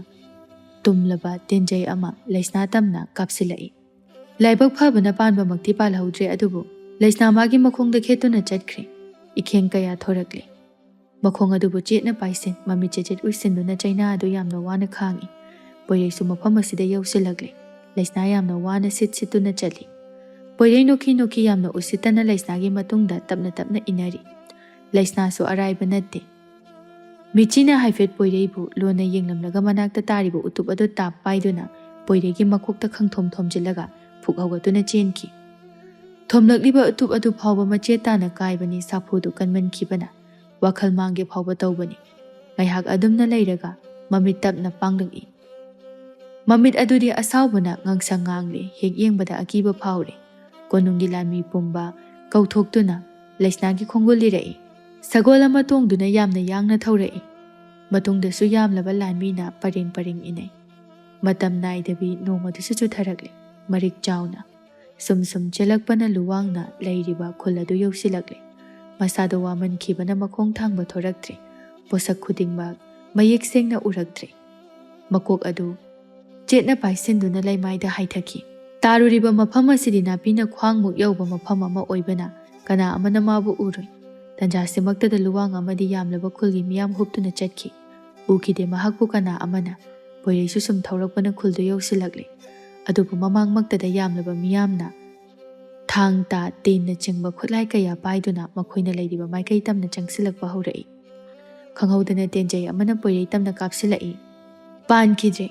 ꯇꯨꯝꯂꯕ ꯇꯦꯟꯖꯩ ꯑꯃ ꯂꯩꯁꯅꯥ ꯇꯝꯅ ꯀꯥꯞꯁꯤꯜꯂꯛꯏ꯫ ꯂꯥꯏꯕꯛ ꯐꯕꯅ ꯄꯥꯟꯕꯃꯛꯇꯤ ꯄꯥꯜꯍꯧꯗ꯭ꯔꯦ, ꯑꯗꯨꯕꯨ ꯂꯩꯁꯅꯥ ꯃꯥꯒꯤ ꯃꯈꯣꯡꯗ ꯈꯦꯠꯇꯨꯅ ꯆꯠꯈ꯭ꯔꯦ꯫ ꯏꯈꯦꯡ ꯀꯌꯥ ꯊꯣꯔꯛꯂꯦ꯫ ꯃꯈꯣꯡ ꯑꯗꯨꯕꯨ ꯆꯦꯠꯅ ꯄꯥꯏꯁꯤꯟ, ꯃꯃꯤꯠ ꯆꯦꯆꯦꯠ ꯎꯏꯁꯤꯟꯗꯨꯅ ꯆꯩꯅꯥ ꯑꯗꯨ ꯌꯥꯝꯅ ꯋꯥꯅ ꯈꯥꯡꯏ꯫ ꯄꯣꯏꯔꯩꯁꯨ ꯃꯐꯝ ꯑꯁꯤꯗ ꯌꯧꯁꯤꯜꯂꯛꯂꯦ꯫ ꯂꯩꯁꯅꯥ ꯌꯥꯝꯅ ꯋꯥꯅ ꯁꯤꯠ ꯁꯤꯠꯇꯨꯅ ꯆꯠꯂꯤ꯫ ꯄꯣꯏꯔꯩ ꯅꯣꯛꯈꯤ ꯅꯣꯛꯈꯤ ꯌꯥꯝꯅ ꯎꯁꯤꯠꯇꯅ ꯂꯩꯁꯅꯥꯒꯤ ꯃꯇꯨꯡꯗ ꯇꯞꯅ ꯇꯞꯅ ꯏꯟꯅꯔꯤ꯫ ꯂꯩꯁꯅꯥꯁꯨ ꯑꯔꯥꯏꯕ ꯅꯠꯇꯦ꯫ ꯃꯤꯆꯤꯅ ꯍꯥꯏꯐꯦꯠ ꯄꯣꯏꯔꯩꯕꯨ ꯂꯣꯟꯅ ꯌꯦꯡꯂꯝꯂꯒ ꯃꯅꯥꯛꯇ ꯇꯥꯔꯤꯕ ꯎꯇꯨꯞ ꯑꯗꯨ ꯇꯥꯞ ꯄꯥꯏꯗꯨꯅ ꯄꯣꯏꯔꯩꯒꯤ ꯃꯀꯣꯛꯇ ꯈꯪꯊꯣꯝ ꯊꯣꯝꯖꯤꯜꯂꯒ ꯐꯨꯛ ꯍꯧꯒꯠꯇꯨꯅ ꯆꯦꯟꯈꯤ꯫ ꯊꯣꯝꯂꯛꯂꯤꯕ ꯎꯇꯨꯞ ꯑꯗꯨ ꯐꯥꯎꯕ ꯃꯆꯦꯠ ꯇꯥꯅ ꯀꯥꯏꯕꯅꯤ ꯁꯥꯐꯨꯗꯨ ꯀꯟꯃꯟꯈꯤꯕꯅ꯫ ꯋꯥꯈꯜ ꯃꯥꯡꯒꯦ ꯐꯥꯎꯕ ꯇꯧꯕꯅꯤ꯫ ꯉꯥꯏꯍꯥꯛ ꯑꯗꯨꯝꯅ ꯂꯩꯔꯒ ꯃꯃꯤꯠ ꯇꯞꯅ ꯄꯥꯡꯂꯛꯏ꯫ ꯃꯃꯤꯠ ꯑꯗꯨꯗꯤ ꯑꯁꯥꯎꯕꯅ ꯉꯥꯡꯁꯪ ꯉꯥꯡꯂꯤ꯫ ꯍꯦꯛ ꯌꯦꯡꯕꯗ ꯑꯀꯤꯕ ꯐꯥꯎꯔꯦ꯫ ꯀꯣꯅꯨꯡꯒꯤ ꯂꯥꯟꯃꯤ ꯄꯨꯝꯕ ꯀꯧꯊꯣꯛꯇꯨꯅ ꯂꯩꯁꯅꯥꯒꯤ ꯈꯣꯡꯒꯨꯜ ꯂꯤꯔꯛꯏ꯫ ꯁꯒꯣꯜ ꯑꯃ ꯇꯣꯡꯗꯨꯅ ꯌꯥꯝꯅ ꯌꯥꯡꯅ ꯊꯧꯔꯛꯏ꯫ ꯃꯇꯨꯡꯗꯁꯨ ꯌꯥꯝꯂꯕ ꯂꯥꯟꯃꯤꯅ ꯄꯔꯦꯡ ꯄꯔꯦꯡ ꯏꯟꯅꯩ꯫ ꯃꯇꯝ ꯅꯥꯏꯗꯕꯤ ꯅꯣꯡ ꯑꯗꯨꯁꯨ ꯆꯨꯊꯔꯛꯂꯦ, ꯃꯔꯤꯛ ꯆꯥꯎꯅ꯫ ꯁꯨꯝ ꯁꯨꯝ ꯆꯦꯜꯂꯛꯄꯅ ꯂꯨꯋꯥꯡꯅ ꯂꯩꯔꯤꯕ ꯈꯨꯜ ꯑꯗꯨ ꯌꯧꯁꯤꯜꯂꯛꯂꯦ꯫ ꯃꯁꯥꯗꯣ ꯋꯥꯃꯟꯈꯤꯕꯅ ꯃꯈꯣꯡ ꯊꯥꯡꯕ ꯊꯣꯔꯛꯇ꯭ꯔꯦ꯫ ꯄꯣꯠꯁꯛ ꯈꯨꯗꯤꯡꯃꯛ ꯃꯌꯦꯛ ꯁꯦꯡꯅ ꯎꯔꯛꯇ꯭ꯔꯦ꯫ ꯃꯀꯣꯛ ꯑꯗꯨ ꯆꯦꯠꯅ ꯄꯥꯏꯁꯤꯟꯗꯨꯅ ꯂꯩꯃꯥꯏꯗ ꯍꯥꯏꯊꯈꯤ꯫ ꯇꯥꯔꯨꯔꯤꯕ ꯃꯐꯝ ꯑꯁꯤꯗꯤ ꯅꯥꯄꯤꯅ ꯈ꯭ꯋꯥꯡꯃꯨꯛ ꯌꯧꯕ ꯃꯐꯝ ꯑꯃ ꯑꯣꯏꯕꯅ ꯀꯅꯥ ꯑꯃꯅ ꯃꯥꯕꯨ ꯎꯔꯣꯏ꯫ ꯇꯟꯖꯥꯁꯤꯃꯛꯇꯗ ꯂꯨꯋꯥꯡ ꯑꯃꯗꯤ ꯌꯥꯝꯂꯕ ꯈꯨꯜꯒꯤ ꯃꯤꯌꯥꯝ ꯍꯨꯞꯇꯨꯅ ꯆꯠꯈꯤ꯫ ꯎꯈꯤꯗꯦ ꯃꯍꯥꯛꯄꯨ ꯀꯅꯥ ꯑꯃꯅ꯫ ꯄꯣꯏꯔꯩꯁꯨ ꯁꯨꯝ ꯊꯧꯔꯛꯄꯅ ꯈꯨꯜꯗꯨ ꯌꯧꯁꯤꯜꯂꯛꯂꯦ꯫ ꯑꯗꯨꯕꯨ ꯃꯃꯥꯡꯃꯛꯇꯗ ꯌꯥꯝꯂꯕ ꯃꯤꯌꯥꯝꯅ ꯊꯥꯡ, ꯇꯥ, ꯇꯦꯟꯅꯆꯤꯡꯕ ꯈꯨꯠꯂꯥꯏ ꯀꯌꯥ ꯄꯥꯏꯗꯨꯅ ꯃꯈꯣꯏꯅ ꯂꯩꯔꯤꯕ ꯃꯥꯏꯀꯩ ꯇꯝꯅ ꯆꯪꯁꯤꯜꯂꯛꯄ ꯍꯧꯔꯛꯏ꯫ ꯈꯪꯍꯧꯗꯅ ꯇꯦꯟꯖꯩ ꯑꯃꯅ ꯄꯣꯏꯔꯩ ꯇꯝꯅ ꯀꯥꯞꯁꯤꯜꯂꯛꯏ꯫ ꯄꯥꯟꯈꯤꯗ꯭ꯔꯦ꯫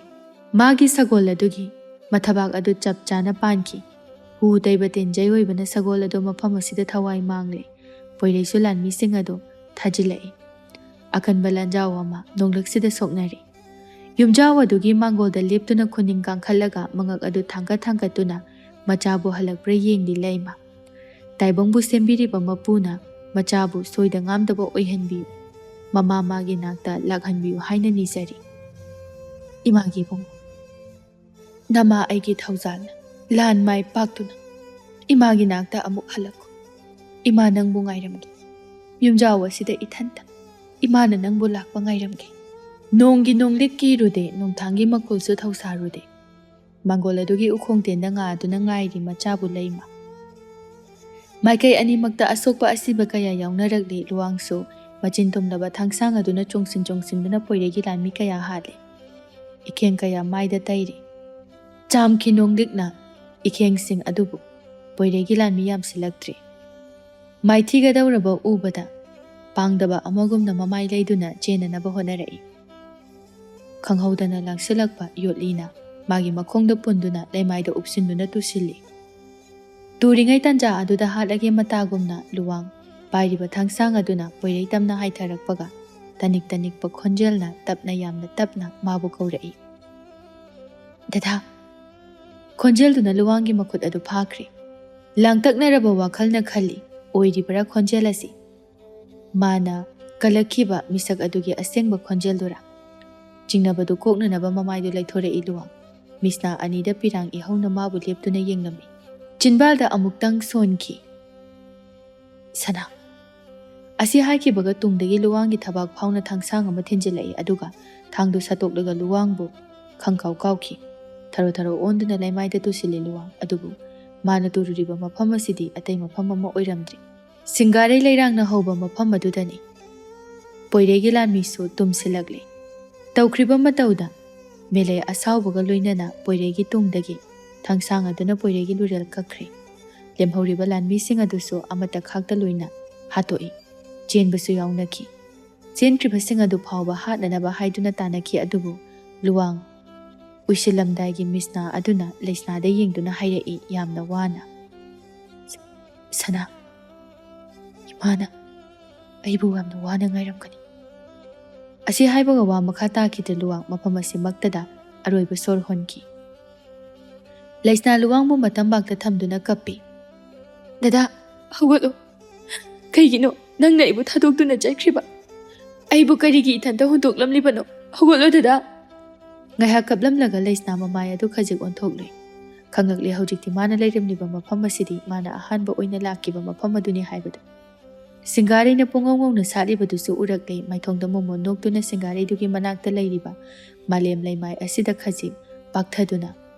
ꯃꯥꯒꯤ ꯁꯒꯣꯜ ꯑꯗꯨꯒꯤ ꯃꯊꯕꯥꯛ ꯑꯗꯨ ꯆꯞ ꯆꯥꯅ ꯄꯥꯟꯈꯤ꯫ ꯍꯨ ꯇꯩꯕ ꯇꯦꯟꯖꯩ ꯑꯣꯏꯕꯅ ꯁꯒꯣꯜ ꯑꯗꯨ ꯃꯐꯝ ꯑꯁꯤꯗ ꯊꯋꯥꯏ ꯃꯥꯡꯂꯦ꯫ ꯄꯣꯏꯔꯩꯁꯨ ꯂꯥꯟꯃꯤꯁꯤꯡ ꯑꯗꯨ ꯊꯥꯖꯤꯜꯂꯛꯏ꯫ ꯑꯀꯟꯕ ꯂꯥꯟꯖꯥꯎ ꯑꯃ ꯅꯣꯡꯂꯛꯁꯤꯗ ꯁꯣꯛꯅꯔꯤ꯫ ꯌꯨꯝꯖꯥꯎ ꯑꯗꯨꯒꯤ ꯃꯥꯡꯒꯣꯜꯗ ꯂꯦꯞꯇꯨꯅ ꯈꯨꯅꯤꯡ ꯀꯥꯡꯈꯠꯂꯒ ꯃꯉꯛ ꯑꯗꯨ ꯊꯥꯡꯒꯠ ꯊꯥꯡꯒꯠꯇꯨꯅ ꯃꯆꯥꯕꯨ ꯍꯜꯂꯛꯄ꯭ꯔꯥ ꯌꯦꯡꯂꯤ ꯂꯩꯃ꯫ ꯇꯥꯏꯕꯪꯕꯨ ꯁꯦꯝꯕꯤꯔꯤꯕ ꯃꯄꯨꯅ ꯃꯆꯥꯕꯨ ꯁꯣꯏꯗ ꯉꯥꯝꯗꯕ ꯑꯣꯏꯍꯟꯕꯤꯌꯨ, ꯃꯃꯥ ꯃꯥꯒꯤ ꯅꯥꯛꯇ ꯂꯥꯛꯍꯟꯕꯤꯌꯨ ꯍꯥꯏꯅ ꯅꯤꯖꯔꯤ꯫ ꯏꯃꯥꯒꯤ ꯏꯕꯨꯡꯉꯣ, ꯅꯃꯥ ꯑꯩꯒꯤ ꯊꯧꯖꯥꯜꯅ ꯂꯥꯟ ꯃꯥꯏ ꯄꯥꯛꯇꯨꯅ ꯏꯃꯥꯒꯤ ꯅꯥꯛꯇ ꯑꯃꯨꯛ ꯍꯜꯂꯛꯈꯣ꯫ ꯏꯃꯥ ꯅꯪꯕꯨ ꯉꯥꯏꯔꯝꯒꯦ꯫ ꯌꯨꯝꯖꯥꯎ ꯑꯁꯤꯗ ꯏꯊꯟꯇ ꯏꯃꯥꯅ ꯅꯪꯕꯨ ꯂꯥꯛꯄ ꯉꯥꯏꯔꯝꯒꯦ꯫ ꯅꯣꯡꯒꯤ ꯅꯣꯡꯂꯤꯛ ꯀꯤꯔꯨꯗꯦ, ꯅꯣꯡꯊꯥꯡꯒꯤ ꯃꯈꯣꯜꯁꯨ ꯊꯧꯁꯥꯔꯨꯗꯦ꯫ ꯃꯥꯡꯒꯣꯜ ꯑꯗꯨꯒꯤ ꯎꯈꯣꯡ ꯇꯦꯟꯗ ꯉꯥꯗꯨꯅ ꯉꯥꯏꯔꯤ ꯃꯆꯥꯕꯨ ꯂꯩꯃ꯫ ꯃꯥꯏꯀꯩ ꯑꯅꯤꯃꯛꯇ ꯑꯁꯣꯛꯄ ꯑꯁꯤꯕ ꯀꯌꯥ ꯌꯥꯎꯅꯔꯛꯂꯤ꯫ ꯂꯨꯋꯥꯡꯁꯨ ꯃꯆꯤꯟ ꯇꯨꯝꯂꯕ ꯊꯥꯡꯁꯥꯡ ꯑꯗꯨꯅ ꯆꯣꯡꯁꯤꯟ ꯆꯣꯡꯁꯤꯟꯗꯨꯅ ꯄꯣꯏꯔꯩꯒꯤ ꯂꯥꯟꯃꯤ ꯀꯌꯥ ꯍꯥꯠꯂꯤ꯫ ꯏꯈꯦꯡ ꯀꯌꯥ ꯃꯥꯏꯗ ꯇꯩꯔꯤ꯫ ꯆꯥꯝꯈꯤ ꯅꯣꯡꯂꯤꯛꯅ ꯏꯈꯦꯡꯁꯤꯡ ꯑꯗꯨꯕꯨ ꯄꯣꯏꯔꯩꯒꯤ ꯂꯥꯟꯃꯤ ꯌꯥꯝꯁꯤꯜꯂꯛꯇ꯭ꯔꯤ꯫ ꯃꯥꯏꯊꯤꯒꯗꯧꯔꯕ ꯎꯕꯗ ꯄꯥꯡꯗꯕ ꯑꯃꯒꯨꯝꯅ ꯃꯃꯥꯏ ꯂꯩꯗꯨꯅ ꯆꯦꯟꯅꯅꯕ ꯍꯣꯠꯅꯔꯛꯏ꯫ ꯈꯪꯍꯧꯗꯅ ꯂꯥꯛꯁꯤꯜꯂꯛꯄ ꯌꯣꯠꯂꯤꯅ ꯃꯥꯒꯤ ꯃꯈꯣꯡꯗ ꯄꯨꯟꯗꯨꯅ ꯂꯩꯃꯥꯏꯗ ꯎꯞꯁꯤꯟꯗꯨꯅ ꯇꯨꯁꯤꯜꯂꯤ꯫ ꯇꯨꯔꯤꯉꯩ ꯇꯟꯖꯥ ꯑꯗꯨꯗ ꯍꯥꯠꯂꯒꯦ ꯃꯇꯥꯒꯨꯝꯅ ꯂꯨꯋꯥꯡ ꯄꯥꯏꯔꯤꯕ ꯊꯥꯡꯁꯥꯡ ꯑꯗꯨꯅ ꯄꯣꯏꯔꯩ ꯇꯝꯅ ꯍꯥꯏꯊꯔꯛꯄꯒ ꯇꯅꯤꯛ ꯇꯅꯤꯛꯄ ꯈꯣꯟꯖꯦꯜꯅ ꯇꯞꯅ ꯌꯥꯝꯅ ꯇꯞꯅ ꯃꯥꯕꯨ ꯀꯧꯔꯛꯏ꯫ "ꯗꯗꯥ!" ꯈꯣꯟꯖꯦꯜꯗꯨꯅ ꯂꯨꯋꯥꯡꯒꯤ ꯃꯈꯨꯠ ꯑꯗꯨ ꯐꯥꯈ꯭ꯔꯦ꯫ ꯂꯥꯡꯇꯛꯅꯔꯕ ꯋꯥꯈꯜꯅ ꯈꯜꯂꯤ, ꯑꯣꯏꯔꯤꯕ꯭ꯔꯥ ꯈꯣꯟꯖꯦꯜ ꯑꯁꯤ? ꯃꯥꯅ ꯀꯜꯂꯛꯈꯤꯕ ꯃꯤꯁꯛ ꯑꯗꯨꯒꯤ ꯑꯁꯦꯡꯕ ꯈꯣꯟꯖꯦꯜꯗꯨꯔꯥ? ꯆꯤꯡꯅꯕꯗꯨ ꯀꯣꯛꯅꯅꯕ ꯃꯃꯥꯏꯗꯨ ꯂꯩꯊꯣꯔꯛꯏ ꯂꯨꯋꯥꯡ꯫ ꯃꯤꯁꯅꯥ ꯑꯅꯤꯗ ꯄꯤꯔꯥꯡ ꯏꯍꯧꯅ ꯃꯥꯕꯨ ꯂꯦꯞꯇꯨꯅ ꯌꯦꯡꯂꯝꯃꯤ꯫ ꯆꯤꯟꯕꯥꯜꯗ ꯑꯃꯨꯛꯇꯪ ꯁꯣꯟꯈꯤ꯫ "ꯁꯅꯥ!" ꯑꯁꯤ ꯍꯥꯏꯈꯤꯕꯒ ꯇꯨꯡꯗꯒꯤ ꯂꯨꯋꯥꯡꯒꯤ ꯊꯕꯥꯛ ꯐꯥꯎꯅ ꯊꯥꯡꯁꯥꯡ ꯑꯃ ꯊꯤꯟꯖꯤꯜꯂꯛꯏ, ꯑꯗꯨꯒ ꯊꯥꯡꯗꯨ ꯁꯠꯇꯣꯛꯂꯒ ꯂꯨꯋꯥꯡꯕꯨ ꯈꯪꯀꯥꯎ ꯀꯥꯎꯈꯤ꯫ ꯊꯔꯣ ꯊꯔꯣ ꯑꯣꯟꯗꯨꯅ ꯂꯩꯃꯥꯏꯗ ꯇꯨꯁꯤꯜꯂꯤ ꯂꯨꯋꯥꯡ, ꯑꯗꯨꯕꯨ ꯃꯥꯅ ꯇꯨꯔꯨꯔꯤꯕ ꯃꯐꯝ ꯑꯁꯤꯗꯤ ꯑꯇꯩ ꯃꯐꯝ ꯑꯃ ꯑꯣꯏꯔꯝꯗ꯭ꯔꯤ꯫ ꯁꯤꯡꯒꯥꯔꯩ ꯂꯩꯔꯥꯡꯅ ꯍꯧꯕ ꯃꯐꯝ ꯑꯗꯨꯗꯅꯤ꯫ ꯄꯣꯏꯔꯩꯒꯤ ꯂꯥꯟꯃꯤꯁꯨ ꯇꯨꯝꯁꯤꯜꯂꯛꯂꯤ꯫ ꯇꯧꯈ꯭ꯔꯤꯕ ꯃꯇꯧꯗ ꯃꯦꯂꯩ ꯑꯁꯥꯎꯕꯒ ꯂꯣꯏꯅꯅ ꯄꯣꯏꯔꯩꯒꯤ ꯇꯨꯡꯗꯒꯤ ꯊꯥꯡꯁꯥꯡ ꯑꯗꯨꯅ ꯄꯣꯏꯔꯩꯒꯤ ꯂꯨꯔꯦꯜ ꯀꯛꯈ꯭ꯔꯦ꯫ ꯂꯦꯝꯍꯧꯔꯤꯕ ꯂꯥꯟꯃꯤꯁꯤꯡ ꯑꯗꯨꯁꯨ ꯑꯃꯠꯇ ꯈꯥꯛꯇ ꯂꯣꯏꯅ ꯍꯥꯠꯇꯣꯛꯏ꯫ ꯆꯦꯟꯕꯁꯨ ꯌꯥꯎꯅꯈꯤ꯫ ꯆꯦꯟꯈ꯭ꯔꯤꯕꯁꯤꯡ ꯑꯗꯨ ꯐꯥꯎꯕ ꯍꯥꯠꯅꯅꯕ ꯍꯥꯏꯗꯨꯅ ꯇꯥꯟꯅꯈꯤ, ꯑꯗꯨꯕꯨ ꯂꯨꯋꯥꯡ ꯎꯏꯁꯤꯜꯂꯝꯗꯥꯏꯒꯤ ꯃꯤꯁꯅꯥ ꯑꯗꯨꯅ ꯂꯩꯁꯅꯥꯗ ꯌꯦꯡꯗꯨꯅ ꯍꯥꯏꯔꯛꯏ ꯌꯥꯝꯅ ꯋꯥꯅ, "ꯁꯅꯥ, ꯏꯃꯥꯅ ꯑꯩꯕꯨ ꯌꯥꯝꯅ ꯋꯥꯅ ꯉꯥꯏꯔꯝꯒꯅꯤ꯫ ꯑꯁꯤ ꯍꯥꯏꯕꯒ ꯋꯥ ꯃꯈꯥ ꯇꯥꯈꯤꯗ꯭ꯔꯦ꯫ ꯂꯨꯋꯥꯡ ꯃꯐꯝ ꯑꯁꯤꯃꯛꯇꯗ ꯑꯔꯣꯏꯕ ꯁꯣꯔ ꯍꯣꯟꯈꯤ꯫ ꯂꯩꯁꯅꯥ ꯂꯨꯋꯥꯡꯕꯨ ꯃꯇꯝꯕꯥꯛꯇ ꯊꯝꯗꯨꯅ ꯀꯞꯄꯤ꯫ "ꯗꯗꯥ, ꯍꯧꯒꯠꯂꯣ꯫ ꯀꯩꯒꯤꯅꯣ ꯅꯪꯅ ꯑꯩꯕꯨ ꯊꯥꯗꯣꯛꯇꯨꯅ ꯆꯠꯈ꯭ꯔꯤꯕ? ꯑꯩꯕꯨ ꯀꯔꯤꯒꯤ ꯏꯊꯟꯇ ꯍꯨꯟꯗꯣꯛꯂꯝꯂꯤꯕꯅꯣ? ꯍꯧꯒꯠꯂꯣ ꯗꯗꯥ!" ꯉꯥꯏꯍꯥꯛ ꯀꯞꯂꯝꯂꯒ ꯂꯩꯁꯅꯥ ꯃꯃꯥꯏ ꯑꯗꯨ ꯈꯖꯤꯛ ꯑꯣꯟꯊꯣꯛꯂꯨꯏ꯫ ꯈꯪꯂꯛꯂꯦ ꯍꯧꯖꯤꯛꯇꯤ ꯃꯥꯅ ꯂꯩꯔꯝꯂꯤꯕ ꯃꯐꯝ ꯑꯁꯤꯗꯤ ꯃꯥꯅ ꯑꯍꯥꯟꯕ ꯑꯣꯏꯅ ꯂꯥꯛꯈꯤꯕ ꯃꯐꯝ ꯑꯗꯨꯅꯤ ꯍꯥꯏꯕꯗꯨ꯫ ꯁꯤꯡꯒꯥꯔꯩꯅ ꯄꯨꯡꯉꯧ ꯉꯧꯅ ꯁꯥꯠꯂꯤꯕꯗꯨꯁꯨ ꯎꯔꯛꯂꯦ꯫ ꯃꯥꯏꯊꯣꯡꯗ ꯃꯣꯃꯣꯟ ꯅꯣꯛꯇꯨꯅ ꯁꯤꯡꯒꯥꯔꯩꯗꯨꯒꯤ ꯃꯅꯥꯛꯇ ꯂꯩꯔꯤꯕ ꯃꯥꯂꯦꯝ ꯂꯩꯃꯥꯏ ꯑꯁꯤꯗ ꯈꯖꯤꯛ ꯄꯥꯛꯊꯗꯨꯅ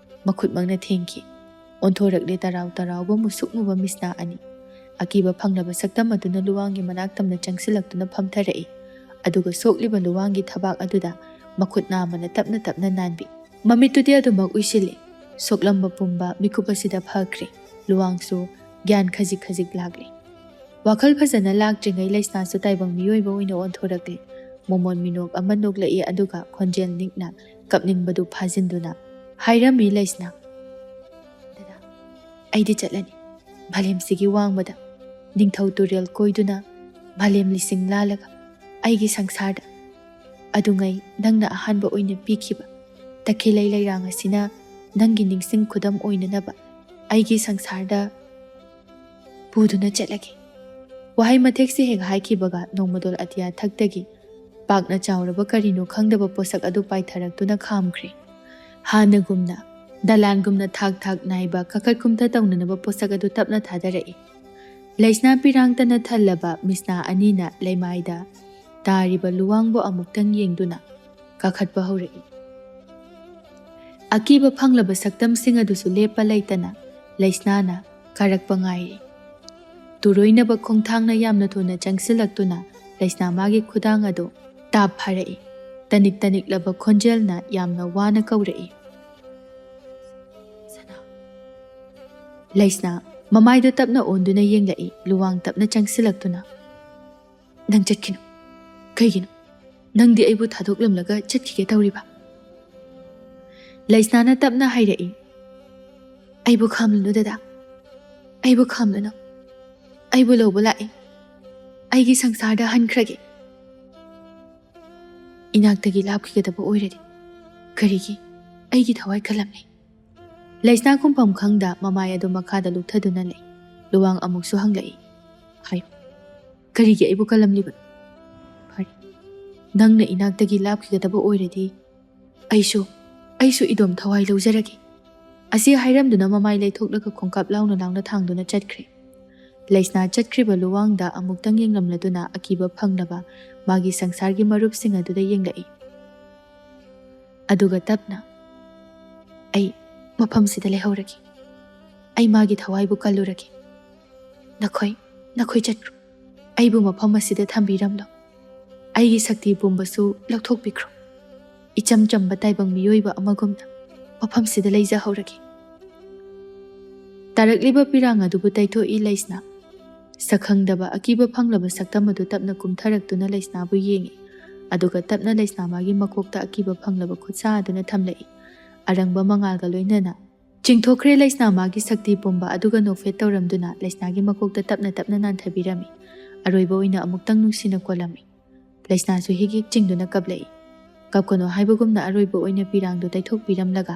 ꯃꯈꯨꯠꯃꯛꯅ ꯊꯦꯡꯈꯤ꯫ ꯑꯣꯟꯊꯣꯔꯛꯂꯦ ꯇꯔꯥꯎ ꯇꯔꯥꯎꯕ ꯃꯨꯁꯨꯛ ꯃꯨꯕ ꯃꯤꯁꯅꯥ ꯑꯅꯤ꯫ ꯑꯀꯤꯕ ꯐꯪꯂꯕ ꯁꯛꯇꯝ ꯑꯗꯨꯅ ꯂꯨꯋꯥꯡꯒꯤ ꯃꯅꯥꯛ ꯇꯝꯅ ꯆꯪꯁꯤꯜꯂꯛꯇꯨꯅ ꯐꯝꯊꯔꯛꯏ꯫ ꯑꯗꯨꯒ ꯁꯣꯛꯂꯤꯕ ꯂꯨꯋꯥꯡꯒꯤ ꯊꯕꯥꯛ ꯑꯗꯨꯗ ꯃꯈꯨꯠ ꯅꯥꯝꯃꯅ ꯇꯞꯅ ꯇꯞꯅ ꯅꯥꯟꯕꯤ꯫ ꯃꯃꯤꯠꯇꯨꯗꯤ ꯑꯗꯨꯃꯛ ꯎꯏꯁꯤꯜꯂꯤ꯫ ꯁꯣꯛꯂꯝꯕ ꯄꯨꯝꯕ ꯃꯤꯀꯨꯞ ꯑꯁꯤꯗ ꯐꯈ꯭ꯔꯦ꯫ ꯂꯨꯋꯥꯡꯁꯨ ꯒ꯭ꯌꯥꯟ ꯈꯖꯤꯛ ꯈꯖꯤꯛ ꯂꯥꯛꯂꯦ꯫ ꯋꯥꯈꯜ ꯐꯖꯅ ꯂꯥꯛꯇ꯭ꯔꯤꯉꯩ ꯂꯩꯁꯅꯥꯁꯨ ꯇꯥꯏꯕꯪ ꯃꯤꯑꯣꯏꯕ ꯑꯣꯏꯅ ꯑꯣꯟꯊꯣꯔꯛꯂꯦ꯫ ꯃꯣꯃꯣꯟ ꯃꯤꯅꯣꯛ ꯑꯃ ꯅꯣꯛꯂꯛꯏ, ꯑꯗꯨꯒ ꯈꯣꯟꯖꯦꯜ ꯅꯤꯛꯅ ꯀꯞꯅꯤꯡꯕꯗꯨ ꯐꯥꯖꯤꯟꯗꯨꯅ ꯍꯥꯏꯔꯝꯃꯤ ꯂꯩꯁꯅꯥ, "ꯗꯗꯥ, ꯑꯩꯗꯤ ꯆꯠꯂꯅꯤ꯫ ꯃꯥꯂꯦꯝꯁꯤꯒꯤ ꯋꯥꯡꯃꯗ ꯅꯤꯡꯊꯧ ꯇꯨꯔꯦꯜ ꯀꯣꯏꯗꯨꯅ ꯃꯥꯂꯦꯝ ꯂꯤꯁꯤꯡ ꯂꯥꯜꯂꯒ ꯑꯩꯒꯤ ꯁꯪꯁꯥꯔꯗ ꯑꯗꯨꯉꯩ ꯅꯪꯅ ꯑꯍꯥꯟꯕ ꯑꯣꯏꯅ ꯄꯤꯈꯤꯕ ꯇꯈꯦꯜꯂꯩ ꯂꯩꯔꯥꯡ ꯑꯁꯤꯅ ꯅꯪꯒꯤ ꯅꯤꯡꯁꯤꯡ ꯈꯨꯗꯝ ꯑꯣꯏꯅꯅꯕ ꯑꯩꯒꯤ ꯁꯪꯁꯥꯔꯗ ꯄꯨꯗꯨꯅ ꯆꯠꯂꯒꯦ꯫" ꯋꯥꯍꯩ ꯃꯇꯦꯛꯁꯤ ꯍꯦꯛ ꯍꯥꯏꯈꯤꯕꯒ ꯅꯣꯡꯃꯗꯣꯜ ꯑꯇꯤꯌꯥ ꯊꯛꯇꯒꯤ ꯄꯥꯛꯅ ꯆꯥꯎꯔꯕ ꯀꯔꯤꯅꯣ ꯈꯪꯗꯕ ꯄꯣꯠꯁꯛ ꯑꯗꯨ ꯄꯥꯏꯊꯔꯛꯇꯨꯅ ꯈꯥꯝꯈ꯭ꯔꯦ꯫ ꯍꯥꯟꯅꯒꯨꯝꯅ ꯗꯂꯥꯟꯒꯨꯝꯅ ꯊꯥꯛ ꯊꯥꯛ ꯅꯥꯏꯕ ꯀꯥꯈꯠ ꯀꯨꯝꯊ ꯇꯧꯅꯅꯕ ꯄꯣꯠꯁꯛ ꯑꯗꯨ ꯇꯞꯅ ꯊꯥꯗꯔꯛꯏ꯫ ꯂꯩꯁꯅꯥ ꯄꯤꯔꯥꯡꯇꯅ ꯊꯜꯂꯕ ꯃꯤꯁꯅꯥ ꯑꯅꯤꯅ ꯂꯩꯃꯥꯏꯗ ꯇꯥꯔꯤꯕ ꯂꯨꯋꯥꯡꯕꯨ ꯑꯃꯨꯛꯇꯪ ꯌꯦꯡꯗꯨꯅ ꯀꯥꯈꯠꯄ ꯍꯧꯔꯛꯏ꯫ ꯑꯀꯤꯕ ꯐꯪꯂꯕ ꯁꯛꯇꯝꯁꯤꯡ ꯑꯗꯨꯁꯨ ꯂꯦꯞꯄ ꯂꯩꯇꯅ ꯂꯩꯁꯅꯥꯅ ꯀꯥꯔꯛꯄ ꯉꯥꯏꯔꯤ꯫ ꯇꯨꯔꯣꯏꯅꯕ ꯈꯣꯡꯊꯥꯡꯅ ꯌꯥꯝꯅ ꯊꯨꯅ ꯆꯪꯁꯤꯜꯂꯛꯇꯨꯅ ꯂꯩꯁꯅꯥ ꯃꯥꯒꯤ ꯈꯨꯗꯥꯡ ꯑꯗꯨ ꯇꯥꯞ ꯐꯥꯔꯛꯏ꯫ ꯇꯅꯤꯛ ꯇꯅꯤꯛꯂꯕ ꯈꯣꯟꯖꯦꯜꯅ ꯌꯥꯝꯅ ꯋꯥꯅ ꯀꯧꯔꯛꯏ, "ꯁꯅꯥ!" ꯂꯩꯁꯅꯥ ꯃꯃꯥꯏꯗꯨ ꯇꯞꯅ ꯑꯣꯟꯗꯨꯅ ꯌꯦꯡꯂꯛꯏ꯫ ꯂꯨꯋꯥꯡ ꯇꯞꯅ ꯆꯪꯁꯤꯜꯂꯛꯇꯨꯅ, "ꯅꯪ ꯆꯠꯈꯤꯅꯨ꯫ ꯀꯩꯒꯤꯅꯣ? ꯅꯪꯗꯤ ꯑꯩꯕꯨ ꯊꯥꯗꯣꯛꯂꯝꯂꯒ ꯆꯠꯈꯤꯒꯦ ꯇꯧꯔꯤꯕ?" ꯂꯩꯁꯅꯥꯅ ꯇꯞꯅ ꯍꯥꯏꯔꯛꯏ, "ꯑꯩꯕꯨ ꯈꯥꯝꯂꯨꯅꯨ ꯗꯗꯥ, ꯑꯩꯕꯨ ꯈꯥꯝꯂꯨꯅꯨ꯫ ꯑꯩꯕꯨ ꯂꯧꯕ ꯂꯥꯛꯑꯦ꯫ ꯑꯩꯒꯤ ꯁꯪꯁꯥꯔꯗ ꯍꯟꯈ꯭ꯔꯒꯦ꯫" ꯏꯅꯥꯛꯇꯒꯤ ꯂꯥꯞꯈꯤꯒꯗꯕ ꯑꯣꯏꯔꯗꯤ꯫ ꯀꯔꯤꯒꯤ ꯑꯩꯒꯤ ꯊꯋꯥꯏ ꯀꯜꯂꯝꯂꯤ?" ꯂꯩꯁꯅꯥ ꯈꯨꯝꯐꯝ ꯈꯪꯗ ꯃꯃꯥꯏ ꯑꯗꯨ ꯃꯈꯥꯗ ꯂꯨꯞꯊꯗꯨꯅ ꯂꯩ꯫ ꯂꯨꯋꯥꯡ ꯑꯃꯨꯛꯁꯨ ꯍꯪꯂꯛꯏ, "ꯍꯥꯏꯌꯨ, ꯀꯔꯤꯒꯤ ꯑꯩꯕꯨ ꯀꯜꯂꯝꯂꯤꯕꯅꯣ? ꯐꯔꯦ, ꯅꯪꯅ ꯏꯅꯥꯛꯇꯒꯤ ꯂꯥꯞꯈꯤꯒꯗꯕ ꯑꯣꯏꯔꯗꯤ ꯑꯩꯁꯨ, ꯑꯩꯁꯨ ꯏꯗꯣꯝ ꯊꯋꯥꯏ ꯂꯧꯖꯔꯒꯦ"꯫ ꯑꯁꯤ ꯍꯥꯏꯔꯝꯗꯨꯅ ꯃꯃꯥꯏ ꯂꯩꯊꯣꯛꯂꯒ ꯈꯣꯡꯀꯥꯞ ꯂꯥꯎꯅ ꯂꯥꯎꯅ ꯊꯥꯡꯗꯨꯅ ꯆꯠꯈ꯭ꯔꯦ꯫ ꯂꯩꯁꯅꯥ ꯆꯠꯈ꯭ꯔꯤꯕ ꯂꯨꯋꯥꯡꯗ ꯑꯃꯨꯛꯇꯪ ꯌꯦꯡꯂꯝꯂꯗꯨꯅ ꯑꯀꯤꯕ ꯐꯪꯂꯕ ꯃꯥꯒꯤ ꯁꯪꯁꯥꯔꯒꯤ ꯃꯔꯨꯞꯁꯤꯡ ꯑꯗꯨꯗ ꯌꯦꯡꯂꯛꯏ꯫ ꯑꯗꯨꯒ ꯇꯞꯅ, "ꯑꯩ ꯃꯐꯝꯁꯤꯗ ꯂꯩꯍꯧꯔꯒꯦ꯫ ꯑꯩ ꯃꯥꯒꯤ ꯊꯋꯥꯏꯕꯨ ꯀꯜꯂꯨꯔꯒꯦ꯫ ꯅꯈꯣꯏ, ꯅꯈꯣꯏ ꯆꯠꯈ꯭ꯔꯣ꯫ ꯑꯩꯕꯨ ꯃꯐꯝ ꯑꯁꯤꯗ ꯊꯝꯕꯤꯔꯝꯂꯣ꯫ ꯑꯩꯒꯤ ꯁꯛꯇꯤ ꯄꯨꯝꯕꯁꯨ ꯂꯧꯊꯣꯛꯄꯤꯈ꯭ꯔꯣ꯫ ꯏꯆꯝ ꯆꯝꯕ ꯇꯥꯏꯕꯪ ꯃꯤꯑꯣꯏꯕ ꯑꯃꯒꯨꯝꯅ ꯃꯐꯝꯁꯤꯗ ꯂꯩꯖꯍꯧꯔꯒꯦ"꯫ ꯇꯥꯔꯛꯂꯤꯕ ꯄꯤꯔꯥꯡ ꯑꯗꯨꯕꯨ ꯇꯩꯊꯣꯛꯏ ꯂꯩꯁꯅꯥ꯫ ꯁꯛꯈꯪꯗꯕ ꯑꯀꯤꯕ ꯐꯪꯂꯕ ꯁꯛꯇꯝ ꯑꯗꯨ ꯇꯞꯅ ꯀꯨꯝꯊꯔꯛꯇꯨꯅ ꯂꯩꯁꯅꯥꯕꯨ ꯌꯦꯡꯏ꯫ ꯑꯗꯨꯒ ꯇꯞꯅ ꯂꯩꯁꯅꯥ ꯃꯥꯒꯤ ꯃꯀꯣꯛꯇ ꯑꯀꯤꯕ ꯐꯪꯂꯕ ꯈꯨꯠꯁꯥ ꯑꯗꯨꯅ ꯊꯝꯂꯛꯏ꯫ ꯑꯔꯪꯕ ꯃꯉꯥꯜꯒ ꯂꯣꯏꯅꯅ ꯆꯤꯡꯊꯣꯛꯈ꯭ꯔꯦ ꯂꯩꯁꯅꯥ ꯃꯥꯒꯤ ꯁꯛꯇꯤ ꯄꯨꯝꯕ ꯑꯗꯨꯒ ꯅꯣꯛꯐꯦꯠ ꯇꯧꯔꯝꯗꯨꯅ ꯂꯩꯁꯅꯥꯒꯤ ꯃꯀꯣꯛꯇ ꯇꯞꯅ ꯇꯞꯅ ꯅꯥꯟꯊꯕꯤꯔꯝꯃꯤ꯫ ꯑꯔꯣꯏꯕ ꯑꯣꯏꯅ ꯑꯃꯨꯛꯇꯪ ꯅꯨꯡꯁꯤꯅ ꯀꯣꯜꯂꯝꯃꯤ꯫ ꯂꯩꯁꯅꯥꯁꯨ ꯍꯤꯛ ꯍꯤꯛ ꯆꯤꯡꯗꯨꯅ ꯀꯞꯂꯛꯏ꯫ ꯀꯞꯀꯅꯨ ꯍꯥꯏꯕꯒꯨꯝꯅ ꯑꯔꯣꯏꯕ ꯑꯣꯏꯅ ꯄꯤꯔꯥꯡꯗꯨ ꯇꯩꯊꯣꯛꯄꯤꯔꯝꯂꯒ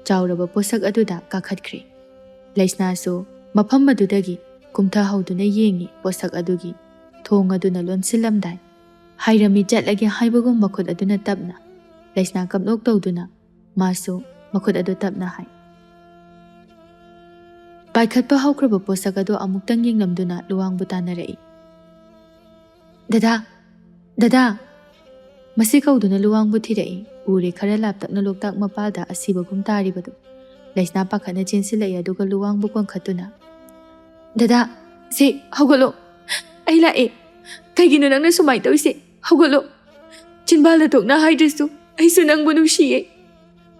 ꯆꯥꯎꯔꯕ ꯄꯣꯠꯁꯛ ꯑꯗꯨꯗ ꯀꯥꯈꯠꯈ꯭ꯔꯦ꯫ ꯂꯩꯁꯅꯥꯁꯨ ꯃꯐꯝ ꯑꯗꯨꯗꯒꯤ ꯀꯨꯝꯊꯍꯧꯗꯨꯅ ꯌꯦꯡꯉꯤ ꯄꯣꯠꯁꯛ ꯑꯗꯨꯒꯤ ꯊꯣꯡ ꯑꯗꯨꯅ ꯂꯣꯟꯁꯤꯜꯂꯝꯗꯥꯏ꯫ ꯍꯥꯏꯔꯝꯃꯤ ꯆꯠꯂꯒꯦ ꯍꯥꯏꯕꯒꯨꯝ ꯃꯈꯨꯠ ꯑꯗꯨꯅ ꯇꯞꯅ꯫ ꯂꯩꯁꯅꯥ ꯀꯞꯅꯣꯛ ꯇꯧꯗꯨꯅ ꯃꯥꯁꯨ ꯃꯈꯨꯠ ꯑꯗꯨ ꯇꯞꯅ ꯍꯥꯏ꯫ ꯄꯥꯏꯈꯠꯄ ꯍꯧꯈ꯭ꯔꯕ ꯄꯣꯠꯁꯛ ꯑꯗꯨ ꯑꯃꯨꯛꯇꯪ ꯌꯦꯡꯂꯝꯗꯨꯅ ꯂꯨꯋꯥꯡꯕꯨ ꯇꯥꯟꯅꯔꯛꯏ꯫ "ꯗꯗꯥ! ꯗꯗꯥ!" ꯃꯁꯤ ꯀꯧꯗꯨꯅ ꯂꯨꯋꯥꯡꯕꯨ ꯊꯤꯔꯛꯏ꯫ ꯎꯔꯦ ꯈꯔ ꯂꯥꯞꯇꯛꯅ ꯂꯣꯛꯇꯥꯛ ꯃꯄꯥꯜꯗ ꯑꯁꯤꯕꯒꯨꯝ ꯇꯥꯔꯤꯕꯗꯨ꯫ ꯂꯩꯁꯅꯥ ꯄꯥꯈꯠꯅ ꯆꯦꯟꯁꯤꯜꯂꯛꯏ ꯑꯗꯨꯒ ꯂꯨꯋꯥꯡꯕꯨ ꯀꯣꯟꯈꯠꯇꯨꯅ, "ꯗꯗꯥ, ꯁꯦ ꯍꯧꯒꯠꯂꯣ꯫ ꯑꯩ ꯂꯥꯛꯑꯦ꯫ ꯀꯩꯒꯤꯅꯣ ꯅꯪꯅ ꯁꯨꯃꯥꯏꯅ ꯇꯧꯔꯤꯁꯦ? ꯍꯧꯒꯠꯂꯣ꯫ ꯆꯤꯟꯕꯥꯜ ꯂꯊꯣꯛꯅ ꯍꯥꯏꯗ꯭ꯔꯁꯨ ꯑꯩꯁꯨ ꯅꯪꯕꯨ ꯅꯨꯡꯁꯤꯌꯦ"꯫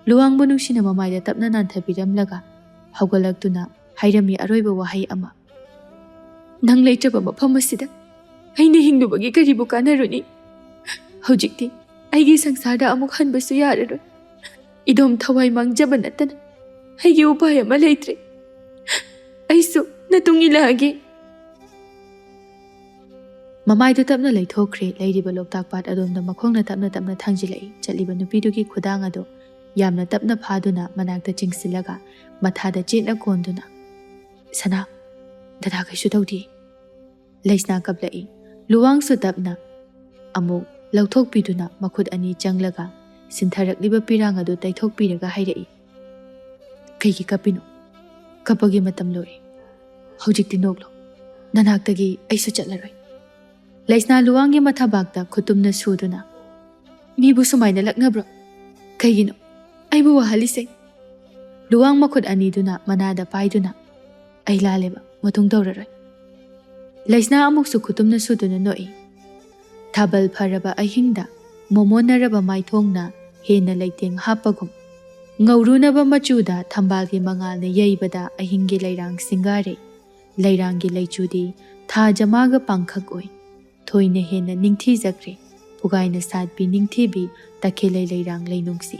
ꯂꯨꯋꯥꯡꯕꯨ ꯅꯨꯡꯁꯤꯅ ꯃꯃꯥꯏꯗ ꯇꯞꯅ ꯅꯥꯟꯊꯕꯤꯔꯝꯂꯒ ꯍꯧꯒꯠꯂꯛꯇꯨꯅ ꯍꯥꯏꯔꯝꯃꯤ ꯑꯔꯣꯏꯕ ꯋꯥꯍꯩ ꯑꯃ, "ꯅꯪ ꯂꯩꯇ꯭ꯔꯕ ꯃꯐꯝ ꯑꯁꯤꯗ ꯑꯩꯅ ꯍꯤꯡꯂꯨꯕꯒꯤ ꯀꯔꯤꯕꯨ ꯀꯥꯟꯅꯔꯨꯅꯤ? ꯍꯧꯖꯤꯛꯇꯤ ꯑꯩꯒꯤ ꯁꯪꯁꯥꯔꯗ ꯑꯃꯨꯛ ꯍꯟꯕꯁꯨ ꯌꯥꯔꯔꯣꯏ꯫ ꯏꯗꯣꯝ ꯊꯋꯥꯏ ꯃꯥꯡꯖꯕ ꯅꯠꯇꯅ ꯑꯩꯒꯤ ꯎꯄꯥꯏ ꯑꯃ ꯂꯩꯇ꯭ꯔꯦ꯫ ꯑꯩꯁꯨ ꯅꯇꯨꯡ ꯏꯜꯂꯛꯑꯒꯦ"꯫ ꯃꯃꯥꯏꯗꯨ ꯇꯞꯅ ꯂꯩꯊꯣꯛꯈ꯭ꯔꯦ꯫ ꯂꯩꯔꯤꯕ ꯂꯣꯛꯇꯥꯛ ꯄꯥꯠ ꯑꯗꯣꯝꯗ ꯃꯈꯣꯡꯅ ꯇꯞꯅ ꯇꯞꯅ ꯊꯥꯡꯖꯤꯜꯂꯛꯏ꯫ ꯆꯠꯂꯤꯕ ꯅꯨꯄꯤꯗꯨꯒꯤ ꯈꯨꯗꯥꯡ ꯑꯗꯨ ꯌꯥꯝꯅ ꯇꯞꯅ ꯐꯥꯗꯨꯅ ꯃꯅꯥꯛꯇ ꯆꯤꯡꯁꯤꯜꯂꯒ ꯃꯊꯥꯗ ꯆꯦꯠꯅ ꯀꯣꯟꯗꯨꯅ, "ꯁꯅꯥ, ꯗꯗꯥ ꯀꯩꯁꯨ ꯇꯧꯗꯦ꯫" ꯂꯩꯁꯅꯥ ꯀꯞꯂꯛꯏ꯫ ꯂꯨꯋꯥꯡꯁꯨ ꯇꯞꯅ ꯑꯃꯨꯛ ꯂꯧꯊꯣꯛꯄꯤꯗꯨꯅ ꯃꯈꯨꯠ ꯑꯅꯤ ꯆꯪꯂꯒ ꯁꯤꯟꯊꯔꯛꯂꯤꯕ ꯄꯤꯔꯥꯡ ꯑꯗꯨ ꯇꯩꯊꯣꯛꯄꯤꯔꯒ ꯍꯥꯏꯔꯛꯏ, "ꯀꯩꯒꯤ ꯀꯞꯄꯤꯅꯣ? ꯀꯞꯄꯒꯤ ꯃꯇꯝ ꯂꯣꯏꯔꯦ꯫ ꯍꯧꯖꯤꯛꯇꯤ ꯅꯣꯛꯂꯣ꯫ ꯅꯅꯥꯛꯇꯒꯤ ꯑꯩꯁꯨ ꯆꯠꯂꯔꯣꯏ꯫" ꯂꯩꯁꯅꯥ ꯂꯨꯋꯥꯡꯒꯤ ꯃꯊꯕꯥꯛꯇ ꯈꯨꯇꯨꯝꯅ ꯁꯨꯗꯨꯅ, "ꯃꯤꯕꯨ ꯁꯨꯃꯥꯏꯅ ꯂꯛꯅꯕ꯭ꯔꯣ? ꯀꯩꯒꯤꯅꯣ ꯑꯩꯕꯨ ꯋꯥꯍꯜꯂꯤꯁꯦ?" ꯂꯨꯋꯥꯡ ꯃꯈꯨꯠ ꯑꯅꯤꯗꯨꯅ ꯃꯅꯥꯗ ꯄꯥꯏꯗꯨꯅ, "ꯑꯩ ꯂꯥꯜꯂꯦꯕ, ꯃꯇꯨꯡ ꯇꯧꯔꯔꯣꯏ꯫" ꯂꯩꯁꯅꯥ ꯑꯃꯨꯛꯁꯨ ꯈꯨꯇꯨꯝꯅ ꯁꯨꯗꯨꯅ ꯅꯣꯛꯏ꯫ ꯊꯥꯕꯜ ꯐꯔꯕ ꯑꯍꯤꯡꯗ ꯃꯣꯃꯣꯟꯅꯔꯕ ꯃꯥꯏꯊꯣꯡꯅ ꯍꯦꯟꯅ ꯂꯩꯇꯦꯡ ꯍꯥꯞꯄꯒꯨꯝ, ꯉꯧꯔꯨꯅꯕ ꯃꯆꯨꯗ ꯊꯝꯕꯥꯜꯒꯤ ꯃꯉꯥꯜꯅ ꯌꯩꯕꯗ ꯑꯍꯤꯡꯒꯤ ꯂꯩꯔꯥꯡ ꯁꯤꯡꯒꯥꯔꯦ꯫ ꯂꯩꯔꯥꯡꯒꯤ ꯂꯩꯆꯨꯗꯤ ꯊꯥ ꯖꯃꯥꯒ ꯄꯥꯡꯈꯛ ꯑꯣꯏ꯫ ꯊꯣꯏꯅ ꯍꯦꯟꯅ ꯅꯤꯡꯊꯤꯖꯈ꯭ꯔꯦ꯫ ꯄꯨꯒꯥꯏꯅ ꯁꯥꯠꯄꯤ ꯅꯤꯡꯊꯤꯕꯤ ꯇꯈꯦꯜꯂꯩ ꯂꯩꯔꯥꯡ ꯂꯩꯅꯨꯡꯁꯤ꯫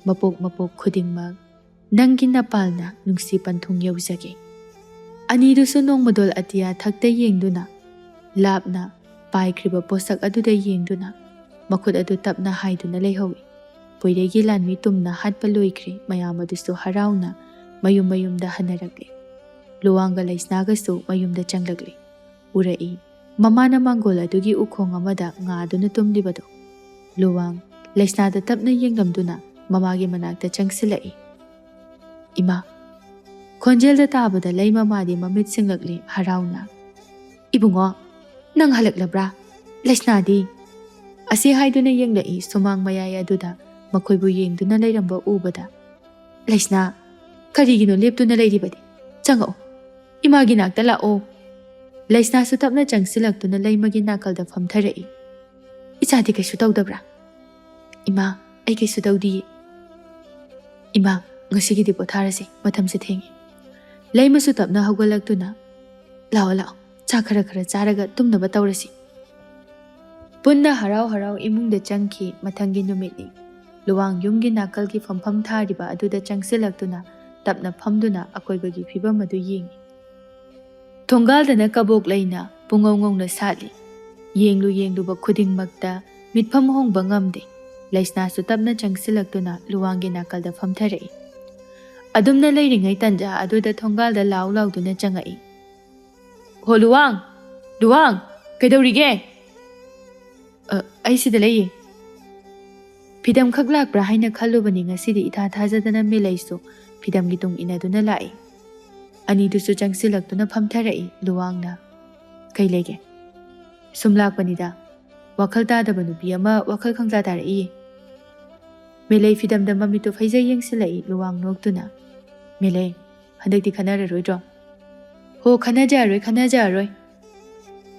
ꯃꯄꯣꯛ ꯃꯄꯣꯛ ꯈꯨꯗꯤꯡꯃꯛ ꯅꯪꯒꯤ ꯅꯄꯥꯜꯅ ꯅꯨꯡꯁꯤ ꯄꯟꯊꯨꯡ ꯌꯧꯖꯒꯦ꯫ ꯑꯅꯤꯗꯨꯁꯨ ꯅꯣꯡꯃꯗꯣꯜ ꯑꯇꯤꯌꯥ ꯊꯛꯇ ꯌꯦꯡꯗꯨꯅ, ꯂꯥꯞꯅ ꯄꯥꯏꯈ꯭ꯔꯤꯕ ꯄꯣꯠꯁꯛ ꯑꯗꯨꯗ ꯌꯦꯡꯗꯨꯅ, ꯃꯈꯨꯠ ꯑꯗꯨ ꯇꯞꯅ ꯍꯥꯏꯗꯨꯅ ꯂꯩꯍꯧꯏ꯫ ꯄꯣꯏꯔꯩꯒꯤ ꯂꯥꯟꯃꯤ ꯇꯨꯝꯅ ꯍꯥꯠꯄ ꯂꯣꯏꯈ꯭ꯔꯦ꯫ ꯃꯌꯥꯝ ꯑꯗꯨꯁꯨ ꯍꯔꯥꯎꯅ ꯃꯌꯨꯝ ꯃꯌꯨꯝꯗ ꯍꯟꯅꯔꯛꯂꯦ꯫ ꯂꯨꯋꯥꯡꯒ ꯂꯩꯁꯅꯥꯒꯁꯨ ꯃꯌꯨꯝꯗ ꯆꯪꯂꯛꯂꯦ꯫ ꯎꯔꯛꯏ꯫ ꯃꯃꯥꯅ ꯃꯥꯡꯒꯣꯜ ꯑꯗꯨꯒꯤ ꯎꯈꯣꯡ ꯑꯃꯗ ꯉꯥꯗꯨꯅ ꯇꯨꯝꯂꯤꯕꯗꯣ꯫ ꯂꯨꯋꯥꯡ ꯂꯩꯁꯅꯥꯗ ꯇꯞꯅ ꯌꯦꯡꯂꯝꯗꯨꯅ ꯃꯃꯥꯒꯤ ꯃꯅꯥꯛꯇ ꯆꯪꯁꯤꯜꯂꯛꯏ꯫ "ꯏꯃꯥ!" ꯈꯣꯟꯖꯦꯜꯗ ꯇꯥꯕꯗ ꯂꯩꯃ ꯃꯥꯗꯤ ꯃꯃꯤꯠ ꯁꯤꯡꯂꯛꯂꯦ ꯍꯔꯥꯎꯅ꯫ "ꯏꯕꯨꯡꯉꯣ, ꯅꯪ ꯍꯜꯂꯛꯂꯕ꯭ꯔꯥ? ꯂꯩꯁꯅꯥꯗꯤ?" ꯑꯁꯤ ꯍꯥꯏꯗꯨꯅ ꯌꯦꯡꯂꯛꯏ ꯁꯨꯃꯥꯡ ꯃꯌꯥꯏ ꯑꯗꯨꯗ ꯃꯈꯣꯏꯕꯨ ꯌꯦꯡꯗꯨꯅ ꯂꯩꯔꯝꯕ ꯎꯕꯗ, "ꯂꯩꯁꯅꯥ, ꯀꯔꯤꯒꯤꯅꯣ ꯂꯦꯞꯇꯨꯅ ꯂꯩꯔꯤꯕꯗꯤ? ꯆꯪꯉꯛꯑꯣ, ꯏꯃꯥꯒꯤ ꯅꯥꯛꯇ ꯂꯥꯛꯑꯣ꯫" ꯂꯩꯁꯅꯥꯁꯨ ꯇꯞꯅ ꯆꯪꯁꯤꯜꯂꯛꯇꯨꯅ ꯂꯩꯃꯒꯤ ꯅꯥꯀꯜꯗ ꯐꯝꯊꯔꯛꯏ꯫ "ꯏꯆꯥꯗꯤ ꯀꯩꯁꯨ ꯇꯧꯗꯕ꯭ꯔꯥ?" "ꯏꯃꯥ, ꯑꯩ ꯀꯩꯁꯨ ꯇꯧꯗꯤꯌꯦ꯫" "ꯏꯃꯥ, ꯉꯁꯤꯒꯤꯗꯤ ꯄꯣꯊꯥꯔꯁꯤ, ꯃꯇꯝꯁꯦ ꯊꯦꯡꯉꯦ꯫" ꯂꯩꯃꯁꯨ ꯇꯞꯅ ꯍꯧꯒꯠꯂꯛꯇꯨꯅ, "ꯂꯥꯛꯑꯣ, ꯂꯥꯛꯑꯣ, ꯆꯥꯛ ꯈꯔ ꯈꯔ ꯆꯥꯔꯒ ꯇꯨꯝꯅꯕ ꯇꯧꯔꯁꯤ꯫" ꯄꯨꯟꯅ ꯍꯔꯥꯎ ꯍꯔꯥꯎ ꯏꯃꯨꯡꯗ ꯆꯪꯈꯤ꯫ ꯃꯊꯪꯒꯤ ꯅꯨꯃꯤꯠꯅꯤ꯫ ꯂꯨꯋꯥꯡ ꯌꯨꯝꯒꯤ ꯅꯥꯀꯜꯒꯤ ꯐꯝꯐꯝ ꯊꯥꯔꯤꯕ ꯑꯗꯨꯗ ꯆꯪꯁꯤꯜꯂꯛꯇꯨꯅ ꯇꯞꯅ ꯐꯝꯗꯨꯅ ꯑꯀꯣꯏꯕꯒꯤ ꯐꯤꯕꯝ ꯑꯗꯨ ꯌꯦꯡꯉꯤ꯫ ꯊꯣꯡꯒꯥꯜꯗꯅ ꯀꯕꯣꯛ ꯂꯩꯅ ꯄꯨꯡꯉꯧ ꯉꯧꯅ ꯁꯥꯠꯂꯤ꯫ ꯌꯦꯡꯂꯨ ꯌꯦꯡꯂꯨꯕ ꯈꯨꯗꯤꯡꯃꯛꯇ ꯃꯤꯠꯐꯝ ꯍꯣꯡꯕ ꯉꯝꯗꯦ꯫ ꯂꯩꯁꯅꯥꯁꯨ ꯇꯞꯅ ꯆꯪꯁꯤꯜꯂꯛꯇꯨꯅ ꯂꯨꯋꯥꯡꯒꯤ ꯅꯥꯀꯜꯗ ꯐꯝꯊꯔꯛꯏ꯫ ꯑꯗꯨꯝꯅ ꯂꯩꯔꯤꯉꯩ ꯇꯟꯖꯥ ꯑꯗꯨꯗ ꯊꯣꯡꯒꯥꯜꯗ ꯂꯥꯎ ꯂꯥꯎꯗꯨꯅ ꯆꯪꯉꯛꯏ꯫ "ꯍꯣ ꯂꯨꯋꯥꯡ! ꯂꯨꯋꯥꯡ! ꯀꯩꯗꯧꯔꯤꯒꯦ?" "ꯑ, ꯑꯩ ꯁꯤꯗ ꯂꯩꯌꯦ꯫" ꯐꯤꯗꯝꯈꯛ ꯂꯥꯛꯄ꯭ꯔꯥ ꯍꯥꯏꯅ ꯈꯜꯂꯨꯕꯅꯤ, ꯉꯁꯤꯗꯤ ꯏꯊꯥ ꯊꯥꯖꯗꯅ ꯃꯦꯂꯩꯁꯨ ꯐꯤꯗꯝꯒꯤ ꯇꯨꯡ ꯏꯟꯅꯗꯨꯅ ꯂꯥꯛꯏ꯫ ꯑꯅꯤꯗꯨꯁꯨ ꯆꯪꯁꯤꯜꯂꯛꯇꯨꯅ ꯐꯝꯊꯔꯛꯏ꯫ ꯂꯨꯋꯥꯡꯅ, "ꯀꯩ ꯂꯩꯒꯦ?" "ꯁꯨꯝ ꯂꯥꯛꯄꯅꯤꯗ, ꯋꯥꯈꯜ ꯇꯥꯗꯕ ꯅꯨꯄꯤ ꯑꯃ ꯋꯥꯈꯜ ꯈꯪꯖꯥ ꯇꯥꯔꯛꯏꯌꯦ꯫" ꯃꯦꯂꯩ ꯐꯤꯗꯝꯗ ꯃꯃꯤꯠꯇꯨ ꯐꯩꯖꯩ ꯌꯦꯡꯁꯤꯜꯂꯛꯏ꯫ ꯂꯨꯋꯥꯡ ꯅꯣꯛꯇꯨꯅ, "ꯃꯦꯂꯩ, ꯍꯟꯗꯛꯇꯤ ꯈꯟꯅꯔꯔꯣꯏꯗ꯭ꯔꯣ?" "ꯍꯣ, ꯈꯟꯅꯖꯔꯔꯣꯏ, ꯈꯟꯅꯖꯔꯔꯣꯏ꯫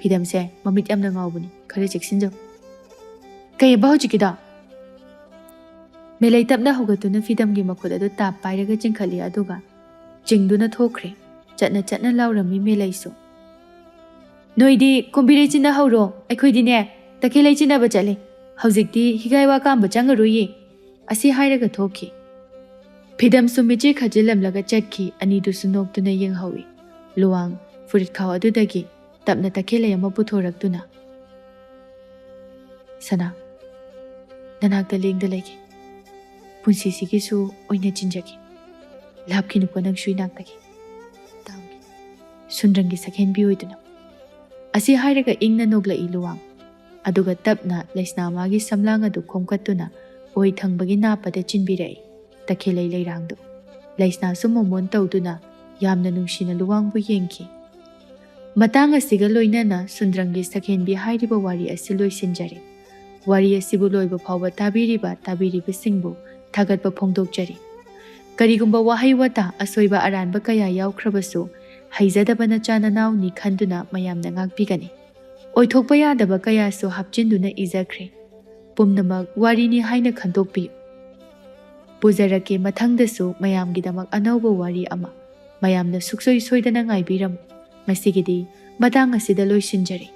ꯐꯤꯗꯝꯁꯦ ꯃꯃꯤꯠ ꯌꯥꯝꯅ ꯉꯥꯎꯕꯅꯤ, ꯈꯔ ꯆꯦꯛꯁꯤꯟꯖꯧ꯫" "ꯀꯩꯑꯕ ꯍꯧꯖꯤꯛꯀꯤꯗꯣ?" ꯃꯦꯂꯩ ꯇꯞꯅ ꯍꯧꯒꯠꯇꯨꯅ ꯐꯤꯗꯝꯒꯤ ꯃꯈꯨꯠ ꯑꯗꯨ ꯇꯥꯞ ꯄꯥꯏꯔꯒ ꯆꯤꯡꯈꯠꯂꯤ, ꯑꯗꯨꯒ ꯆꯤꯡꯗꯨꯅ ꯊꯣꯛꯈ꯭ꯔꯦ꯫ ꯆꯠꯅ ꯆꯠꯅ ꯂꯥꯎꯔꯝꯃꯤ ꯃꯦꯂꯩꯁꯨ꯫ "ꯅꯣꯏꯗꯤ ꯀꯣꯝꯕꯤꯔꯩ ꯆꯤꯟꯅ ꯍꯧꯔꯣ, ꯑꯩꯈꯣꯏꯗꯤꯅꯦ ꯇꯈꯦꯜꯂꯩ ꯆꯤꯟꯅꯕ ꯆꯠꯂꯦ꯫ ꯍꯧꯖꯤꯛꯇꯤ ꯍꯤꯒꯥꯏ ꯋꯥ ꯀꯥꯝꯕ ꯆꯪꯉꯔꯣꯏꯌꯦ꯫" ꯑꯁꯤ ꯍꯥꯏꯔꯒ ꯊꯣꯛꯈꯤ꯫ ꯐꯤꯗꯝꯁꯨ ꯃꯤꯠꯆꯤ ꯈꯠꯆꯤꯜꯂꯝꯂꯒ ꯆꯠꯈꯤ꯫ ꯑꯅꯤꯗꯨꯁꯨ ꯅꯣꯛꯇꯨꯅ ꯌꯦꯡꯍꯧꯏ꯫ ꯂꯨꯋꯥꯡ ꯐꯨꯔꯤꯠꯈꯥꯎ ꯑꯗꯨꯗꯒꯤ ꯇꯞꯅ ꯇꯈꯦꯜꯂꯩ ꯑꯃ ꯄꯨꯊꯣꯔꯛꯇꯨꯅ, "ꯁꯅꯥ, ꯅꯅꯥꯛꯇ ꯂꯦꯡꯗ ꯂꯩꯒꯦ꯫ ꯄꯨꯟꯁꯤꯁꯤꯒꯤꯁꯨ ꯑꯣꯏꯅ ꯆꯤꯟꯖꯒꯦ꯫ ꯂꯥꯞꯈꯤꯅꯨꯀꯣ ꯅꯪꯁꯨ ꯏꯅꯥꯛꯇꯒꯤ꯫ ꯇꯥꯡꯒꯦ꯫ ꯁꯨꯟꯗ꯭ꯔꯪꯒꯤ ꯁꯛꯍꯦꯟꯕꯤ ꯑꯣꯏꯗꯨꯅ꯫" ꯑꯁꯤ ꯍꯥꯏꯔꯒ ꯏꯪꯅ ꯅꯣꯛꯂꯛꯏ ꯂꯨꯋꯥꯡ꯫ ꯑꯗꯨꯒ ꯇꯞꯅ ꯂꯩꯁꯅꯥ ꯃꯥꯒꯤ ꯁꯝꯂꯥꯡ ꯑꯗꯨ ꯈꯣꯝꯀꯠꯇꯨꯅ ꯑꯣꯏ ꯊꯪꯕꯒꯤ ꯅꯥꯞꯄꯗ ꯆꯤꯟꯕꯤꯔꯛꯏ꯫ ꯇꯈꯦꯜꯂꯩ ꯂꯩꯔꯥꯡꯗꯨ꯫ ꯂꯩꯁꯅꯥꯁꯨ ꯃꯣꯃꯣꯟ ꯇꯧꯗꯨꯅ ꯌꯥꯝꯅ ꯅꯨꯡꯁꯤꯅ ꯂꯨꯋꯥꯡꯕꯨ ꯌꯦꯡꯈꯤ꯫ ꯃꯇꯥꯡ ꯑꯁꯤꯒ ꯂꯣꯏꯅꯅ ꯁꯨꯟꯗ꯭ꯔꯪꯒꯤ ꯁꯛꯍꯦꯟꯕꯤ ꯍꯥꯏꯔꯤꯕ ꯋꯥꯔꯤ ꯑꯁꯤ ꯂꯣꯏꯁꯤꯟꯖꯔꯦ꯫ ꯋꯥꯔꯤ ꯑꯁꯤꯕꯨ ꯂꯣꯏꯕ ꯐꯥꯎꯕ ꯇꯥꯕꯤꯔꯤꯕ ꯇꯥꯕꯤꯔꯤꯕꯁꯤꯡꯕꯨ ꯊꯥꯒꯠꯄ ꯐꯣꯡꯗꯣꯛꯆꯔꯤ꯫ ꯀꯔꯤꯒꯨꯝꯕ ꯋꯥꯍꯩ ꯋꯥꯇꯥ ꯑꯁꯣꯏꯕ ꯑꯔꯥꯟꯕ ꯀꯌꯥ ꯌꯥꯎꯈ꯭ꯔꯕꯁꯨ, ꯍꯩꯖꯗꯕ ꯅꯆꯥ ꯅꯅꯥꯎꯅꯤ ꯈꯟꯗꯨꯅ ꯃꯌꯥꯝꯅ ꯉꯥꯛꯄꯤꯒꯅꯤ꯫ ꯑꯣꯏꯊꯣꯛꯄ ꯌꯥꯗꯕ ꯀꯌꯥꯁꯨ ꯍꯥꯞꯆꯤꯟꯗꯨꯅ ꯏꯖꯈ꯭ꯔꯦ꯫ ꯄꯨꯝꯅꯃꯛ ꯋꯥꯔꯤꯅꯤ ꯍꯥꯏꯅ ꯈꯟꯗꯣꯛꯄꯤꯌꯨ꯫ ꯄꯨꯖꯔꯛꯀꯦ ꯃꯊꯪꯗꯁꯨ ꯃꯌꯥꯝꯒꯤꯗꯃꯛ ꯑꯅꯧꯕ ꯋꯥꯔꯤ ꯑꯃ, ꯃꯌꯥꯝꯅ ꯁꯨꯛꯁꯣꯏ ꯁꯣꯏꯗꯅ ꯉꯥꯏꯕꯤꯔꯝꯃꯨ꯫ ꯉꯁꯤꯒꯤꯗꯤ ꯃꯇꯥꯡ ꯑꯁꯤꯗ ꯂꯣꯏꯁꯤꯟꯖꯔꯦ꯫